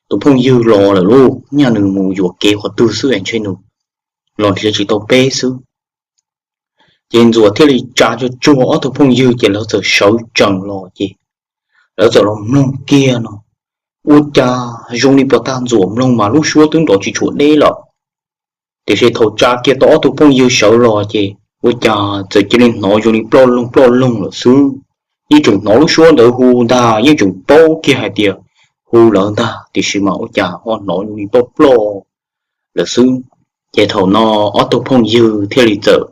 tus phooj ywg los lawm lauj, nyaj nws mus yuam kev qhov twg xwb es ntshe nws los nrhiav tsis tau peb xwb. Ces Ntxuam thiaj li tsa tsuag tsuag ob tug phooj ywg ces lawv txawm sawv tsees los ces lawv txawm los mloog kiag no, ua cas zoo li puas tag Ntxuam mloog mas lub suab twb nrov tsis tshua deb lawm. Tiam sis thaum tsa kiag tau ob tug phooj ywg sawv los ces ua cas txawm cia li hnov zoo li ploj loog ploj loog lawm xwb. yeej tseem hnov lub suab ntawd hu ntag, yeej tseem paub kiag hais tias hu lawv ntag, tiam sis mas ua cas ho hnov li ploj ploj lawm xwb. Ces thaum no ob tug phooj ywg thiaj li txawm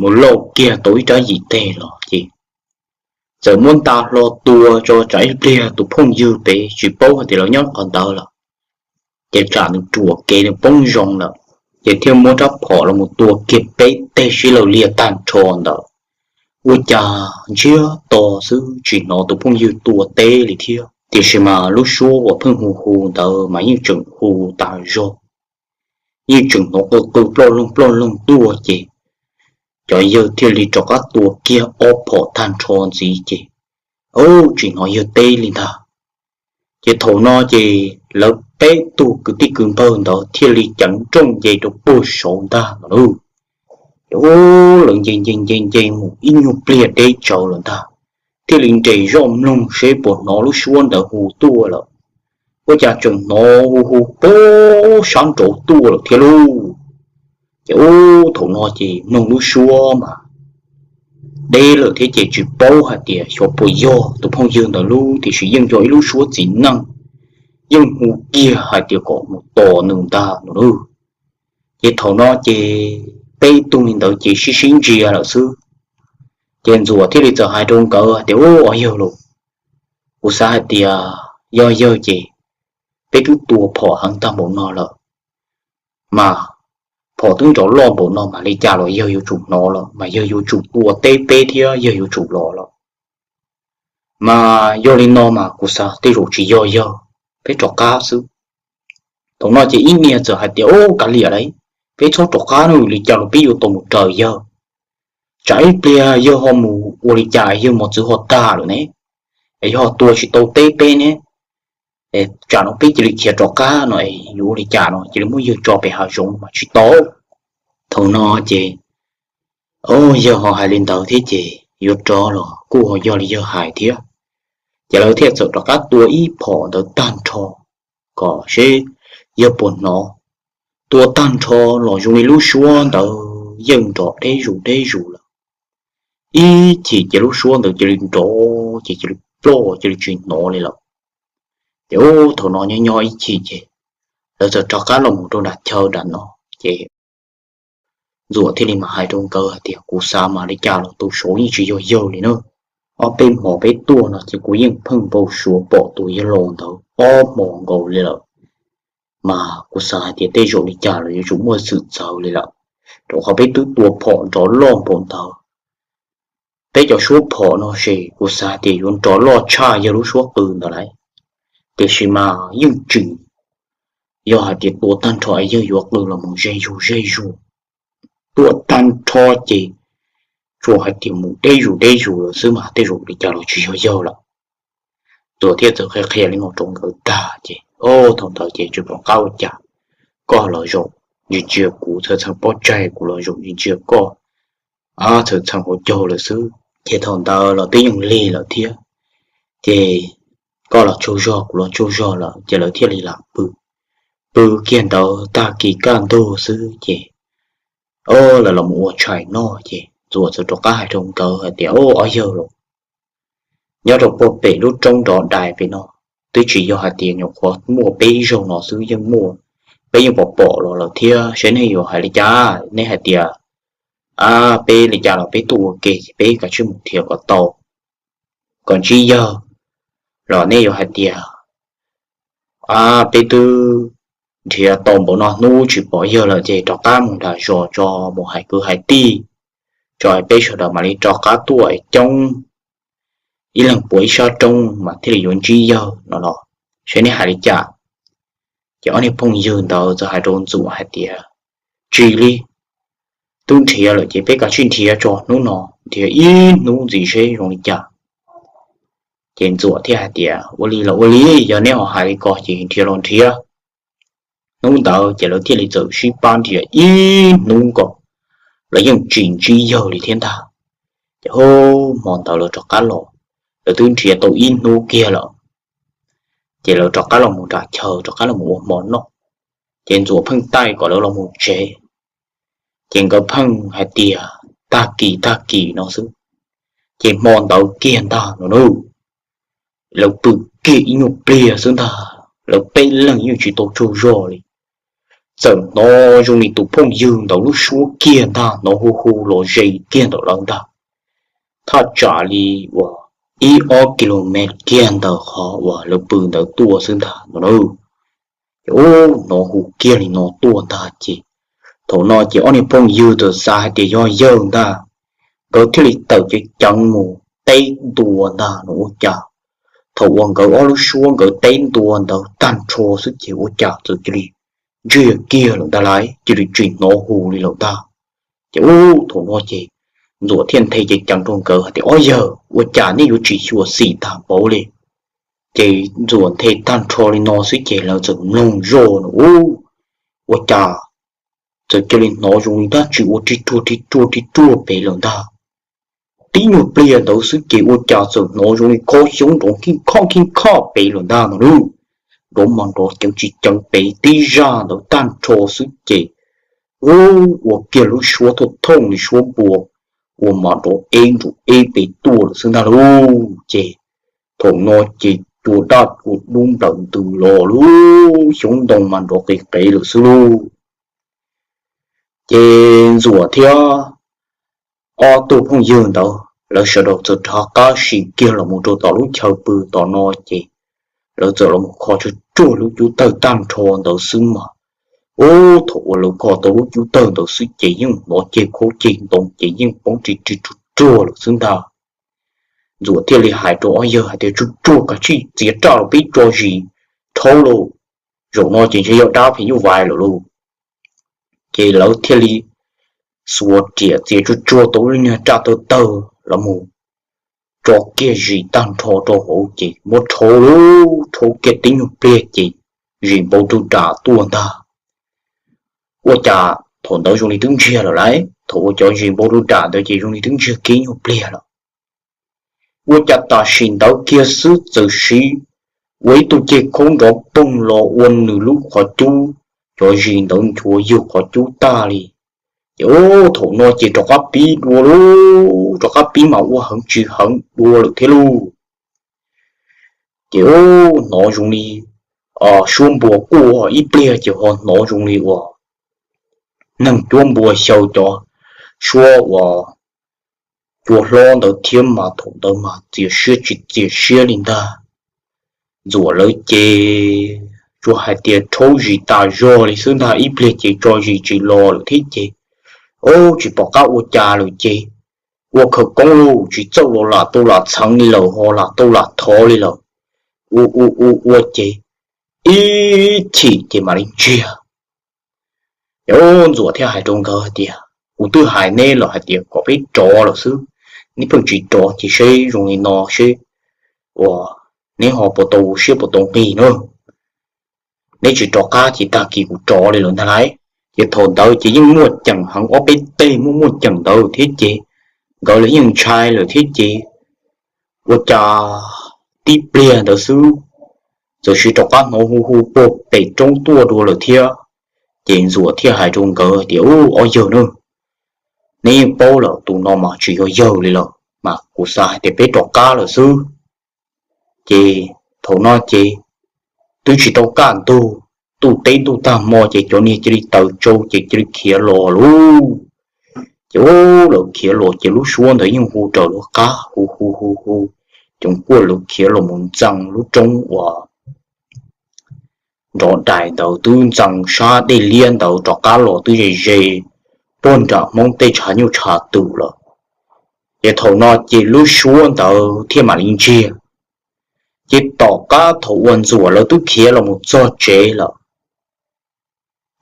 mus lauj kiag tau ib rab yim teg los ces txawm muab nta hlo tua tso tsam ib pliag tus phooj ywg pem tsis paub hais tias lawv nyob qhov ntawd lawm, ces tsam nws ruam kev nws poob zoo lawm. Ces thiaj muab rab phom los mus tua kiag peb teg sib law liag tag nrho ntawd. Ua cas ntsiag to xwb tsis hnov tus phooj ywg tua teb li thiab, tiam sis mas lub suab uas pheej hu hu ntawd mas yeej tseem hu tas zog, yeej tseem hnov qw qw ploj loog ploj loog tuaj ces cov yawg thiaj li rov qab tua kiag ob phom tag nrho ntxiv ces, ub, tsis hnov yawg teb li ntag. Ces thaum no ces lawv peb tug kwv tij kwv npawg ntawd thiaj li ceev nrooj nce rau puag saud ntag no lauj. Ces ub, lawv nce nce nce nce mus ib nyuag pliag deb tsawv lawm ntag, thiaj li nres zoj mloog seb puas hnov lub suab ntawd hu tuaj lawm. Ua cas tseem hnov hu hu puag sab nraud tuaj lawm thiab lauj. Ces ub, thaum no ces mloog lub suab mas deb lawm thiab ces tsis paub hais tias xyov puas yog tus phooj ywg ntawd lub, tiam sis yeej yog ib lub suab txiv neej, yeej hu kiag hais tias kom mus tos nws ntag no lauj. Ces thaum no ces peb tug li ntawd ces sib sib ntsia lawm xwb. Ces Ntxuam thiaj li txawm hais rau nkawd hais tias, ub, ob yawg lauj, kuv xav hais tias yog yawg ces peb twb tua phom heev tag npaum no lawm, mas phom twb nrov loj npaum no mas li cas los yawg yuav tsum hnov los mas yawg yuav tsum tua teb peb thiab yawg yuav tsum los los. Mas yog li no mas kuv xav tej zaum tsis yog yawg, peb rov qab xwb. Thaum no ces ib niag txawm hais tias, ub, kav liam lauj, peb txhob rov qab na, li cas los peb yuav tau mus raws yawg. Tsam ib pliag yawg ho mus ua li cas yawg mos txwv ho tag lawm ne, es yog ho tua tsis tau teb peb ne, tsam no peb cia li khiav rov qab no yuav ua li cas no, cia li muab yawg tso pem hav zoov mas tsis tau. Thaum no ces, o, yawg ho hais li ntawd thiab ces yuav rov los kuj ho yog li yawg hais thiab. Ces lawv thiaj txawm rov qab tua ib phom ntawd tag nrho kom seb yawg puas hnov. Tua tag nrho los zoo li lub suab ntawd yeej nrov deb zus deb zus lawm. Ib chim ces lub suab ntawd cia li nrov ces cia li ploj cia li tsis hnov li lawm. Ces ub, thaum no nyob nyob ib chim ces lawv txawm rov qab los mus rau nram chaw nram no ces Ntxuam thiaj li mas hais rau nkawd hais tias, kuv xav mas li cas los tus saud yeej tsis yog yawg li na. Ob peb hmo peb tuaj no ces kuv yeej pheej npau suav pom tus yawg laus ntawd ob hmo nkaus li lawm. Mas kuv xav hais tias tej zaum li cas los yuav tsum muaj xwm txawv li lawm, rau qhov peb twb tua phom nrov loj npaum ntawd. Peb cov suab phom no ces kuv xav hais tias yuav nrov loj tshaj yawg lub suab qw ntawd lauj. Tiam sis mas yeej tseem yog hais tias tua tag nrho es yawg yuav qw los mus ze zug ze zug. Tua tag nrho ces tsuas hais tias mus deb zus deb zus lawm xwb mas tej zaum li cas los tsis yog yawg lawm. Ntxuam thiaj txawm qhia qhia li no rau nkawd tag ces, o, thaum ntawd ces tsis pom qab ua cas, koj los zaum ntsia ntsia kuv, txhawj txhawj pob tsaig, kuv los zaum ntsia ntsia koj, txhawj txhawj hauv caug lawm xwb. Ces thaum ntawd los twb yeej lig lawm thiab, ces koj los tsaug zog kuv los tsaug zog lawm ces lawv thiaj li lam pw. Pw kiag ntawd tag kis kaj ntug xwb ces, o, lawv los mus ua tshais noj ces Ntxuam txawm rov qab hais rau nkawd hais tias, o, ob yawg los, nyob rau puag pem lub roob nrov dais pem no twb tsis yog hais tias nyuam qhuav muaj peb ib zaug no xwb, yeej muaj, peb yeej pom pom los lawm thiab. Saib nej yuav hais li cas, nej hais tias, a, peb li cas los peb tuaj ua ke ces peb kav tsij mus nrhiav kom tau, kom ntsib yawg, los nej yuav hais tias, a, peb twb nrhiav tau npaum no hnub tsis pom yawg lawm ces rov qab mus nram zos tso, mus hais kwv hais tij tso, peb sawv daws mam li rov qab tuaj coob, ib leeg puav ib sab roob mas thiaj li yuav ntsib yawg no los, saib nej hais li cas. Ces ob niag phooj ywg ntawd txawm hais rau Ntxuam hais tias, tsis li, twb nrhiav lawm ces peb kav tsij nrhiav tso hnub no, nrhiav ib hnub ntxiv seb zoo li cas. Ces Ntxuam thiaj hais tias, ua li los ua li, yog neb ho hais li ko ces nrhiav los nrhiav. Hnub ntawd ces lawv thiaj li txawm sib pab nrhiav ib hnub nkaus los yeej tsis ntsib yawg li thiab ntag. Ces hmo ntawd lawv rov qab los, lawv twb nrhiav tau ib hnub kiag lawm, ces lawv rov qab los mus nram chaw rov qab los mus ua hmo noj. Ces Ntxuam pheej taij kom lawv los mus tsev, ces nkawd pheej hais tias tag kis tag kis no xwb. Ces hmo ntawd kiag ntag no na, lawv pw kiag ib nyuag pliag xwb ntag, lawv peb leeg yeej tsis tau tsaug zog li, txawm hnov zoo li tus phooj ywg ntawd lub suab kiag ntag, hnov hu hu los ze kiag ntawm lawv ntag, thaj tsam li uas ib ob kilomev kiag ntawm qhov uas lawv pw ntawd tuaj xwb ntag no na. Ces hnov hu kiag li no tuaj ntag ces thaum no ces ob niag phooj ywg txawm xav hais tias yog yawg ntag, nkawd thiaj li tawm ceev ceev mus teb ntua ntag no ua cas thaum uas nkawd ob lub suab nkawd teb ntua ntawd tag nrho xwb ces ua cas txawm cia li ntsiag kiag lawm ntag lauj, cia li tsis hnov hu li lawm ntag. Ces ub thaum no ces Ntxuam thiaj nthe ceev ceev rau nkawd hais tias ob yawg ua cas nej yuav tsis xyuam xim tag npaum li. Ces Ntxuam nthe tag nrho li no xwb ces lawv txawm mloog zoj no ub, ua cas txawm cia li hnov zoo li dab tsi ua ri ruag ri ruag ri ruag pem lawm ntag. Tib nyuag pliag ntawd xwb ces ua cas txawm hnov zoo li khob xyoob nrov khij khoj khij khoj pem lawm ntag no na. Nrov mas nrov ceev tsis ceev pem tib zaj ntawd tag nrho xwb ces ub ua kiag lub suab thooj thooj li suab npua uas mas nrov eb nrov eb pem tuaj lawm xwb ntag lauj. Ces thaum no ces cua daj cua dub nplawm ntws los lub xyoob ntoo mas nrov qis qev lawm xwb lauj. Ces Ntxuam thiab ob tug phooj ywg ntawd lawv sawv daws txawm rov qab sim kiag los mus rau tom lub chaw pw tom no ces lawv txawm los mus kho tsuag tsuag lub cub tawg tag nrho ntawd xwb mas ub thaum uas lawv kho tau lub cub tawg ntawd xwb ces yeej hnov ceg khaub ceg ntoo ces yeej poob ri ri ruag ruag lawm xwb ntag. Ntxuam thiaj li hais rau ob yawg hais tias tsuag tsuag kav tsij txiav raj los peb tso zis dhau lauj, zaum no ces ntshe yog dab phim nyuj vais lawm lauj. Ces lawv thiaj li xuas riam txiav tsuag tsuag tau lub niag raj tawg tawg los mus tso kiag zis tag nrho rau hauv ces muab rhaub lauj, rhaub kiag tib nyuag pliag ces zis npau rau nram tuaj ntag. Ua cas thaum ntawd zoo li twb ntsiag lawm lauj, thaum uas cov zis npau rau nram ntawd ces zoo li twb ntsiag kiag ib nyuag pliag lawm. Ua cas tam sim ntawd kiag xwb txawm siv ua ib tug ceg khaub nrov poog los ua nws lub qhov cub, cov zis ntawd nchuav yug qhov cub tag li. Ces thaum no ces rov qab pib dua lauj, rov qab pib mas ua heev tsis heev dua lawm thiab lauj. Ces hnov zoo li suab npua quaj ib pliag ces ho hnov zoo li uas neeg cuab npua xyaw cov suab uas cua hlob ntawd thiab mas thaum ntawd mas txias siab tsis txias siab li ntag. Ntxuam lawv ces tsuas hais tias rhaub zis tas zog li xwb ntag, ib pliag ces tso zis tsis los lawm thiab ces, o, tsis pom qab ua cas lawm ces ua khawv koob lauj, tsis txawj los lam tau lam txheev li lawm ho lam tau lam thov li lawm. Ua ua ua ua ces ib chim ces mam li ntsiag. Ces Ntxuam thiaj hais rau nkawd hais tias, kuv twb hais neb los hais tias kom peb rov lawm xwb, neb pheej tsis rov ces seb zoo li no seb uas neb ho puas tau siab puas tau nqig na. Neb tsis rov qab ces tag kis kuv rov li lawm ntag lauj. Ces thaum ntawd ces yeej muaj ceem heev, ob peb teg muaj muaj ceem ntawd thiab ces nkawd los yeej ntshai lawm thiab ces ua cas tib pliag ntawd xwb txawm siv rov qab hnov hu hu puag pem roob tuaj dua lawm thiab. Ces Ntxuam thiaj hais rau nkawd tias, u, ob yawg na, neb yeej paub lawm tus no mas tsis yog yawg li lawm mas kuv xav hais tias peb rov qab lawm xwb. Ces thaum no ces twb tsis tau kaj ntug, ntuj teb ntuj tag hmo ces cov niag cia li taws tsau ces cia li khiav los lauj. Ces lawv khiav los ces lub suab ntawd yeej hu raws lawv qab hu hu hu hu, ces kuj lawv khiav los mus ntxees lub roob uas nrov dais ntawd, twb ntxees sab dej liab ntawd rov qab los twb ze ze puag nram Hmoob tej tshav nyuj tshav twm lawm. Ces thaum no ces lub suab ntawd thiaj mam li ntsiag. Ces tom qab thaum uas Ntxuam lawv twb khiav los mus txog tsev lawm,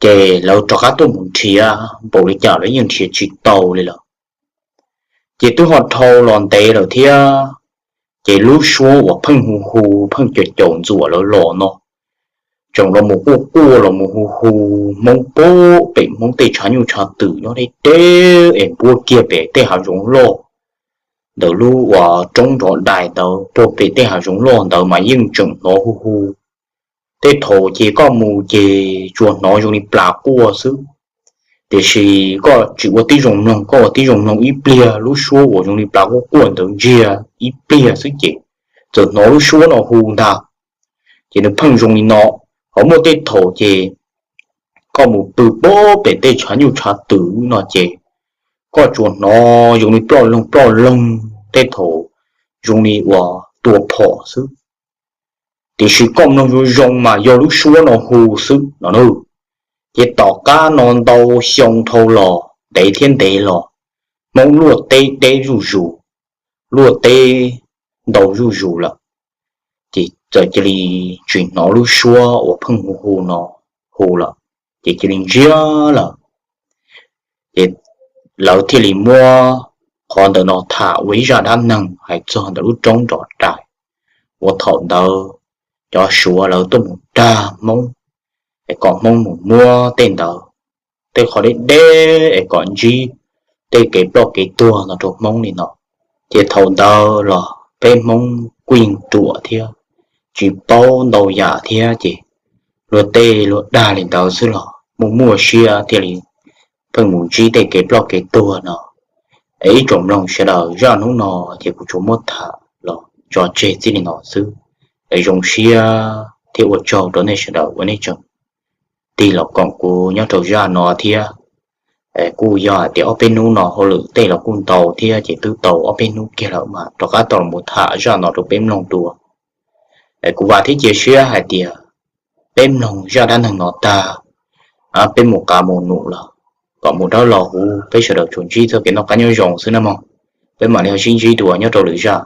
ces lawv rov qab tuaj mus nrhiav npaum li cas los yeej nrhiav tsis tau li lawm. Ces twb ho dhau los ntev lawm thiab, ces lub suab uas pheej hu hu pheej caum caum Ntxuam lawv los no tseem los mus quaj quaj los mus hu hu Hmoob puag pem Hmoob tej tshav nyuj tshav twm nyob deb deb es npuab kiag pem tej hav zoov loj ntawm lub uas roob nrov dais ntawd, puag pem tej hav zoov loj ntawd mas yeej tseem hnov hu hu. Tej thaum ces koj mus ces tsuas hnov zoo li plas quaj xwb, Tiam sis koj tsis ua tib zoo mloog, koj ua tib zoo mloog ib pliag lub suab uas zoo li plas quaj quaj ntawd ntsiag ib pliag xwb ces txawm hnov lub suab no hu ntag. Ces nws pheej zoo li no. Ho muaj tej thaum ces koj mus pw pem tej tshav nyuj tshav twm no ces koj tsuas hnov zoo li ploj loog ploj loog, tej thaum zoo li uas tua phom xwb. Tiam sis koj mloog zoo zoo mas yog lub suab no hu xwb no na. Ces tom qab no ntau xyoo dhau los ntev thiab ntev los, Hmoob luaj teb deb zuj zus, luaj teb ntau zuj zus lawm, ces txawm cia li tsis hnov lub suab uas pheej hu hu no hu lawm, ces cia li ntsiag lawm. Ces lawv thiaj li muab qhov ntawm no tham ua ib zaj dab neeg hais txog ntawm lub roob nrov rais uas thaum ntawd cov Suav lawv tuaj mus dag Hmoob, es kom Hmoob mus muab tej ntawd, tej qhov deb deb es kom ntsib tej kev ploj kev tuag no rau Hmoob li no. Ces thaum ntawd los peb Hmoob kuj ruam thiab, tsis paub ntau yam thiab ces luag tej luag dag li ntawd xwb los muaj muaj siab thiaj li pheej mus ntsib tej kev ploj kev tuag no. Es ib tsoom mloog sawv daws, zaj hnub no ces kuv tsuas muab tham los tso tseg txij li no xwb. Es zoo siab thiab ua tsaug rau nej sawv daws uas nej tseem tig los koom kuv nyob rau zaj no thiab. Kuj yog hais tias ob peb hnub no hauj lwm tej los kuj ntau thiab ces twb tau ob peb hnub kiag lawm mas rov qab tau los tham zaj no rau peb mloog dua. Kuv vam thiab cia siab hais tias peb mloog zaj dab neeg no tag, peb mus qa mus num lawm, kom mus dawb los huv, peb sawv daws tsuas ntsib txoj kev noj qab nyob zoo xwb nawb mog. Peb mam li ho sib ntsib dua nyob rau lwm zaj.